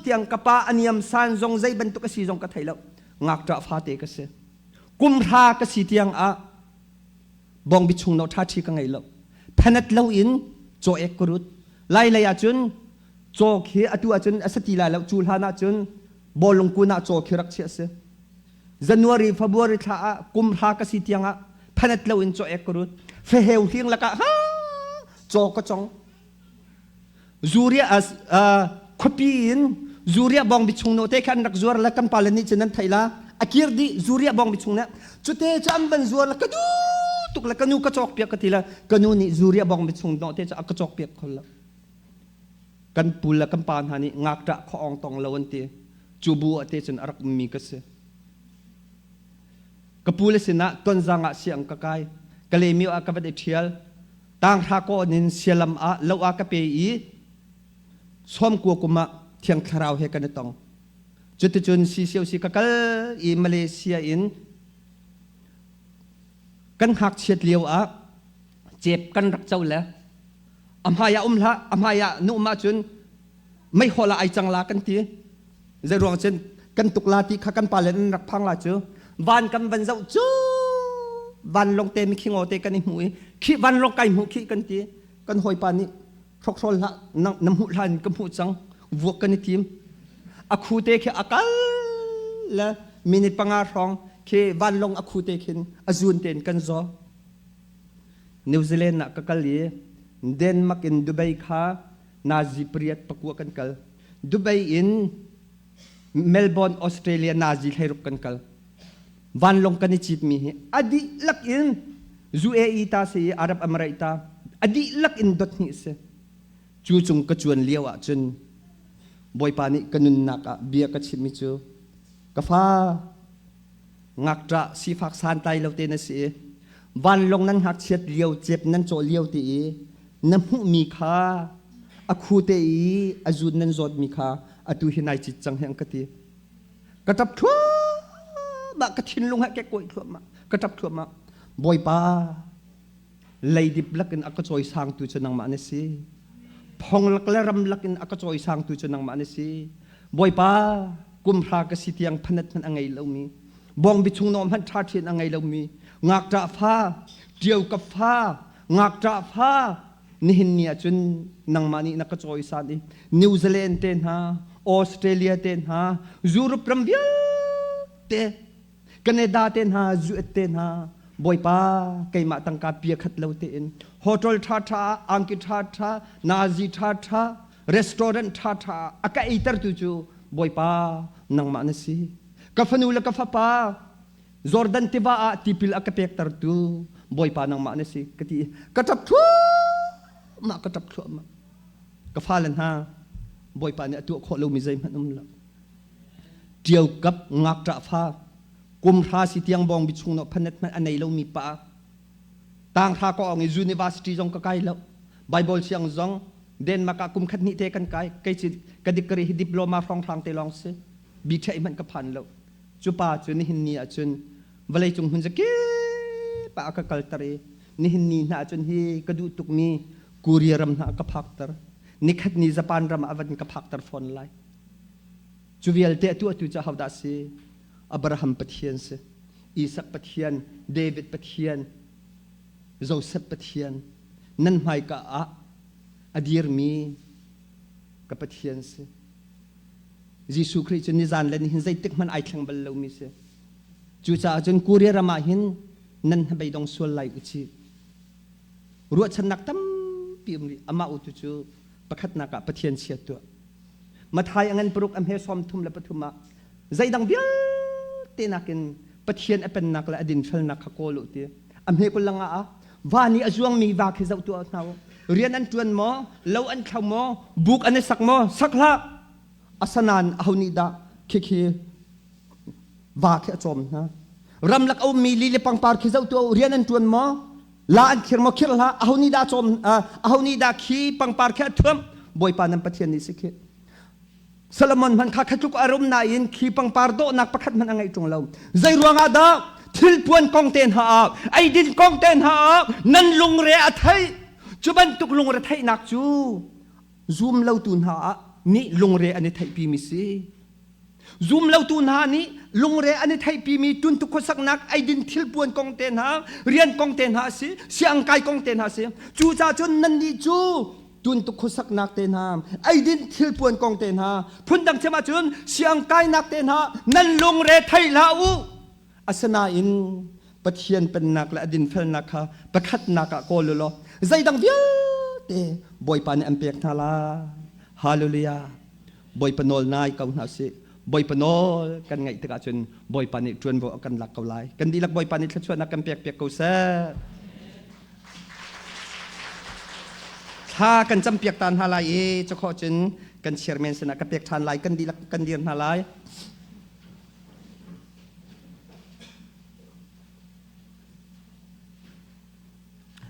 tiang ka pa a niam san zong zei bantuk a si zong ka thei lo. Ngakṭah fate ka si. Kum hra ka si tiang ah bawngbi chung no ṭha ṭhi ka ngei lo. Phanat lo in caw ek ka rut. Lai lei ah cun caw khi atu ah cun a si ti lai lo. Cu hlan ah cun bawlung kun ah caw khi rak chiah a si. January, February thla ah kum hra ka si tiang ah phanat lo in caw ek ka rut. Feheu hling lakah ha caw ka cong. Zuria khuapi in Zuria bawngbi chung no te khan rak zuar la kan pale nih cun nan thei la a kir dih Zuria bawngbi chung ne cute cu an van zuar la ka du tuk la ka nu ka cawk piak ka ti la ka nu nih Zuria bawngbi chung no te cu a ka cawk piak khol la kan pu le kan pa hna nih ngakṭah khaw ong tong lo an ti cu bu ah te cun a rak ummi ka si ka pu le sinah tonzang ah siang ka kai ka lemio ah ka van i ṭhial Tanghra kawn in sialam ah lo ah ka pe i sawmkua kum ah Thiang Thlarau he kan i tong. Cuticun CCOC ka kal i Malaysia in kan ngakchiat lio ah cep kan rak co le a hmai ah um hlah a hmai ah nu um ahcun meihol ah ai cang la kan ti zei ruang cun kan tuk la ti kha kan pale an rak phang la cu van kan van zoh cu vanlawng te mikhingo te kan i hmu i khi vanlawng kai hmu khi kan ti kan hawipa nih hrokhrawl hlah na hmuh hlan ka hmuh cang vuak kan i tim a khu te khi a kal le minute panga hrawng khi vanlawng a khu te khin a zun tein kan zaw New Zealand ah ka kal i Denmark in Dubai kha Nazi pariat pakua kan kal. Dubai in Melbourne, Australia Nazi hleiruk kan kal. Vanlawng kan i citmi hi a dihlak in UAE ta si i Arab Emirates ta a dihlak in dot hnih si. Cu cung ka cuan lio ahcun Bawipa nih ka nunnak ah bia ka chimmi cu. Ka fa ngakṭah sifak santlai lo te na si i vanlawng nan ngakchiat lio cep nan cawh lio ti i na hmuhmi kha a khu te i a zun nan zawtmi kha atu hi nai cit cang hi an ka ti. Ka ṭap thluahmah, ka thinlung he kekkuai thluahmah, ka ṭap thluahmah. Bawipa, leidip lakin a ka cawisangtu cu nangmah na si. Phong lak le ram lakin a ka cawisangtu cu nangmah na si. Bawipa, kum hra ka si tiang phanat hmanh a ngei lomi, bawngbi chung nawm hmanh ṭha ṭhian a ngei lomi, ngakṭah fa, ṭio ka fa, ngakṭah fa, nihin ni ahcun nangmah nih na ka cawisan i New Zealand te hna, Australia te hna, Europe ram vialte, Canada te hna, US te hna, Bawipa keimah tangka pia khat lo tein hotel ṭhaṭha, angki ṭhaṭha, nazi ṭhaṭha, restaurant ṭhaṭha a ka eitertu cu Bawipa nangmah na si. Ka fanu le ka fapa Jordan tiva ah tipil a ka pektertu Bawipa nangmah na si ka ti i ka ṭap thluahmah ka ṭap thluahmah. Ka fale hna Bawipa nih a tuah khawh lomi zeihmanh um lo. Ṭio kap ngakṭah fa kum hra si tiang bawngbi chung no phanet hmanh a nei lomi pa tanghra ka ong i university zong ka kai lo. Bible siang zong Denmark ah kum khat hnih te kan kai. Kei ci ka degree hi diploma hrawnghrang te lawng si. Bi ṭheih hmanh ka phan lo. Cu pa cu nihin ni ahcun vawleicung hmun zakip ah a ka kalter i nihin ni hna ahcun hi ka duh tukmi Korea ram hna a ka phakter. Nikhat ni Japan ram ah a van ka phakter fawn lai. Cu vialte a tuahtu cu ahodah si? Abraham Pathian si. Isak Pathian, David Pathian, Joseph Pathian, nan hmaika ah a dirmi ka Pathian si. Jesuh Khrih cu nizan le nihin zeitik hmanh ai thleng bal lomi si. Cucaah cun Korea ram ah hin nan hnabeidong sual lai u cih. Ruahchannak tampi um rih. Amah u tu cu pakhatnak ah Pathian chia tuah. Mathai a ngan paruk a hme 33 ah zeidang vialte nakin Pathian a pennak le a dinfelnak kha kawl u ti. A hme kul langa ah va nih a zuangmi va khi zoh tuah hna u. Rian an ṭuan maw? Lo an thlo maw? Buk an i sak maw? Sak hlah! Asanan aho nih dah khikhi va khi a cawm hna? Ramlak a ummi li le pangpar khi zoh tuah u. Rian an ṭuan maw? La an khir maw? Khir hlah! Aho nih dah cawm aho nih dah khi pangpar khi a thuamh? Bawipa nan Pathian nih si khi. Solomon hmanh kha khatluk a rum nain khi pangpar dawhnak pakhat hmanh a ngeih ṭung lo. Zei ruangah dah thilpuan kong te hna ah, eidin kong te hna ah nan lungre a theih? Cu bantuk lungre theihnak cu zum lotu hna ah nih lungre an i theihpimi si. Zum lotu hna nih lungre an i theihpimi tuntuk khuasaknak eidin thilpuan kong te hna, rian kong te hna a si, siangkai kong te hna a si. Cucaah cun nannih cu tuntuk khuasaknak te hna, eidin thilpuan kong te hna, phundang chim ahcun siangkainak te hna nan lungre thei hlah u. Asinain Pathian pennak le a dinfelnak kha pakhatnak ah kawl u law zeidang vialte Bawipa nih an pek hna lai. Hallelujah. Bawipa nawl nai ko hna usih. Bawipa nawl kan ngaih tikah cun Bawipa nih ṭuanvo a kan lak ko lai. Kan dihlak Bawipa nih thluachuahnak kan pek piak ko seh. Thla kan campiak ta hna lai i cukhawh cun kan chairman sinah ka pek ṭhan lai kan dihlak kan dir hna lai.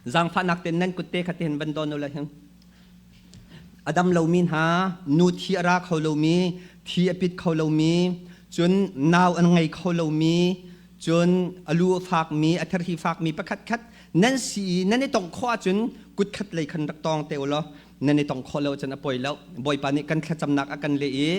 Zaangfahnak ten nan kutte kha ten van don u la hing. A dam lomi hna, nu thi a ra kho lomi, thi a pit kho lomi, cun nau an ngei kho lomi, cun a lu a fakmi, a therhi fakmi pakhat khat nan si i nan i tongh khawh ahcun kut khat lei khan rak tawng te u law nan i tong khawh lo cun a poi lo. Bawipa nih kan thlacamnak a kan leh i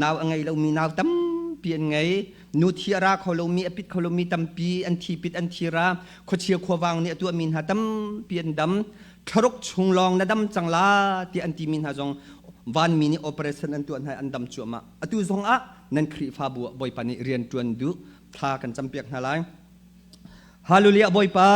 nau a ngei lomi nau tampi an ngei. Nu thi a ra kho lomi, a pit kho lomi tampi an thi pit an thi ra. Khuachia khuavang nih a tuahmi hna tampi an dam. Thlaruk chung lawng na dam cang la tiah an timi hna zong vanmi nih operation an tuah hna i an dam cuahmah. Atu zong ah nan Khrihfabu ah Bawipa nih rian ṭuan duh thla kan campiak hna lai. Hallelujah Bawipa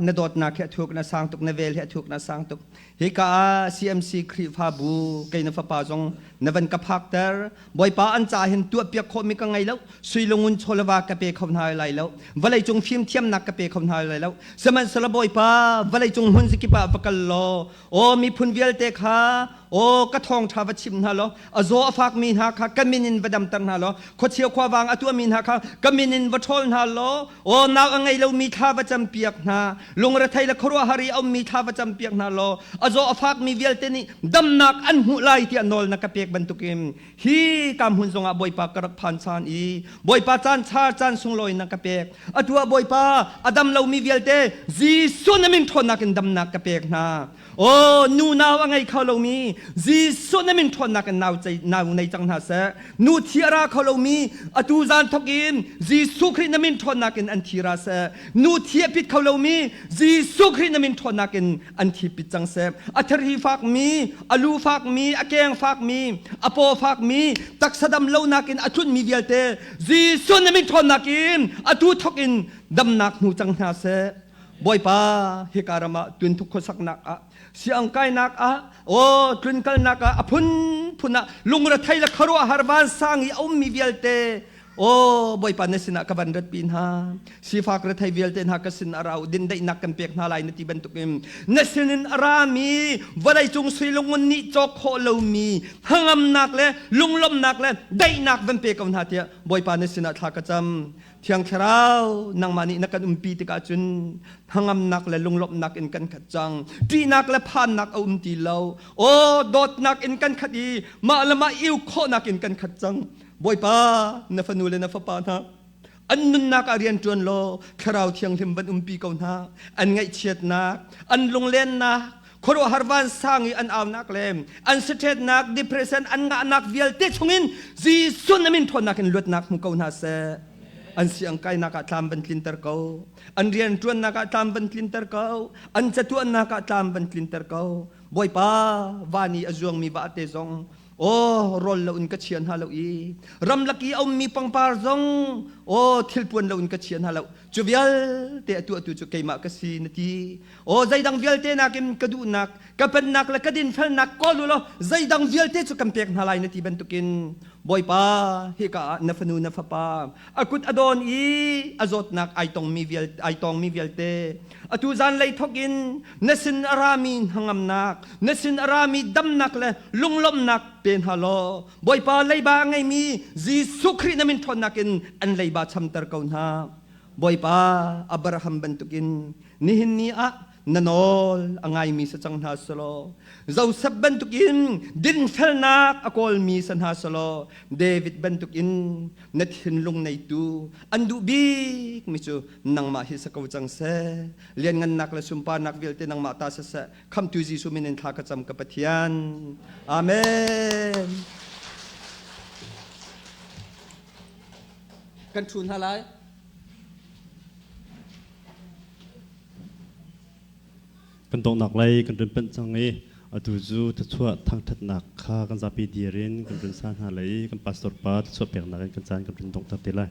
na dawtnak hi a thuk na sang tuk na vel hi a thuk na sang tuk. Hika ah CMC Khrihfabu kei na fapa zong na van ka phakter. Bawipa an ca hin tuahpiak khawhmi ka ngei lo. Sui lungun chawleva ka pe kho hna lai lo. Vawleicung fimthiamnak ka pe kho hna lai lo. Sihmanhsehlaw Bawipa vawleicung hmun zakip ah va kal law aw miphun vialte kha aw ka thawngṭha va chim hna law a zaw a fakmi hna kha ka min in va damter hna law khuachia khuavang a tuahmi hna kha ka min in va ṭhawl hna law aw nau a ngei lomi thla va campiak hna lungrethei le khuaruahhar i a ummi thla va campiak hna law a zaw a fakmi vialte nih damnak an hmuh lai tiah nawl na ka pek bantukin hi ka hmun zongah Bawipa ka rak phan chan i Bawipa caan cha caan sunglawi na ka pek atu ah Bawipa a dam lomi vialte Jesuh na min ṭhawnnak in damnak ka pek hna Aw nu nau a ngei kho lomi Jesuh na min ṭhawnnak in nau nau nei cang hna seh. Nu thi a ra kho lomi atu zan thawk in Jesuh Khrih na min ṭhawnnak in an thi ra seh. Nu thi a pit kho lomi Jesuh Khrih na min ṭhawnnak in an thi pit cang seh. A thari fakmi, a lu fakmi, a keng fakmi, a paw fakmi, taksa dam lonak in a tlunmi vialte Jesuh na min ṭhawnnak in atu thawk in damnak hmu cang hna seh. Bawipa hika ram ah tunthuk khuasaknak ah siangkainak ah aw tlunkalnak ah a phunphun ah lungrethei le khuaruahhar vansang i a ummi vialte aw Bawipa na sinah ka van ratpi hna sifak rethei vialte hna ka sin a ra u dindaihnak kan pek hna lai na ti bantukin na sinin a rami vawleicung sui lungun nih cawk khawh lomi hnangamnak le lunglawmhnak le daihnak van pe ko hna tiah Bawipa na sinah thla ka cam Thiang Thlarau, nangmah nih na kan umpi tikah cun hnangamnak le lunglawmhnak in kan khat cang. Ṭihnak le phannak a um ti lo. Aw, dawtnak in kan khat i mah le mah iu khawhnak in kan khat cang. Bawipa, na fanu le na fapa hna, an nunnak ah rian ṭuan law Thlarau Thianghlim van umpi ko hna. An ngaihchiatnak, an lunglennak, khuaruahhar vansang i an aunak le an siṭhetnak, depression an ngahnak vialte chungin Jesuh na min ṭhawnnak in luatnak hmu ko hna seh. An siangkainak ah tlam van tlinter ko. An rianṭuannak ah tlam van tlinter ko. An catuannak ah tlam van tlinter ko. Bawipa, van i a zuangmi vate zong aw rawl lo in ka chia hna lo i ramlak i a ummi pangpar zong aw thilpuan lo in ka chia hna lo cu vialte a tuahtu cu keimah ka si na ti aw zeidang vialte nakin ka duhnak ka pennak le ka dinfelnak kawl u law zeidang vialte cu kan pek hna lai na ti bantukin Bawipa hika ah na fanu na fapa a kut a dawn i a zawtnak ai tongmi vialte ai tongmi vialte atu zanlei thawk in na sin a rami hnangamnak na sin a rami damnak le lunglawmhnak pe hna law Bawipa leiba a ngeimi Jesuh Khrih na min ṭhawnnak in an leiba chamter ko hna Bawipa Abraham bantukin nihin ni ah na nawl a ngaimi si cang hna selaw Joseph bantukin dinfelnak a kawlmi si hna selaw David bantukin na thinlung neitu an duh bikmi cu nangmah hi si ko cang seh lianngannak le sunparnak vialte nangmah ta siseh khamtu Jesuh min in thla ka cam ka Pathian amen kan thu hna lai Kan donghnak lei kan run panh cang i atu cu thluachuah thangṭhatnak kha kan zapi dir in kan run sa hna lai i kan pastor pa thluachuah peknak in kan caan kan run donghter te lai.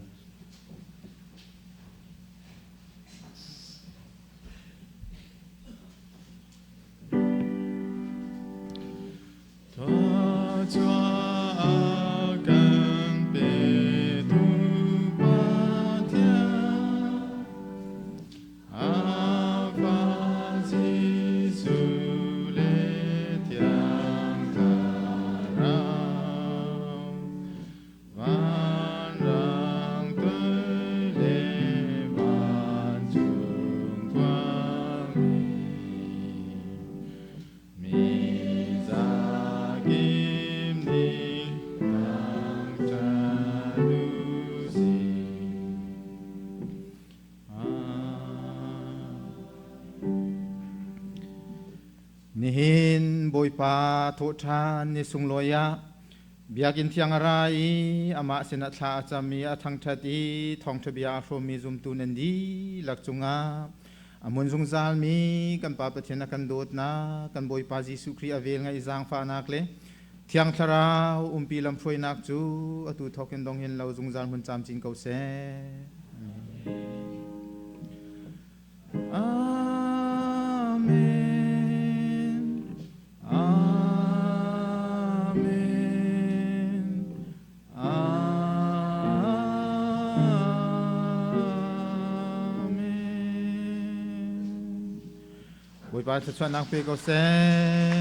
Nihin Bawipa thawhṭhan ni sunglawi ah Biakinn thiang a ra i amah sinah thla a cam i a thangṭhat i thawngṭha bia a hrawmmi zumtu nan dihlak cungah a hmun zungzalmi kan Pa Pathian a kan dawtnak, kan Bawipa Jesuh Khrih a vel ngaih zaangfahnak le Thiang Thlarau umpi lamhruainak cu atu thawk in dong hin lo zungzal hmun camcin ko seh. Amen. Amen. Bawipa thluachuahnak pe ko seh.